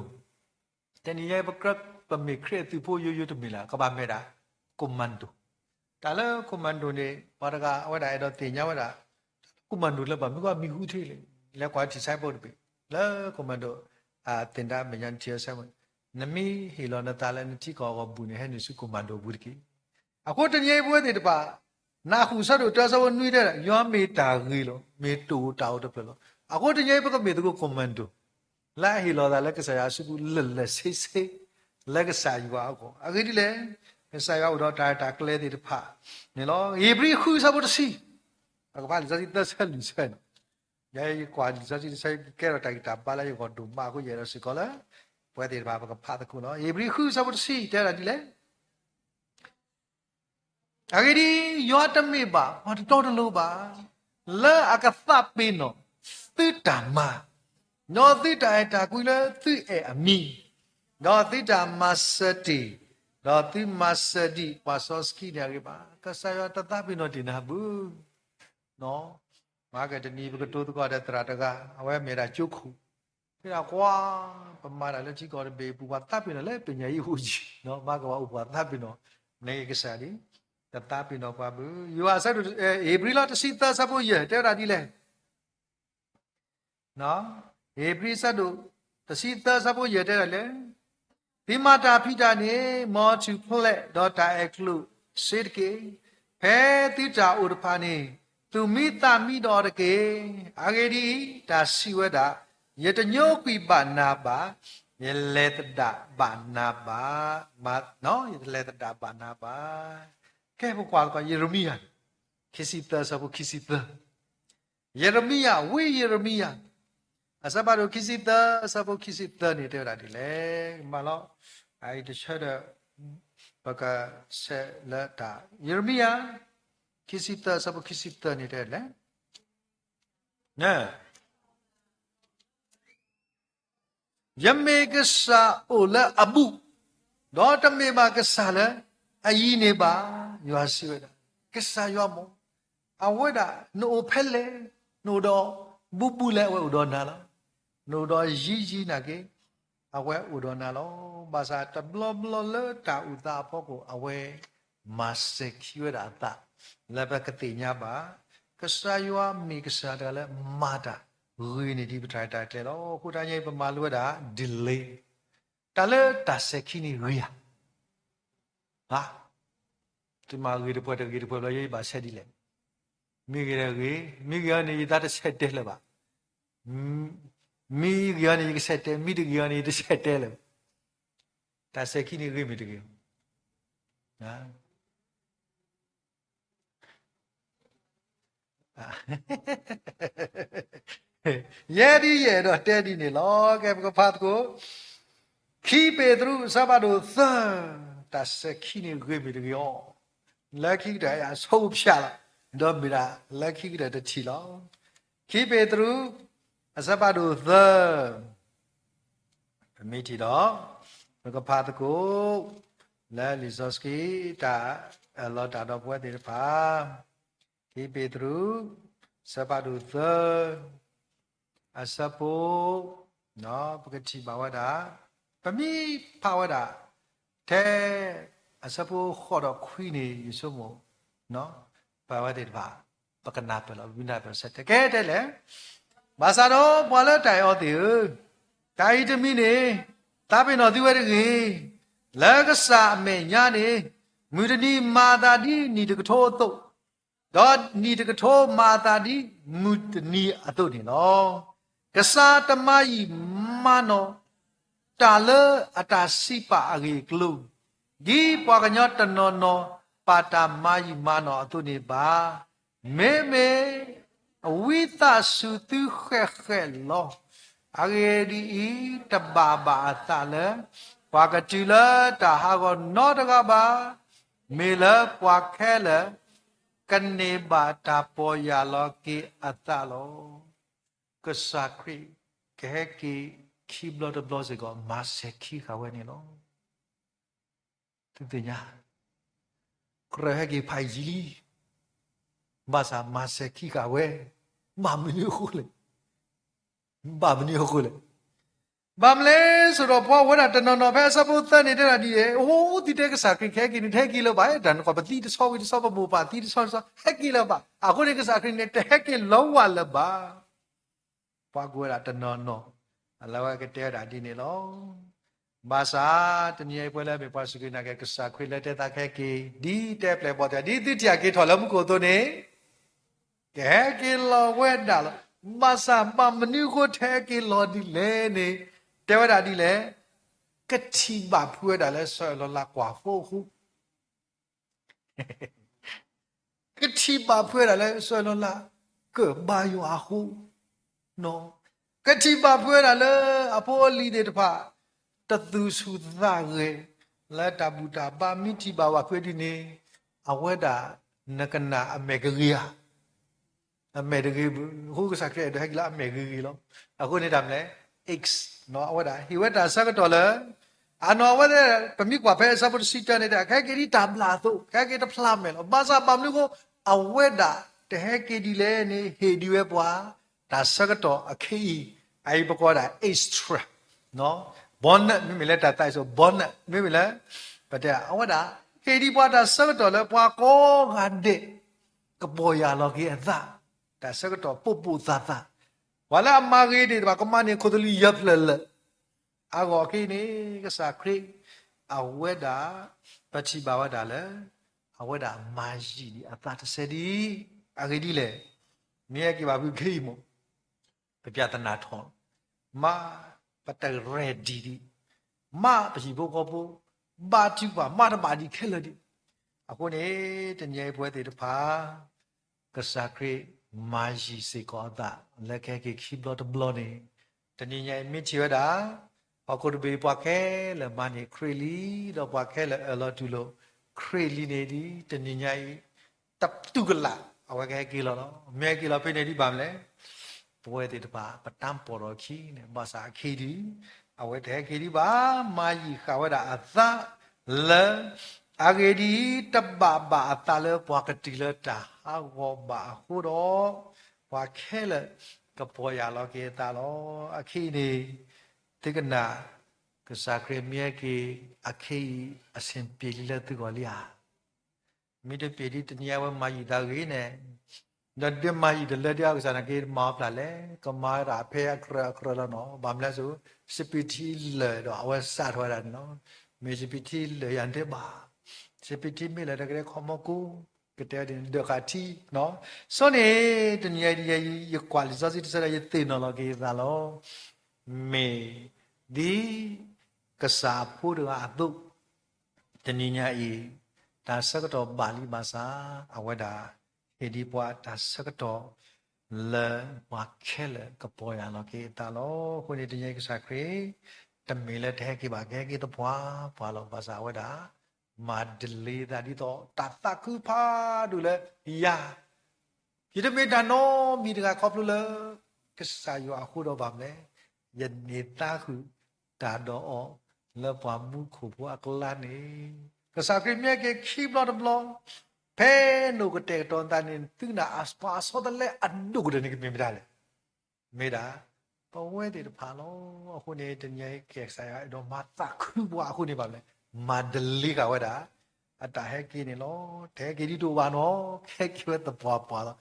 တနံၤညါ ပကြၢး ပမ့ၢ်ခရံာ်အသုးဖိယိယိတမ့ၢ်လၢၤ ကဘၣ်မဲာ်ဒၣ် commando. တၢ်လၢ commando န့ၣ် ပှၤတဂၤအဝဲဒၣ်အဲၣ်ဒိးသ့ၣ်ညါဝဲဒၣ် commando လၢဘၣ်မနုၤကီၢ်မံၤဟူထံလံ, လဲၤကွၢ်ထံၣ်ဆဲးဖိတဘ့ၣ် လၢ commando အသ့ၣ်ဒါမဲာ်ညါနထံၣ်အဆဲးဖိ, နမ့ၢ်ဟ့ၣ်လီၤနသးလၢနထံကီၢ်အဂီၢ်ဘူးန့ၣ် ဟဲနုာ်ဆူ commando ဘူးတက့ၢ်. အဃိတနံၤအံၤပဝဲသ့ၣ်တဖၣ် နၢ်ဟူဆၢဒိၣ်တၢ်ဆၢဖိနွံတဲဒၣ် ယွၤမ့ၢ်တၢ်ဂ့ၤလီၤ, မ့ၢ်တၢ်အိၣ်တၢ်အိၣ်တဖျၢၣ်လီၤ. အဃိတနံၤအံၤပကမ့ၢ်သကိး commando လၢအဟ့ၣ်လီၤသးလၢကစၢ်ယွၤအစုပူၤလၢာ်လၢာ်ဆ့ဆ့ လၢကစၢ်ယွၤအဂီၢ်. အဂ့ၢ်ဒ်လဲၣ်, ကစၢ်ယွၤအိၣ်ဒီးတၢ်ရဲၣ်တၢ်ကျဲၤသ့ၣ်တဖၣ်န့ၣ်လီၤ. ဧ့ၤဘြံၤဃုဆၢဖိတဆံ, ပကဖးလံာ်စီဆှံသၢဆၢလွံၢ်ဆၢန့ၣ်, ယဲယကွၢ်လံာ်စီဆှံတဆၢ ယကဲထီၣ်တၢ်ဂံၢ်တၢ်ဘါလၢယဂီၢ်ဒိၣ်မးအဃိ ယအဲၣ်ဒိးစ့ၢ်ကီးလၢ ပဝဲသ့ၣ်တဖၣ်ပကဖးသကိးလီၤ. ဧ့ၤဘြံၤဃုဆၢဖိတဆံတဲဒၣ်ဒ်လဲၣ် အဂ့ၢ်ဒ်အံၤ, ယွၤတမ့ၢ်ဘၣ်ပှၤတတီတလိၤဘၣ်, လၢအကသးပ့ၤနီၣ်သုတၢ်မၤ, ဒီးသုတၢ်အဲၣ်တၢ်ကွံလၢသုအဲၣ်အမံၤ, ဒီးသုတၢ်မၤစၢၤတ့ၢ်, ဒီးသုမၤစၢၤဒံးပှၤစီဆှံန့ၣ်အဂ့ၢ်ဘၣ်. ကစၢ်ယွၤတသးပ့ၤနီၣ်တ့ၢ်နၤဘၣ်. မၤကတနံၤပကတိၤသကိးဒီးသရၣ်တဂၤ, အဝဲမ့ၢ်ဒၣ်ကၠိခိၣ်, တဲဒၣ်ကွၢ်, ပမၤတၢ်လၢထံကီၢ်တဘ့ၣ်အပူၤ ပှၤသးပ့ၤနီၣ်လၢပညၣ်အံၤအိၣ်ယံၤ, မၤကဘၣ်အိၣ်ပှၤသးပ့ၤနီၣ်, နကစၢ်ဒၣ် တသးပ့ၤနီၣ်ပှၤဘၣ်. ယိၤဟၣ်အဆၢဒိၣ်, ဧ့ၤဘြံၤလီၤ တဆံသၢဆၢဖိယဲၢ် တဲဝဲဒၣ်ဒ်လဲၣ် ဧ့ၤဘြံၤဆၢဒိၣ် တဆံသၢဆၢဖိယဲၢ်တဲဒၣ်လဲၣ်, သုမၤတၢ်ဖံးတၢ်န့ၣ် မ်ထူၣ်ဖျဲးဒီးတၢ်အဲၣ်ကျိၣ်စ့တက့ၢ်. ဖဲသုတၢ်အိၣ်တဖၣ်န့ၣ် သူၣ်မံသးမံဒီးအီၤတက့ၢ်. အဂ့ၢ်ဒ်အံၤ, တၢ်စံးဝဲဒၣ်, ယတညိကွံာ်ဘၣ်နၤဘၣ်, ယလဲၤသဒၣ်ဘၣ်နၤဘၣ်, ယတလဲၤသဒၣ်ဘၣ်နၤဘၣ်. ကဲ ပကွၢ်သကိး ယံးရမံယၤ ခံဆံသၢဆၢဖိခံဆံသၢ, ယံးရမံယၤ, ဝံယံးရမံယၤ အဆၢဖးဒိၣ်ခံဆံသၢ အဆၢဖိခံဆံသၢန့ၣ် တဲဝဲဒၣ်ဒ်လဲၣ်, မၤလီၤ, အအံၤတဆၢဒီး ပကဆဲးလၢတၢ် ယံးရမံယၤ ခံဆံသၢ အဆၢဖိခံဆံသၢန့ၣ် တဲဒ်လဲၣ် ယမ့ၢ်ကစၢ်အိၣ်လၢအဘူး, ဒီးတမ့ၢ်ဘၣ်ကစၢ်လၢအယံၤန့ၣ်ဘၣ်, ယွၤစံးဝဲဒၣ်, ကစၢ်ယွၤမ့ၢ် အဝဲဒၣ် နအိၣ်ဖဲလဲၣ်, နအိၣ်ဒီးဘူးဘူးလဲၣ် အဝဲအိၣ်ဒီးနၤလီၤ. နအိၣ်ဒီးယံၤယံၤနာ်က့ အဝဲအိၣ်ဒီးနၤလီၤ. ဘၣ်ဆၣ်တဘျီဘျီလၢတၢ်အိၣ်သးအဖီခိၣ် အဝဲမၤစၢၤခံဝဲဒၣ်အသး လၢပကသ့ၣ်ညါဘၣ် ကစၢ်ယွၤမ့ၢ်ကစၢ်တဂၤလၢမၤတၢ်ဂ့ၤန့ၢ်ဒံးပတၢ်ရဲၣ်တၢ်ကျဲၤလီၤ. အဃိတနံၤအံၤ ပမၤလိဝဲဒၣ် delay တၢ်လၢတၢ်စဲၤခံန့ၣ်ဂ့ၤဧါ. သုမၤဂ့ၤတပှဲၤတဂ့ၤတပှဲၤဘျီ ယဘၣ်ဆဲးဒ်လဲၣ်. မ့ၢ်ဂ့ၤဒီးဂ့ၤ, မ့ၢ်ဂ့ၤအီၤန့ၣ် ယသးတဆဲးတဲလၢၤဘၣ်. မ့ၢ်ဂ့ၤအီၤန့ၣ် ယကဆဲးတဲ, မ့ၢ်တဂ့ၤအီၤန့ၣ် ယတဆဲးတဲလၢၤဘၣ်. တၢ်စဲၤခံန့ၣ်ဂ့ၤမ့ၢ်တဂ့ၤ ယဲဒ်ယအဲၣ်ဒိးတဲဒ်န့ၣ်လီၤ. ကဲ ပကဖးသကိး ခံပ့းတရူး အဆၢဖးဒိၣ်သၢ, တၢ်စဲၤခံန့ၣ်ဂ့ၤမ့ၢ်တဂ့ၤအီၤ, လၢခံကတၢၢ်အဆိကဖၠၣ်လီၤ, ဒီးမ့ၢ်ဒၣ်လၢခံကတၢၢ်တထံၣ်လီၤ. ခံပ့းတရူး အဆၢဖးဒိၣ်သၢ ပမ့ၢ်ထံၣ်ဒီး ပကဖးသကိး လၢလံာ်စီဆှံ တၢ်အၢၣ်လီၤတၢ်ဒီးပဝဲသ့ၣ်တဖၣ်, ခံပ့းတရူး အဆၢဖးဒိၣ်သၢ အဆၢဖိ ပကထံၣ်ဘၣ်ဝဲဒၣ်, ပမ့ၢ်ဖးဝဲဒၣ် ထဲအဆၢဖိဃိးဒီးခွံန့ၣ် ယဆိကမိၣ် ပဝဲသ့ၣ်တဖၣ် ပကနၢ်ပၢၢ်လီၤ, ပမ့ၢ်နၢ်ပၢၢ်ဆၢတဲာ်ကဲတဲလဲၣ်. ဘၣ်ဆၣ်ဒီးပှၤလၢတၢ်အဲၣ်အီၤသ့ၣ်ဧၢ, တၢ်အံၤတမံၤန့ၣ် သးပ့ၤနီၣ်သုဝဲတဂ့ၤ. လၢကစၢ်အမဲာ်ညါန့ၣ် မုၢ်တနံၤမၤအသးဒ်နံၣ်တကထိအသိး, ဒီးနံၣ်တကထိမၤအသးဒ်မုၢ်တနံၤအသိးန့ၣ်လီၤ. ကစၢ်တမၤယံာ်မၤနီၢ် တၢ်လၢအတၢ်စံးပာ်အဂ့ၢ်အကျိၤ, ဒ်ပှၤကညီတနီၤနီၤ ပာ်တၢ်မၤယံာ်မၤနီၢ်အသိးန့ၣ်ဘၣ်. မ့မ့ၢ်အဝံသးစူၤသုဃဲးဃဲးလီၤ. အဂ့ၢ်ဒ်အံၤ, တဘၣ်ဘၣ်အသးလၢ ပှၤကတုၤလၢတၢ်ဟးဂီၤနီတဂၤဘၣ်. မ့ၢ်လၢပှၤခဲလၢာ် ကန့ၢ်ဘၣ်တၢ်ပီၢ်ယၢ်လီၤက့ၤအသးလီၤ. ကစၢ်ခရံာ်ကဟဲက့ၤ ခံဘျီတဘျီစ့ၢ်ကီး မၤစဲၤခံဃာ်ဝဲန့ၣ်လီၤ. သုသ့ၣ်ညါ, ကြၢးဟဲက့ၤဖးယံာ်လံ, ဘၣ်ဆၣ်မၤစဲၤခံဃာ်ဝဲ, ဘၣ်မနုၤအဃိလဲၣ်, ဘၣ်မနုၤအဃိလဲၣ်. ဘၣ်မနုၤလဲၣ် ဆိးဒီးပှၤဝဲဒၣ်တနီၤနီၤ ဖဲအဆၢဖိသၢန့ၣ်တဲဒၣ်ဒ်လဲၣ်, အိၣ်သံတဲကစၢ်ခရံာ်ကဟဲက့ၤန့ၣ် တဟဲက့ၤလၢၤဘၣ်, တၢ်နကီၢ်ပသံတဆီဝံၤတဆီ ပမိၢ်ပၢ်သံတဆီတဆီ ဟဲက့ၤလၢၤဘၣ်. အဃိန့ၣ် ကစၢ်ခရံာ်န့ၣ် တဟဲက့ၤလၢၤဝဲလၢၤဘၣ်. ပှၤကွၢ်ဝဲဒၣ်တနီၤနီၤ လၢအဝဲကတဲဝဲဒၣ်ဒ်န့ၣ်လီၤ. ဘၣ်ဆၣ် တနံၤအံၤပဝဲလၢအမ့ၢ်ပှၤစူၢ်က့ၤနာ်က့ၤ ကစၢ်ခရံာ်လၢတဲသးကဟဲက့ၤ ဒ်တဲပျဲၢ်ဘီၣ်တဲ ဒ်သုထံၣ်အက့ၤထီၣ်လၢမူခိၣ်အသိးန့ၣ် ကဟဲက့ၤလီၤဝဲဒၣ်လီၤ. ဘၣ်ဆၣ်ဘၣ်မနုၤအဃိတဟဲက့ၤလီၤဒ်လဲၣ်န့ၣ် တဲဝဲဒၣ်ဒ်လဲၣ်, ကထံၣ်ဘၣ်ဖုးဝဲဒၣ်လၢစီၤအၤလီၤလးကွၢ်ဖိအဃိ ကထံၣ်ဘၣ်ဖုးဝဲဒၣ်လၢစီၤအၤလီၤလး ကၢၣ်ဘါယွၤအဃိ, ကထံၣ်ဘၣ်ဖုးဝဲဒၣ်လၢအဖိအလံၤသ့ၣ်တဖၣ် တသူၣ်ဆူၣ်သးဂဲၤ လၢတၢ်ဘူၣ်တၢ်ဘါ မ့ၢ်ထံၣ်ဘၣ်ဝဲဖုဒ်န့ၣ် အဝဲဒၣ်နကနၣ်အမဲာ်ကဂ့ၤဧါ အမဲာ်တဂ့ၤဘၣ်. အဃိကစၢ်ခရံာ်အဲၣ်ဒိးဟဲက့ၤလၢအမဲာ်ဂ့ၤဂ့ၤလီၤ. အဃိန့ၣ်တၢ်မနုၤလဲၣ် X အဝဲဒၣ်ဟ့ၣ်ဝဲတၢ်ဆၢကတီၢ်လၢ အနီၢ်အဝဲသ့ၣ် ပမ့ၢ်ကွၢ်ဖဲအဆၢဖိတဆံတၢန့ၣ် အကဟဲက့ၤဒ်တၢ်ဘျၣ်အသိး ကဟဲက့ၤတဖျးမဲာ်လီၤ. ဘၣ်ဆၣ်ဘၣ်မနုၤအဃိ အဝဲဒၣ်တဟဲက့ၤဒ်လဲၣ်န့ၣ် ဟ့ၣ်ဒံးဝဲပှၤ တၢ်ဆၢကတီၢ်အခဲအံၤ အအံၤပကိးဝဲဒၣ် extra bonus မ့မ့ၢ်လၢတၢ်သးစံး bonus မ့မ့ၢ်လၢ ပတဲအဝဲဒၣ် ဟ့ၣ်ဒံးပှၤတၢ်ဆၢကတီၢ်လၢပှၤကိးဂၤဒဲး ကပီၢ်ယၢ်လီၤက့ၤအသး တၢ်ဆၢကတီၢ်ပိာ်ပိာ်သးသး ပှၤလၢအမၤဂ့ၤသ့ၣ်တဖၣ် ကမၤန့ၢ်ခိၣ်သလုးယဲၢ်ဖျၢၣ်လၢာ် အဂီၢ်အခဲအံၤန့ၣ် ကစၢ်ခရံာ် အဝဲဒၣ် ပထံၣ်ဘၣ်ဝဲဒၣ်လၢ အဝဲဒၣ်မၤယံာ်ဒံးအသးတစဲးဒံး အဂ့ၢ်ဒ်လဲၣ် မ့ၢ်ဟဲက့ၤဘၣ်ဖုခဲအံၤမး ပပြဿနာထီၣ်လီၤ. မ့ၢ် ပတreadyဒံး, မ့ၢ်ပဟံၣ်ဖိဃီဖိ ဘါထုကဖၣ် မ့ၢ်တဘၣ်ဒံးခဲလၢာ်ဒံး. အဃိန့ၣ် တနံၤအံၤပဝဲသ့ၣ်တဖၣ် ကစၢ်ခရံာ်မၤယံာ်စ့ၢ်ကီးအသး လၢကဟဲက့ၤခံဘျီတဘျီန့ၣ် တနံၤညါအံၤမ့ၢ်ထံၣ်ဝဲဒၣ် ဟီၣ်ခိၣ်တဘ့ၣ်ပှၤခဲလၢာ်မၤန့ၢ်ခရံာ်လံ, ဒီးပှၤခဲလၢာ်အၢၣ်လီၤတူၢ်လိာ်ခရံာ်လံန့ၣ်ဒ် တနံၤညါအံၤ တတူၢ်ကလာ် အဝဲကဟဲက့ၤလီၤလီၤ. မ့ၢ်ဟဲက့ၤလီၤဖဲန့ၣ်ဒ်ဘၣ်မနုၤလဲၣ် ပဝဲသ့ၣ်တဖၣ် ပတၢ်ပီၢ်ဒီးခံန့ၣ် ဘၣ်ဆၣ်အခံဒု အဝဲတဟဲက့ၤဒံးဘၣ် မၤယံာ်ဃာ်ဝဲဒၣ်အသးလၢ အဂ့ၢ်ဒ်အံၤ တဘၣ်ဘၣ်အသးလၢပှၤကတုၤလၢတၢ်ဟးဂီၤဘၣ်အဃိဒီး ပှၤခဲလၢာ်ကပီၢ်ယၢ်လီၤက့ၤအသးလီၤ. အခဲအံၤန့ၣ် သုကနၣ် ကစၢ်ခရံာ်မ့ၢ်ဟဲက့ၤ အခဲအံၤ အဆင်ပြေလံလၢသုဂီၢ်လံဧါ. မ့ၢ်တပ့ၤဒ်တနံၤအံၤဝဲမၤယံာ်သးဂ့ၤန့ၣ်, ဒီးဒ်မၤယံာ်တလၢဒ်အကစၢ်န့ၣ်က့ မၤအီၤဖျါလဲၣ်, ကမၤဝဲဒၣ်ဖဲအကြၢးအကြၢးလီၤနီၤ, ဘၣ်မနုၤလဲၣ်ဆိ, စပံးထံလၢာ်ဒီးအဝဲစးထီၣ်ဝဲဒၣ်န့ၣ်လီၤ. မ့ၢ်စပံးထံလၢာ်ယၤန့ၣ်တဘၣ်, စပံးထံမ့ၢ်လၢာ်တကဒဲခီမီကိ, ကတဲဒ်န့ၣ် ဒၢးဃာ်ထံ, ဆိန့ၣ် တနံၤအံၤ ယကွၢ်လံာ်စီဆှံတဆၢဒီး ယသ့ၣ်နီၣ်လီၤက့ၤယသးလီၤ. မ့ၢ်ဒ်ကစၢ်အဖိတဂၤအသိး တနံၤညါအံၤ တၢ်ဆၢကတီၢ်ဘၣ်လံဘၣ်ဆၣ် အဝဲဒၣ်ဟ့ၣ်ဒံးပှၤတၢ်ဆၢကတီၢ်လၢပှၤခဲလၢာ်ကပီၢ်ယၢ်လီၤက့ၤအသးလီၤ. အဃိန့ၣ် တနံၤညါအံၤကစၢ်ခရံာ် တမ့ၢ်လၢတဟဲက့ၤဘၣ် ကဟဲက့ၤသပှၢ်ပှၢ်လီၤ. ဘၣ်ဆၣ်အဝဲဒၣ် မၤdelayသးဒ်သိး တၢ်သးခုဖးဒိၣ်လၢယၤ ယတမ့ၢ်တၢ်နီတမံၤတဂၤခီဖျိလၢ ကစၢ်ယွၤအဃိဒီးဘၣ်မနုၤလဲၣ်, ယန့ၢ်သါဃုာ်တၢ်ဒီးအီၤလၢပှၤမူခိၣ်ဖိအကျါန့ၣ်, ကစၢ်ခရံာ်မ့ၢ်ဟဲက့ၤခံဘျီတဘျီ, ဖဲနအိၣ်ကတဲာ်ကတီၤနသးန့ၣ် သုကနၣ်ပှၤအဆီတလဲအဒိၣ်ကတၢၢ်န့ၣ်ကမ့ၢ်မတၤလဲၣ်. မ့ၢ်ဒၣ် ပဝဲသ့ၣ်တဖၣ်လီၤ. အဃိန့ၣ် တနံၤအံၤကစၢ်ယွၤအဲၣ်ဒိးမၤသးခုပှၤအဃိန့ၣ်ဘၣ်မနုၤလဲၣ်, မၤdelayဃာ်ဝဲဒၣ် အတၢ်ဟဲက့ၤန့ၣ်လီၤ. တဟဲက့ၤဒ်တအိၣ်ဘၣ်နီၤ, ကဟဲက့ၤဝဲသပှၢ်ပှၢ်လီၤ.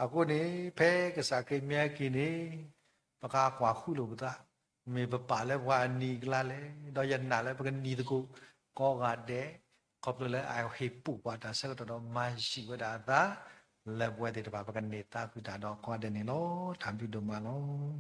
အဃိန့ၣ် ဖဲကစၢ်ခရံာ်မ့ၢ်ဟဲက့ၤန့ၣ် ပကကွၢ်ဃုလိာ်ပသး, မ့ၢ်ပပာ်လၢပှၤအနံၤအကျါလဲၣ်, ဒီးယနာ်လၢပကနံၤသကိးကိးဂၤဒဲး ခီဖျိလၢအဟ့ၣ်ပိာ်ပှၤတၢ်ဆၢကတီၢ်ဒီးမၤယံာ်ဝဲဒၣ်အသး လၢပဝဲသ့ၣ်တဖၣ် ပကန့ၢ်သါဃုာ်တၢ်ဒီးကိးဂၤဒဲးန့ၣ်လီၤ. တၢ်ဘျုးဒိၣ်မးလီၤ.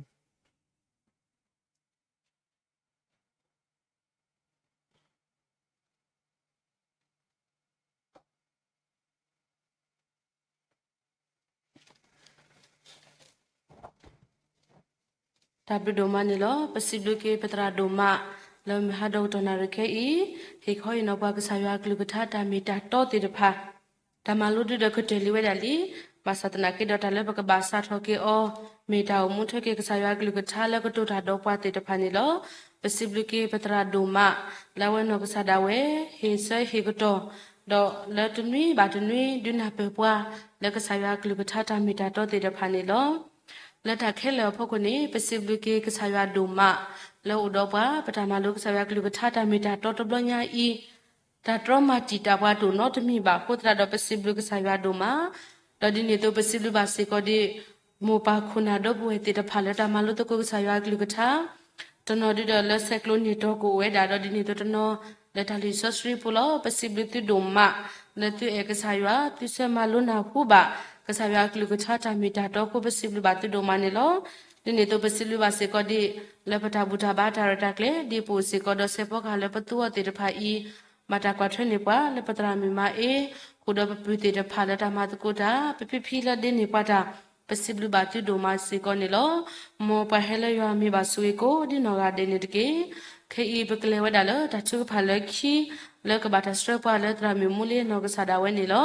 တၢ်ဘျုးဒိၣ်မးန့ၣ်လီၤ. ပစံးဘျုးက့ၤပသရၣ်ဒိၣ်မး လၢမုၢ်ဟါဒီကတီၢ်နၣ်ရံၣ်ခဲအံၤ ဟ့ၣ်ခီဟ့ၣ်နီၤပှၤကစၢ်ယွၤအကလုၢ်ကထါတၢ်မ့ၢ်တၢ်တီသ့ၣ်တဖၣ်, တၢ်မၤလိဒုဒီးကတၢၢ်လံဝဲဒၣ်လံ. ဘၣ်ဆၣ်သနာ်က့ဒီးတၢ်လၢပကဘၣ်စးထီၣ်က့ၤအီၤ မ့ၢ်တၢ်အိၣ်မူထၢက့ၤကစၢ်ယွၤအကလုၢ်ကထါလၢကတိၤတၢ်ဒီးပှၤသ့ၣ်တဖၣ်န့ၣ်လီၤ. ပစံးဘျုးက့ၤပသရၣ်ဒိၣ်မး လၢအဝဲနီၢ်ကစၢ်ဒၣ်ဝဲ ဟ့ၣ်ဆၢဟ့ၣ်ကတီၢ် ဒီးလၢတနွံဘၣ်တနွံ ဒုးနၢ်ပၢၢ်ပှၤ လၢကစၢ်ယွၤအကလုၢ်ကထါတၢ်မ့ၢ်တၢ်တီသ့ၣ်တဖၣ်န့ၣ်လီၤ. လၢတၢ်ခဲလၢာ်အဖီခိၣ်န့ၣ် ပစံးဘျုးက့ၤကစၢ်ယွၤဒိၣ်မး လၢအိၣ်ဒီးပှၤ ပတၢ်မၤလိကစၢ်ယွၤအကလုၢ်ကထါတၢ်မ့ၢ်တၢ်တီတဘျီညါအံၤ တၢ်တြီမၤတံာ်တာ်ပှၤတအိၣ်နီတမံၤဘၣ်အဃိသတးဒီး ပစံးဘျုးကစၢ်ယွၤဒိၣ်မး, ဒီးဒ်န့ၣ်အသိးပစံးဘျုးဘၣ်စ့ၢ်ကီးဒ် မိၢ်ပၢ်ခိၣ်နၢ်ဒီပုၢ်ဝဲၢ်သ့ၣ်တဖၣ်လၢတၢ်မၤလိသကိးကစၢ်ယွၤအကလုၢ်ကထါ, တနီၤဒုဒီးလၢဆဲးကျိးန့ၢ်တီၢ်ကအိၣ်ဝဲဒၣ်ဒီးဒ်န့ၣ်အသိးတနီၤ လၢတၢ်လုၢ်စီဆှံပူၤလီၤ. ပစံးဘျုးသုဒိၣ်မး လၢသုအဲၣ်ကစၢ်ယွၤ သုဆၢမၤလိနၢ်ဟူဘၣ် ကစၢ်ယွၤအကလုၢ်ကထါတၢ်မ့ၢ်တၢ်တီအဃိ ပစံးဘျုးဘၣ်သုဒိၣ်မးန့ၣ်လီၤ. ဒ်န့ၣ်အသိးပစံးဘျုးဘၣ်စ့ၢ်ကီးဒ် လၢပတၢ်ဘူၣ်တၢ်ဘါတၢ်ရဲၣ်တၢ်ကျဲၤ ဒ်ပအိၣ်စ့ၢ်ကီးဒီးစဲးဖီကဟၣ်လၢပသူအီၤသ့ၣ်တဖၣ်အံၤ ဘၣ်တၢ်ကွၢ်ထွဲန့ၢ်ပှၤ လၢပသရၣ်မုၣ်မၤအ့ ဃုာ်ဒီးပပုၢ်သ့ၣ်တဖၣ်လၢတၢ်မၤသကိးတၢ် ပဖံဖံလၢဒ့န့ၢ်ပှၤတၢ် ပစံးဘျုးဘၣ်သုဒိၣ်မးစ့ၢ်ကီးန့ၣ်လီၤ. မ်ပှၤဟဲလၢယွၤအမံၤဘၣ်ဆိၣ်ဂ့ၤကိးဒ်နီၢ်ဂၤဒဲးန့ၣ်တက့ၢ်. ခဲအံၤပကလဲၤဝဲဒၣ်လၢတၢ်ထုကဖၣ်လၢခံ လၢကဘၣ်တၢ်ဆှၢပှၤလၢသရၣ်မုၣ်မူလ့နီၢ်ကစၢ်ဒၣ်ဝဲန့ၣ်လီၤ.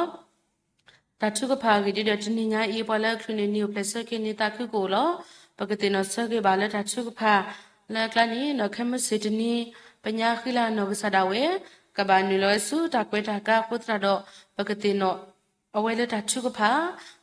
တၢ်ထုကဖၣ်အဂ့ၢ်ဒ်ဒီးတနံၤညါအံၤ ပှၤလၢအချုးန့ၣ်နံၤအိၣ်ဖျဲၣ်ဆၢက့ၤန့ၣ်သးခုကအိၣ်လီၤ. ပကသ့ၣ်နီၣ်ဆၢက့ၤဘၣ်လၢတၢ်ထုကဖၣ် လၢအကျါန့ၣ် နီၢ်ခဲမုၢ်ဆ့ၣ်တနံၤ ပညါဃံလၤနီၢ်ကစၢ်ဒၣ်ဝဲ ကဘၣ်နုာ်လီၤဝဲဆူတၢ်ကွဲးတၢ်ကါအဃိသတးဒီး ပကသ့ၣ်နီၣ် အဝဲလၢတၢ်ထုကဖၣ်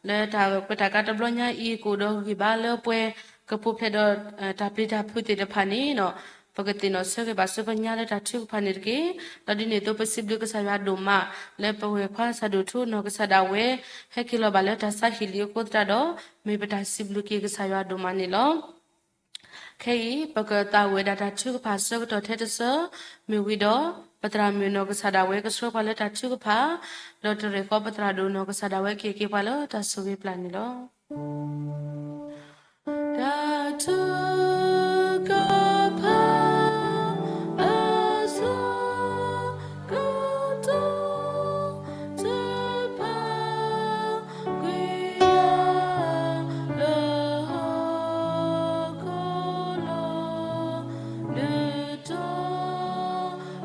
လၢတၢ်ကွဲးတၢ်ကါတဘျီညါအံၤ ကအိၣ်ဒီးဂံၢ်ဘါလၢပှဲၤ ကပူၤဖျဲးဒီး တၢ်ပျံၤတၢ်ဖုးသ့ၣ်တဖၣ်န့ၣ် ပကသ့ၣ်နီၣ်ဆၢက့ၤဘၣ်ဆူပညါလၢတၢ်ထုကဖၣ်န့ၣ်တက့ၢ်. ဒီးဒ်န့ၣ်အသိးပစံးဘျုးကစၢ်ယွၤဒိၣ်မး လၢပဝဲၢ်ခွါစၢ်ဒိၣ်ထူနီၢ်ကစၢ်ဒၣ်ဝဲ ဟဲက့ၤလီၤဘၣ်လၢတၢ်ဆါဟံၣ်လံအဃိသတးဒီး မ့ၢ်ပတၢ်စံးဘျုးက့ၤကစၢ်ယွၤဒိၣ်မးန့ၣ်လီၤ. ခဲအံၤ ပကသးဝံၣ်ဝဲဒၣ်တၢ်ထုကဖၣ်ဆၢကတီၢ်ထဲတဆၢ မ့ၢ်ဝံၤဒီး ပသရၣ်မုၣ်နီၢ်ကစၢ်ဒၣ်ဝဲကဆှၢပှၤလၢတၢ်ထုကဖၣ် ဒီးတရဲၣ်ဃီပသရၣ်ဒိၣ်နီၢ်ကစၢ်ဒၣ်ဝဲက့ၤက့ၤပှၤလၢတၢ်ဆိၣ်ဂ့ၤပျၢ်န့ၣ်လီၤ. တၢ်ထုကဖၣ် အဆၢကတီၢ် တဖၣ် က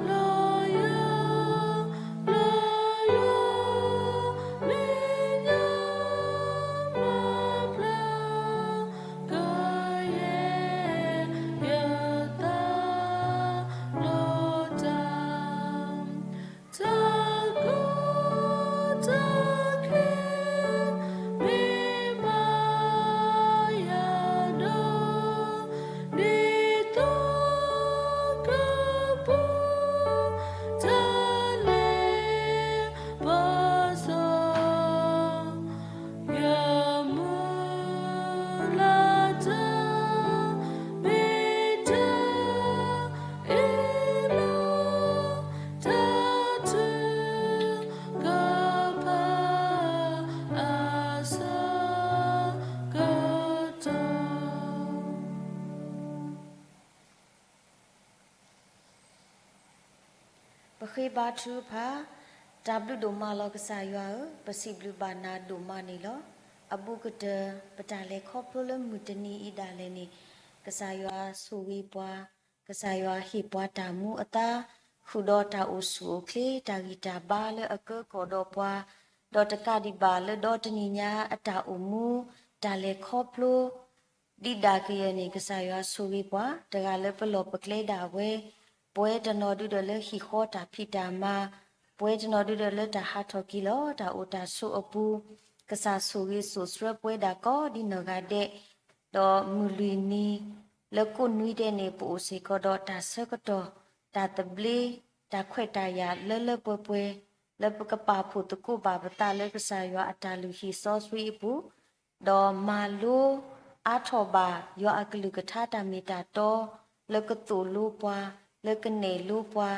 ွံာ်ယၤ လၢဟီၣ်ခိၣ်လီၤ ဒုးတီၤလီၤယၤ လၢယွၤမဲာ်ညါ မၤဖျါ ကယဲၢ်ယသး လီၤတၢ် တၢ်ကီတၢ်ခဲ မ့ၢ်ဘၣ်ယၤဒီး ဒ်သိးကပူၤ တၢ်လဲၤပစီ ယမုၢ်လၢ်တၢ် မ့ၢ်တၢ်အ့ၣ်လိာ် တၢ်ထုကဖၣ် အဆၢကတီၢ် ပဃ့ဘါထုကဖၣ်. တၢ်ဘျုးဒိၣ်မးလီၤကစၢ်ယွၤဧၢ, ပစံးဘျုးဘၣ်နၤဒိၣ်မးန့ၣ်လီၤ. အဘူးကတၢၢ် ပတၢ်လဲၤခီဖျိလၢမုၢ်တနံၤအံၤဒၣ်လဲာ်န့ၣ်, ကစၢ်ယွၤဆိၣ်ဂ့ၤပှၤ, ကစၢ်ယွၤဟ့ၣ်ပှၤတၢ်မူအသါ, ဃုာ်ဒီးတၢ်အိၣ်ဆူၣ်အိၣ်ချ့ တၢ်ဂံၢ်တၢ်ဘါလၢအကၢကီၢ်ဒီးပှၤ, ဒီးတကးဒံးဘၣ်လၢဒီတနံၤညါအတၢ်အိၣ်မူ တၢ်လဲၤခီဖျိ ဒံးဒၣ်ကယဲၢ်န့ၣ် ကစၢ်ယွၤဆိၣ်ဂ့ၤပှၤ တဂၤလၢပလီၢ်ပကျဲဒၣ်ဝဲ, ပဝဲတနီၤဒုဒီးလၢဟံၣ်ဃီတၢ်ဖံးတၢ်မၤ, ပဝဲတနီၤဒုဒီးလၢတၢ်ဟးထီၣ်က့ၤလီၤ တၢ်အိၣ်တၢ်ဆိးအပူၤ, ကစၢ်ဆိၣ်ဂ့ၤစိာ်ဆှၢပဝဲဒၣ်ကိးဒ်နီၢ်ဂၤဒဲး, ဒီးမုၢ်လွံၢ်နံၤ လၢကိးနွံဒဲးန့ၣ် ပအိၣ်စ့ၢ်ကီးဒီးတၢ်ဆၢကတီၢ်, တၢ်သဘျ့, တၢ်ခွဲးတၢ်ယာ်လၢလၢပှဲၤပှဲၤ, လၢပကပာ်ဖှိၣ်သကိးဘၣ်ပသးလၢကစၢ်ယွၤအတၢ်လုၢ်ဟံၣ်စီဆှံအပူၤ, ဒီးမၤလိအါထီၣ်ဘၣ်ယွၤအကလုၢ်ကထါတၢ်မ့ၢ်တၢ်တီ, လၢကသိၣ်လိပှၤ, လၢကနဲၣ်လိပှၤ,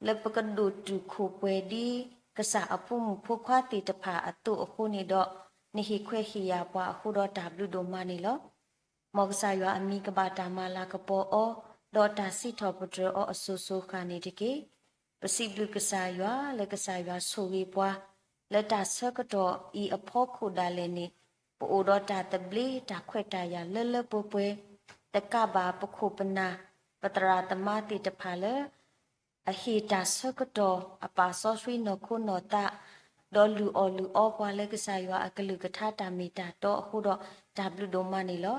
လၢပကဒိၣ်တုာ်ခိၣ်ပှဲၤဒ်ကစၢ်အဖိမုၣ်ဖိခွါသ့ၣ်တဖၣ်အသိးအဃိန့ၣ်ဒီး, နဟ့ၣ်ခွဲးဟ့ၣ်ယာ်ပှၤအဃိဒီးတၢ်ဘျုးဒိၣ်မးန့ၣ်လီၤ. မ်ကစၢ်ယွၤအမံၤကဘၣ်တၢ်မၤလၤကပီၤအီၤ, ဒီးတၢ်စံးထီၣ်ပတြၢၤအီၤအစိၤစိၤဃၣ်န့ၣ်တက့ၢ်. ပစံးဘျုးကစၢ်ယွၤလၢကစၢ်ယွၤဆိၣ်ဂ့ၤပှၤ, လၢတၢ်ဆၢကတီၢ်အံၤအဖီခိၣ်ဒၣ်လဲာ်န့ၣ်, ပအိၣ်ဒီးတၢ်သဘျ့တၢ်ခွဲးတၢ်ယာ်လၢလၢပှဲၤပှဲၤ, တကးဘၣ်ပခိၣ်ပနၢ်, ပသရၣ်သမါသ့ၣ်တဖၣ်လၢ အဟ့ၣ်တၢ်ဆၢကတီၢ် အပာ်စီဆှံနီၢ်ခိနီၢ်သး, ဒီးလုၢ်အီၣ်လုၢ်အီပှၤလၢကစၢ်ယွၤအကလုၢ်ကထါတၢ်မ့ၢ်တၢ်တီအဃိဒီး တၢ်ဘျုးဒိၣ်မးန့ၣ်လီၤ.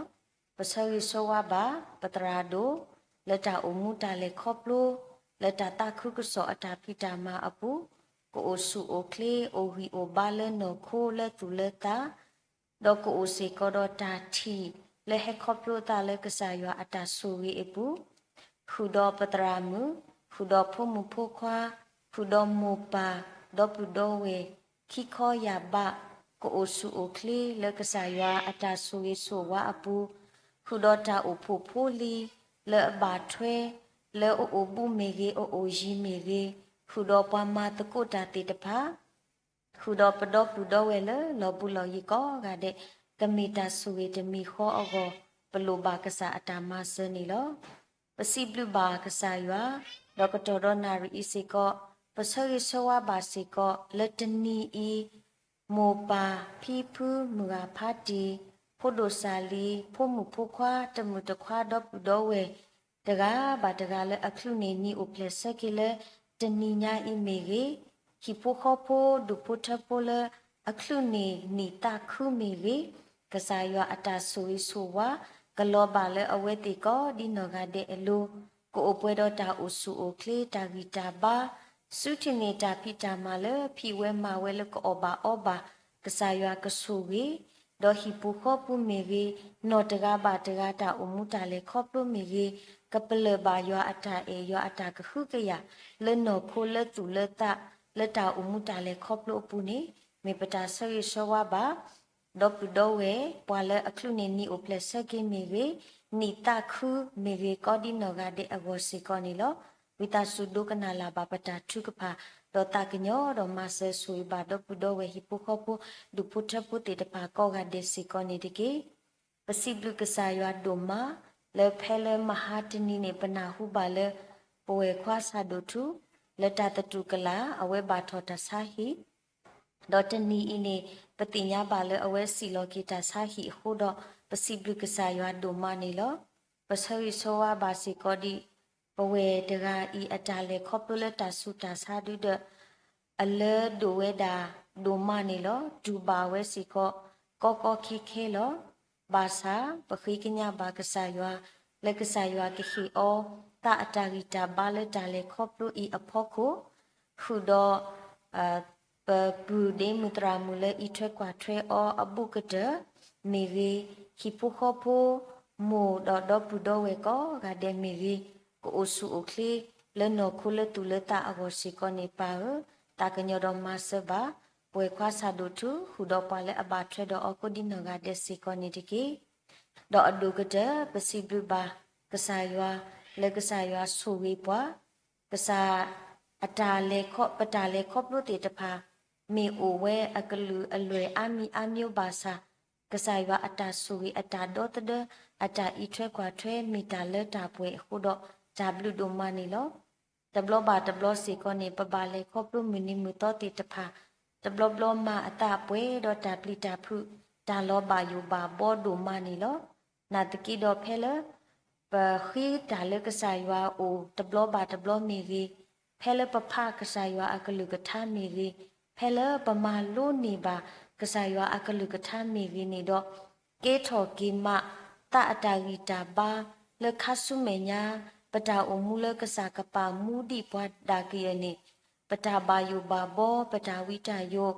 ပဆၢဂ့ၤဆၢဝါဘၣ် ပသရၣ်ဒိၣ် လၢတၢ်အိၣ်မူတၢ်လဲၤခီဖျိ လၢတၢ်သးခုကစီၣ်အတၢ်ဖံးတၢ်မၤအပူၤ ကအိၣ်ဆူၣ်အိၣ်ချ့ အိၣ်ဂံၢ်အိၣ်ဘါလၢနီၢ်ခိလၢသူၣ်လၢသး ဒီးကအိၣ်စ့ၢ်ကီးဒီးတၢ်ထံၣ်လၢဟဲခီဖျိအသးလၢကစၢ်ယွၤအတၢ်ဆိၣ်ဂ့ၤအပူၤ ဃုာ်ဒီးပသရၣ်မုၣ်, ဃုာ်ဒီးဖိမုၣ်ဖိခွါ, ဃုာ်ဒီးမိၢ်ပၢ်, ဒီပုၢ်ဒီဝဲၢ်, ခံခီယာ်ဘး, ကအိၣ်ဆူၣ်အိၣ်ချ့လၢကစၢ်ယွၤအတၢ်ဆိၣ်ဂ့ၤဆိၣ်ဝါအပူၤ, ဃုာ်ဒီးတၢ်အိၣ်ဖှိၣ်ဖိလံၤ လၢအဘၣ်ထွဲ လၢအအိၣ်ဘူးမ့ၢ်ဂ့ၤ အအိၣ်ယံၤမ့ၢ်ဂ့ၤ, ဃုာ်ဒီးပှၤမၤသကိးတၢ်သ့ၣ်တဖၣ် ဃုာ်ဒီးပဒီပုၢ်ဒီဝဲၢ်လၢလီၤဘူးလီၤယံၤကိးဂၤဒဲး ကမ့ၢ်တၢ်ဆိၣ်ဂ့ၤတမံၤဃီအဂီၢ် ပလိၣ်ဘၣ်ကစၢ်အတၢ်မၤစၢၤန့ၣ်လီၤ. ပစံးဘျုးဘၣ်ကစၢ်ယွၤ ဒီးကတီၢ်ဒီးနၣ်ရံၣ်အံၤစ့ၢ်ကီး ပဆၢဂ့ၤဆၢဝါဘၣ်စ့ၢ်ကီး လၢတနံၤအံၤ မိၢ်ပၢ်ဖံဖုမုၢ်ဂၤဖးတံၢ် ဖိဒိၣ်စၢ်လံၤ ဖိမုၣ်ဖိခွါ တမုၣ်တခွါ ဒီပုၢ်ဒီဝဲၢ် တဂၤဘၣ်တဂၤလၢအချုးန့ၢ်နံၣ်အိၣ်ဖျဲၣ်ဆၢက့ၤလၢ တနံၤညါအံၤမ့ၢ်ဂ့ၤ, ဟံၣ်ဖိဃီဖိ ဒူၣ်ဖိထၢဖိလၢအချုးန့ၢ်နံၣ်သးခုမ့ၢ်ဂ့ၤ, ကစၢ်ယွၤအတၢ်ဆိၣ်ဂ့ၤဆိၣ်ဝါ ကလီၤဘၣ်လၢအဝဲသ့ၣ်ကိးဒ်နီၢ်ဂၤဒဲးအလိၤ, ကအိၣ်ပှဲၤဒီးတၢ်အိၣ်ဆူၣ်အိၣ်ချ့ တၢ်ဂံၢ်တၢ်ဘါ, ဆူထံၣ်န့ၢ်တၢ်ဖံးတၢ်မၤလၢဖံးဝဲမၤဝဲလၢကအီၣ်ဘၣ်အီဘၣ်, ကစၢ်ယွၤကဆိၣ်ဂ့ၤ, ဒီးဟံၣ်ပူၤဃီပူၤမ့ၢ်ဂ့ၤ, နီၢ်တဂၤဘၣ်တဂၤတၢ်အိၣ်မူတၢ်လဲၤခီဖျိမ့ၢ်ဂ့ၤ, ကပလၢၢ်ဘၣ်ယွၤအတၢ်အဲၣ် ယွၤအတၢ်ကဟုကယာ် လၢနီၢ်ခိလၢသူၣ်လၢသး လၢတၢ်အိၣ်မူတၢ်လဲၤခီဖျိအပူၤန့ၣ် မ့ၢ်ပတၢ်ဆၢဂ့ၤဆၢဝါဘၣ် ဒီပုၢ်ဒီဝဲၢ် ပှၤလၢအချုးန့ၢ်နံၣ်အိၣ်ဖျဲၣ်ဆၢက့ၤမ့ၢ်ဂ့ၤ, နံၣ်သးခုမ့ၢ်ဂ့ၤ ကိးဒ်နီၢ်ဂၤဒဲးအဂီၢ်စ့ၢ်ကီးန့ၣ်လီၤ. ဝံသးစူၤဒိကနၣ်လၢ်ဘၣ်ပတၢ်ထုကဖၣ်, ဒီးသးကညီၤဒီးမၤစၢၤဆိၣ်ဂ့ၤဘၣ်ဒီပုၢ်ဒီဝဲၢ်ဟံၣ်ဖိဃီဖိ ဒူၣ်ဖိထၢဖိသ့ၣ်တဖၣ်ကိးဂၤဒဲးစ့ၢ်ကီးန့ၣ်တက့ၢ်. ပစံးဘျုးကစၢ်ယွၤဒိၣ်မး လၢဖဲလၢမဟါတနံၤန့ၣ် ပနၢ်ဟူဘၣ်လၢ ပဝဲၢ်ခွါဆၣ်ဒိၣ်ထူ လၢတၢ်သတူၢ်ကလာ် အဝဲဘၣ်ထီၣ်တၢ်ဆါဟံၣ် ဒီးတနံၤအံၤန့ၣ် ပသ့ၣ်ညါဘၣ်လၢအဝဲစံၣ်လီၤက့ၤတၢ်ဆါဟံၣ်အဃိဒီး ပစံးဘျုးကစၢ်ယွၤဒိၣ်မးန့ၣ်လီၤ. ပဆၢဂ့ၤဆၢဝါဘၣ်စ့ၢ်ကီးဒ် ပဝဲၢ်တဂၤအံၤအတၢ်လဲၤခီဖျိလၢတၢ်ဆူးတၢ်ဆါဒုဒီး အလၢဒိၣ်ဝဲဒၣ်ဒိၣ်မးန့ၣ်လီၤ. တူၢ်ဘၣ်ဝဲစ့ၢ်ကီး ကီကီခဲခဲလီၤ. ဘၣ်ဆၣ် ပဃ့ကညးဘၣ်ကစၢ်ယွၤ လၢကစၢ်ယွၤကဟ့ၣ်အီၤ သးအတၢ်ဂံၢ်တၢ်ဘါလၢတၢ်လဲၤခီဖျိအံၤအဖီခိၣ် ဃုာ်ဒီး ပပုၢ်ဒ့မုၣ်သရၣ်မုၣ်လၢအံးထွဲကွၢ်ထွဲအီၤအဘူးကတၢၢ်မ့ၢ်ဂ့ၤ, ဟံၣ်ဖိဃီဖိ မိၢ်ဒီးဒီပုၢ်ဒီဝဲၢ်ကိးဂၤဒဲးမ့ၢ်ဂ့ၤ, ကအိၣ်ဆူၣ်အိၣ်ချ့ လၢနီၢ်ခိလၢသူၣ်လၢသးအဂီၢ်စ့ၢ်ကီးန့ၣ် ပၢ်ဧၢ, သးကညီၤဒီးမၤစၢၤဘၣ် ပဝဲၢ်ခွါဆၣ်ဒိၣ်ထူ ဃုာ်ဒီးပှၤလၢအဘၣ်ထွဲဒီးအီၤကိးဒ်နီၢ်ဂၤဒဲးစ့ၢ်ကီးန့ၣ်တက့ၢ်. ဒီးအဒိၣ်ကတၢၢ် ပစံးဘျုးဘၣ်ကစၢ်ယွၤ လၢကစၢ်ယွၤဆိၣ်ဂ့ၤပှၤ, ကစၢ် အတၢ်လဲၤခီ ပတၢ်လဲၤခီဖျိသ့ၣ်တဖၣ် မ့ၢ်အိၣ်ဝဲအကလုာ်အလွဲၢ်အါမံၤအါမံၤဘၣ်ဆၣ်, ကစၢ်ယွၤအတၢ်ဆိၣ်ဂ့ၤအတၢ်ဒီသဒၢ အတၢ်အံးထွဲကွၢ်ထွဲမ့ၢ်တၢ်လၢတၢ်ပှဲၤအဃိဒီး တၢ်ဘျုးဒိၣ်မးန့ၣ်လီၤ. တဘျီဘၣ်တဘျီစ့ၢ်ကီးန့ၣ် ပဘၣ်လဲၤခီဖျိမုၢ်နံၤမုၢ်သီသ့ၣ်တဖၣ်, တဘျီဘျီမၤအသးပှဲၤဒီးတၢ်ပျံၤတၢ်ဖုး တၢ်လီၤဘၣ်ယိၣ်ဘၣ်ဘီဒိၣ်မးန့ၣ်လီၤ. နာ်သက့ဒီးဖဲလၢ ပဃ့တၢ်လၢကစၢ်ယွၤအအိၣ်တဘျီဘၣ်တဘျီမ့ၢ်ဂ့ၤ, ဖဲလၢပဖးကစၢ်ယွၤအကလုၢ်ကထါမ့ၢ်ဂ့ၤ, ဖဲလၢပမၤလိန့ၢ်ဘၣ်ကစၢ်ယွၤအကလုၢ်ကထါမ့ၢ်ဂ့ၤန့ၣ်ဒီး ကဲထီၣ်က့ၤမး သးအတၢ်ဂံၢ်တၢ်ဘါ လၢခါဆူမဲာ်ညါ ပတၢ်အိၣ်မူလၢကစၢ်ကပာ်မူဒံးပှၤဒၣ်ကယဲၢ်န့ၣ် ပတၢ်ဘၣ်ယိၣ်ဘၣ်ဘီ ပတၢ်ဝံတၢ်ယိး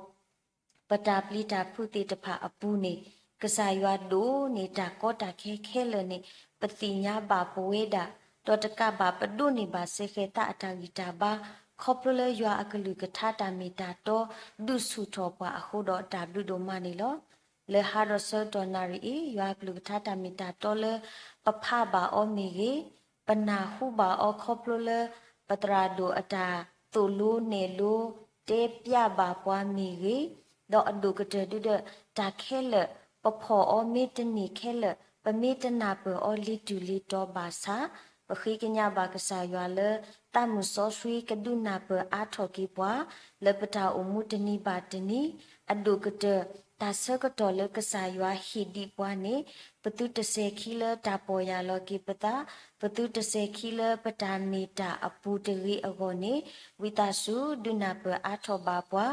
ပတၢ်ပျံၤတၢ်ဖုးသ့ၣ်တဖၣ်အပူၤန့ၣ် ကစၢ်ယွၤဒိးန့ၢ်တၢ်ကီတၢ်ခဲခဲလၢာ်န့ၣ် ပသ့ၣ်ညါဘၣ်ပဝဲဒၣ်, ဒီးတကးဘၣ်ပဒိးန့ၢ်ဘၣ်စ့ၢ်ကီးသးအတၢ်ဂံၢ်တၢ်ဘါ ခီဖျိလၢယွၤအကလုၢ်ကထါတၢ်မ့ၢ်တၢ်တီ ဒုးဆူၣ်ထီၣ်ပှၤအဃိဒီးတၢ်ဘျုးဒိၣ်မးန့ၣ်လီၤ. လၢဟါဒီးဆၢကတီၢ်နၣ်ရံၣ်အံၤ ယွၤအကလုၢ်ကထါတၢ်မ့ၢ်တၢ်တီလၢ ပဖးဘၣ်အီၤမ့ၢ်ဂ့ၤ, ပနၢ်ဟူဘၣ်အီၤခီဖျိလၢ ပသရၣ်ဒိၣ်အတၢ်သိၣ်လိနဲၣ်လိ တဲပျးဘၣ်ပှၤမ့ၢ်ဂ့ၤ, ဒီးအဒိၣ်ကတၢၢ်ဒုဒီး တၢ်ခဲလၢာ် ပဖီၣ်အီၤမ့ၢ်တန့ၢ်ခဲလၢာ် ပမ့ၢ်တနၢ်ပၢၢ်အီၤလ့ၤတုၤလ့ၤတီၤဘၣ်ဆၣ်, ပဃ့ကညးဘၣ်ကစၢ်ယွၤလၢ သးမုၢ်စီဆှံကဒုးနၢ်ပၢၢ်အါထီၣ်က့ၤပှၤ လၢပတၢ်အိၣ်မူတနံၤဘၣ်တနံၤ, အဒိၣ်ကတၢၢ် တၢ်ဆၢကတီၢ်လၢကစၢ်ယွၤဟ့ၣ်ဒံးပှၤန့ၣ် ပသုတစဲၤခံလၢတၢ်ပီၢ်ယၢ်လီၤက့ၤပသး, ပသုတစဲၤခံလၢပတၢ်မ့ၢ်တၢ်အပူၤတဂ့ၤအဂီၢ်န့ၣ်, ဝံသးစူၤဒုးနၢ်ပၢၢ်အါထီၣ်ဘၣ်ပှၤ,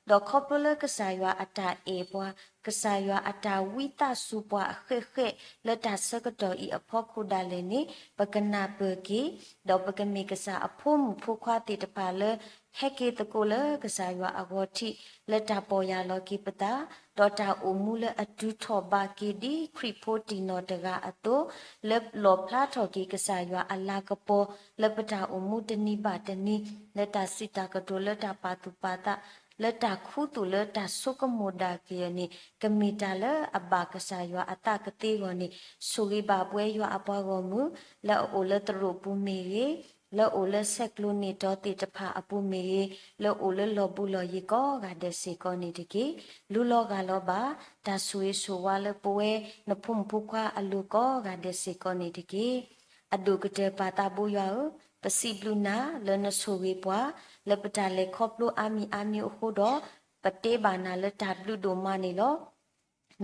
ဒီးခီဖျိလၢကစၢ်ယွၤအတၢ်အဲၣ်ပှၤ, ကစၢ်ယွၤအတၢ်ဝံသးစူၤပှၤအဃဲးဃဲးလၢတၢ်ဆၢကတီၢ်အံၤအဖီခိၣ်ဒၣ်လဲာ်န့ၣ် ပကနၢ်ပၢၢ်က့ၤ, ဒီးပကမ့ၢ်ကစၢ်အဖိမုၣ်ဖိခွါသ့ၣ်တဖၣ်လၢ ဟဲက့ၤသကိးလၢကစၢ်ယွၤအဂီၢ်ထံး လၢတၢ်ပီၢ်ယၢ်လီၤက့ၤပသး, ဒီးတၢ်အိၣ်မူလၢအတုၤထီၣ်ဘၣ်က့ၤဒ်ခရံာ်ဖိတံၢ်နီၢ်တဂၤအသိး, လၢလီၣ်ဖျါထီၣ်က့ၤကစၢ်ယွၤအလၤကပီၤ လၢပတၢ်အိၣ်မူတနံၤဘၣ်တနံၤ, လၢတၢ်စံးတၢ်ကတိၤ လၢတၢ်ပာ်သူၣ်ပာ်သး, လၢတၢ်ခူသူၣ်လၢတၢ်ဆိကမိၣ်ဒၣ်ကယၢၤန့ၣ် ကမ့ၢ်တၢ်လၢအဘၣ်ကစၢ်ယွၤအသးကသ့အဂီၢ်န့ၣ် ဆိၣ်ဂ့ၤဘၣ်ပဝဲယွၤအပှၤဂီၢ်မုၢ် လၢအအိၣ်လၢသရိာ်ပူၤမ့ၢ်ဂ့ၤ, လၢအအိၣ်လၢဆဲးကျိးန့ၢ်တီသ့ၣ်တဖၣ်အပူၤမ့ၢ်ဂ့ၤ, လၢအအိၣ်လၢလီၢ်ဘူးလီၢ်ယံၤကိးဂၤဒဲးစ့ၢ်ကီးန့ၣ်တက့ၢ်. လူလီၤဂၢ်လီၤဘၣ် တၢ်ဆိၣ်ဂ့ၤဆိၣ်ဝါလၢပဝဲနဖိမုၣ်ဖိခွါအလိၤကိးဂၤဒဲးစ့ၢ်ကီးန့ၣ်တက့ၢ်. အဒိၣ်ကတၢၢ်ပၢ်သးဘိယွၤဧၢ, ပစံးဘျုးနၤလၢနဆိၣ်ဂ့ၤပှၤ လၢပတၢ်လဲၤခီဖျိအါမံၤအါမံၤအဃိဒီး ပတဲဘၣ်နၤလၢတၢ်ဘျုးဒိၣ်မးန့ၣ်လီၤ.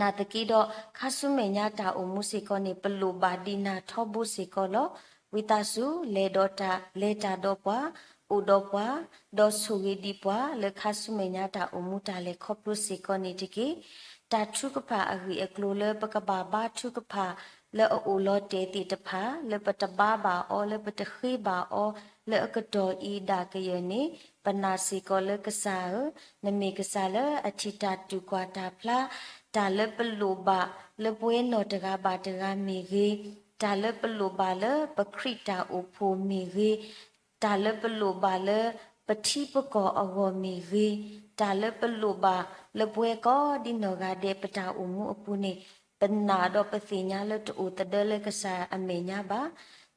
နာ်သက့ဒီး ခါဆူမဲာ်ညါတၢ်အိၣ်မူစ့ၢ်ကီးန့ၣ် ပလိၣ်ဘၣ်ဒံးနၤထီဘိစ့ၢ်ကီးလီၤ. ဝံသးစူၤ လဲၤဒီးတၢ် လဲၤတၢ်ဒီးပှၤ, အိၣ်ဒီးပှၤ, ဒီးဆိၣ်ဂ့ၤဒံးပှၤ လၢခါဆူမဲာ်ညါတၢ်အိၣ်မူတၢ်လဲၤခီဖျိစ့ၢ်ကီးန့ၣ်တက့ၢ်. တၢ်ထုကဖၣ်အဂ့ၢ်အကျိၤလၢပကဘၣ်ဘါထုကဖၣ် လၢအအိၣ်လီၤတဲာ်သ့ၣ်တဖၣ် လၢပတဘါဘၣ်အီၤ လၢပတဃ့ဘၣ်အီၤ လၢအကတီၢ်အံၤဒၣ်ကယၢၤန့ၣ် ပနာ်စ့ၢ်ကီးလၢကစၢ်ဧၢ, နမ့ၢ်ကစၢ်လၢအထံၣ်တၢ်တူၢ်ကွၢ်တၢ်ဖျါ, တၢ်လၢပလိၣ်ဘၣ်လၢပဝဲနီၢ်တဂၤဘၣ်တဂၤမ့ၢ်ဂ့ၤ, တၢ်လၢပလိၣ်ဘၣ်လၢပခရံာ်တၢ်အိၣ်ဖှိၣ်မ့ၢ်ဂ့ၤ, တၢ်လၢပလိၣ်ဘၣ်လၢပထံပကီၢ်အဂီၢ်မ့ၢ်ဂ့ၤ, တၢ်လၢပလိၣ်ဘၣ်လၢပဝဲကိးဒ်နီၢ်ဂၤဒဲးပတၢ်အိၣ်မူအပူၤန့ၣ် ပနာ်ဒီးပသ့ၣ်ညါလၢတအိၣ်သဒၢလၢကစၢ်အမဲာ်ညါဘၣ်.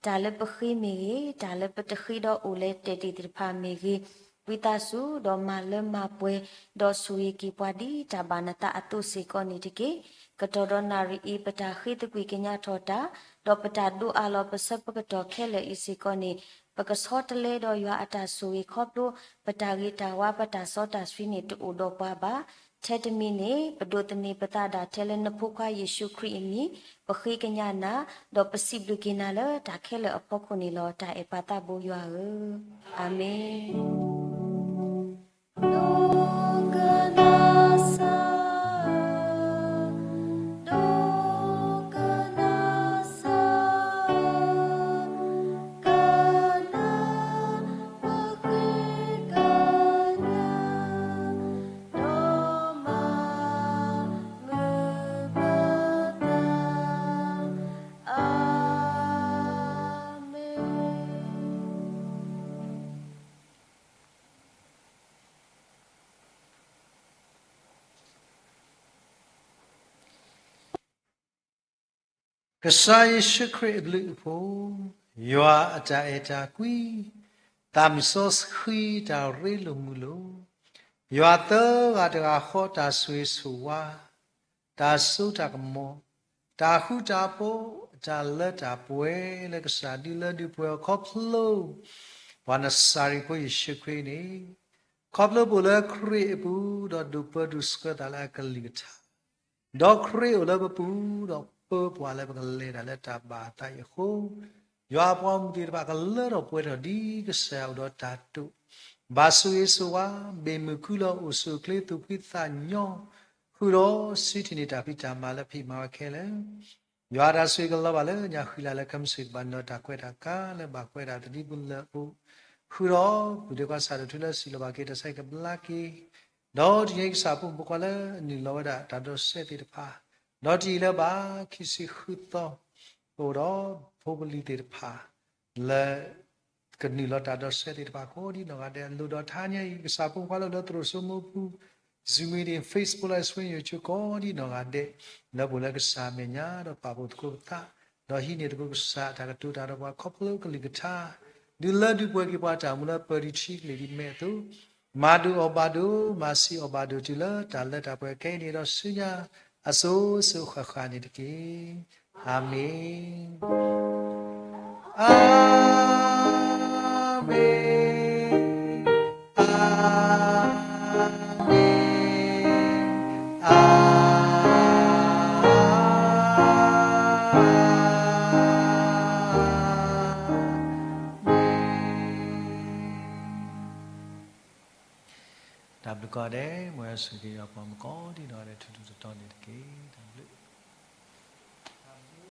တၢ်လၢပဃ့မ့ၢ်ဂ့ၤ, တၢ်လၢပတဃ့ဒီးအိၣ်လဲၤတဲာ်သ့ၣ်တဖၣ်မ့ၢ်ဂ့ၤ, ဝံသးစူၤဒီးမၤလၢမၤပှဲၤ, ဒီးဆိၣ်ဂ့ၤက့ၤပှၤဒ်တၢ်ဘၣ်နသးအသိးစ့ၢ်ကီးန့ၣ်တက့ၢ်. ကတီၢ်ဒီးနၣ်ရံၣ်အံၤ ပတၢ်ဃ့သကွံာ်ကညးထီၣ်တၢ်, ဒီးပတၢ်ဒိးအးလီၤပဆၢပကတီၢ်ခဲလၢာ်အံၤစ့ၢ်ကီးန့ၣ် ပကဆီတလဲဒီးယွၤအတၢ်ဆိၣ်ဂ့ၤခီဖျိ ပတၢ်ဂ့ၤတၢ်ဝါ ပတၢ်စီတၢ်ဆှံန့ၣ် တအိၣ်ဒီးပှၤဘၣ်. ထဲတမံၤန့ၣ် ပဒိးသန့ၤပသးဒၣ်ထဲလၢနဖိခွါယ့ၣ်ၡူးခရံာ်အမံၤ, ပဃ့ကညးနၤ, ဒီးပစံးဘျုးက့ၤနၤလၢတၢ်ခဲလၢာ်အဖီခိၣ်န့ၣ်လီၤ. တၢ်အဲၣ်ပၢ်သးဘိယွၤဧၢ, အၤမ့ၣ်. Amen. ကစၢ်ယ့ၣ်ၡူးခရံာ်အဘျုးအဖှိၣ်, ယွၤအတၢ်အဲၣ်တၢ်ကွံ, သးမုၣ်စီဆှံတၢ်ရ့လိာ်မုာ်လိာ်, ယွၤသၢဂၤတဂၤဃီတၢ်ဆိၣ်ဂ့ၤဆိၣ်ဝါ, တၢ်စိတၢ်ကမီၤ, တၢ်ဃူတၢ်ဖိး, တၢ်လၢတၢ်ပှဲၤလၢကစၢ်ဒုးလၢဒုးပှဲၤအီၤခီဖျိ ပှၤနစၤရ့းဖိယ့ၣ်ၡူးခရံာ်န့ၣ်, ခီဖျိပအိၣ်လၢခရံာ်အပူၤ ဒီးဒိးပၢဒိးဆှၢသးလၢအကလုၢ်ကထါ ဒီးခရံာ်အိၣ်လၢပပူၤ ဒီးပၢပှၤလၢပကလဲၤတၢ်လၢတၢ်ဘၣ်အသးအံၤအဃိ, ယွၤအပှၤမုၣ်သ့ၣ်တဖၣ်ကလၢထီၣ်ပှဲၤထီၣ်ဒ်ကစၢ်ယွၤအိၣ်ဒီးတၢ်တိာ်, ဘၣ်ဆိၣ်ဂ့ၤဆိၣ်ဝါ, ဘၣ်မုာ်ခုလီၤအိၣ်ဆူၣ်အိၣ်ချ့သူၣ်ဖှံသးညီ, ဃုာ်ဒီးစံးထီၣ်န့ၢ်တၢ်ဖံးတၢ်မၤလၢဖံးမၤဝဲခဲလၢာ် ယွၤအတၢ်ဆိၣ်ဂ့ၤကလီၤဘၣ်လၢညါဃံလၤလၢခဲမုၢ်ဆ့ၣ်ကဘၣ်နုာ်လီၤတၢ်ကွဲးတၢ်ကါလၢဘၣ်ကွဲးတၢ်သဒံးပူၤလၢအအိၣ်, ဃုာ်ဒီးပုၢ်ဒ့ခွါစးထီၣ်ထူလၢစံးလီၤဘၣ်က့ၤတၢ်ဆါဟံၣ်ကဘျါက့ၤ, ဒီးတနံၤအံၤကစၢ်ဖိမုၣ်ဖိခွါလၢအနုာ်လီၤဝဲဒၣ်တၢ်ဒီးစဲသ့ၣ်တဖၣ်, ဒီးတယံာ်လၢၤဘၣ်ခံဆံဃုသီ, ကအိၣ်ဒီးဖိပလံၤသ့ၣ်တဖၣ် လၢ ကနုာ်လီၤတၢ်ဒီးစဲသ့ၣ်တဖၣ်ကိးဒ်နီၢ်ဂၤဒဲးအလိၤဒီးထါညါအံၤ ကစၢ်ဖိမုၣ်ဖိခွါလၢအိၣ်လၢသရိာ်စိမိၢ်ပူၤ, Zoom meeting, Facebook Live Stream, YouTube ကိးဒ်နီၢ်ဂၤဒဲး, လၢပအိၣ်လၢကစၢ်အမဲာ်ညါဒီးပာ်ဖှိၣ်သကိးပသး, ဒီးဟံးန့ၢ်သကိးကစၢ်အတၢ်ကတိၤတၢ်ဒီးပှၤခီဖျိကလုၢ်ကထါ, ဒုးလၢဒုးပှဲၤက့ၤပှၤတၢ်အိၣ်မူလၢပၢၢ်ဒံးထံကလ့ၢ်ဒ်မဲာ်အသိး, မၤဒိၣ်အီၣ်ဘၣ်ဒိၣ်, မၤဆံးအီၣ်ဘၣ်ဒိၣ်တုၤလၢတၢ်လၢတၢ်ပှဲၤခဲအံၤန့ၣ်ဒီးဆူညါ အစိၤစိၤဃၣ်ဃၣ်န့ၣ်တက့ၢ်. အၤမ့ၣ်, အၤမ့ၣ်, အၤမ့ၣ်, အၤမ့ၣ်. တၢ်ဘျုးကိးဂၤဒဲး, မ်ယွၤဆိၣ်ဂ့ၤက့ၤယွၤပှၤမုၣ်ကိးဒံနီၢ်ဂၤဒဲး ထူထူတီတီန့ၣ်တက့ၢ်. တၢ်ဘျုး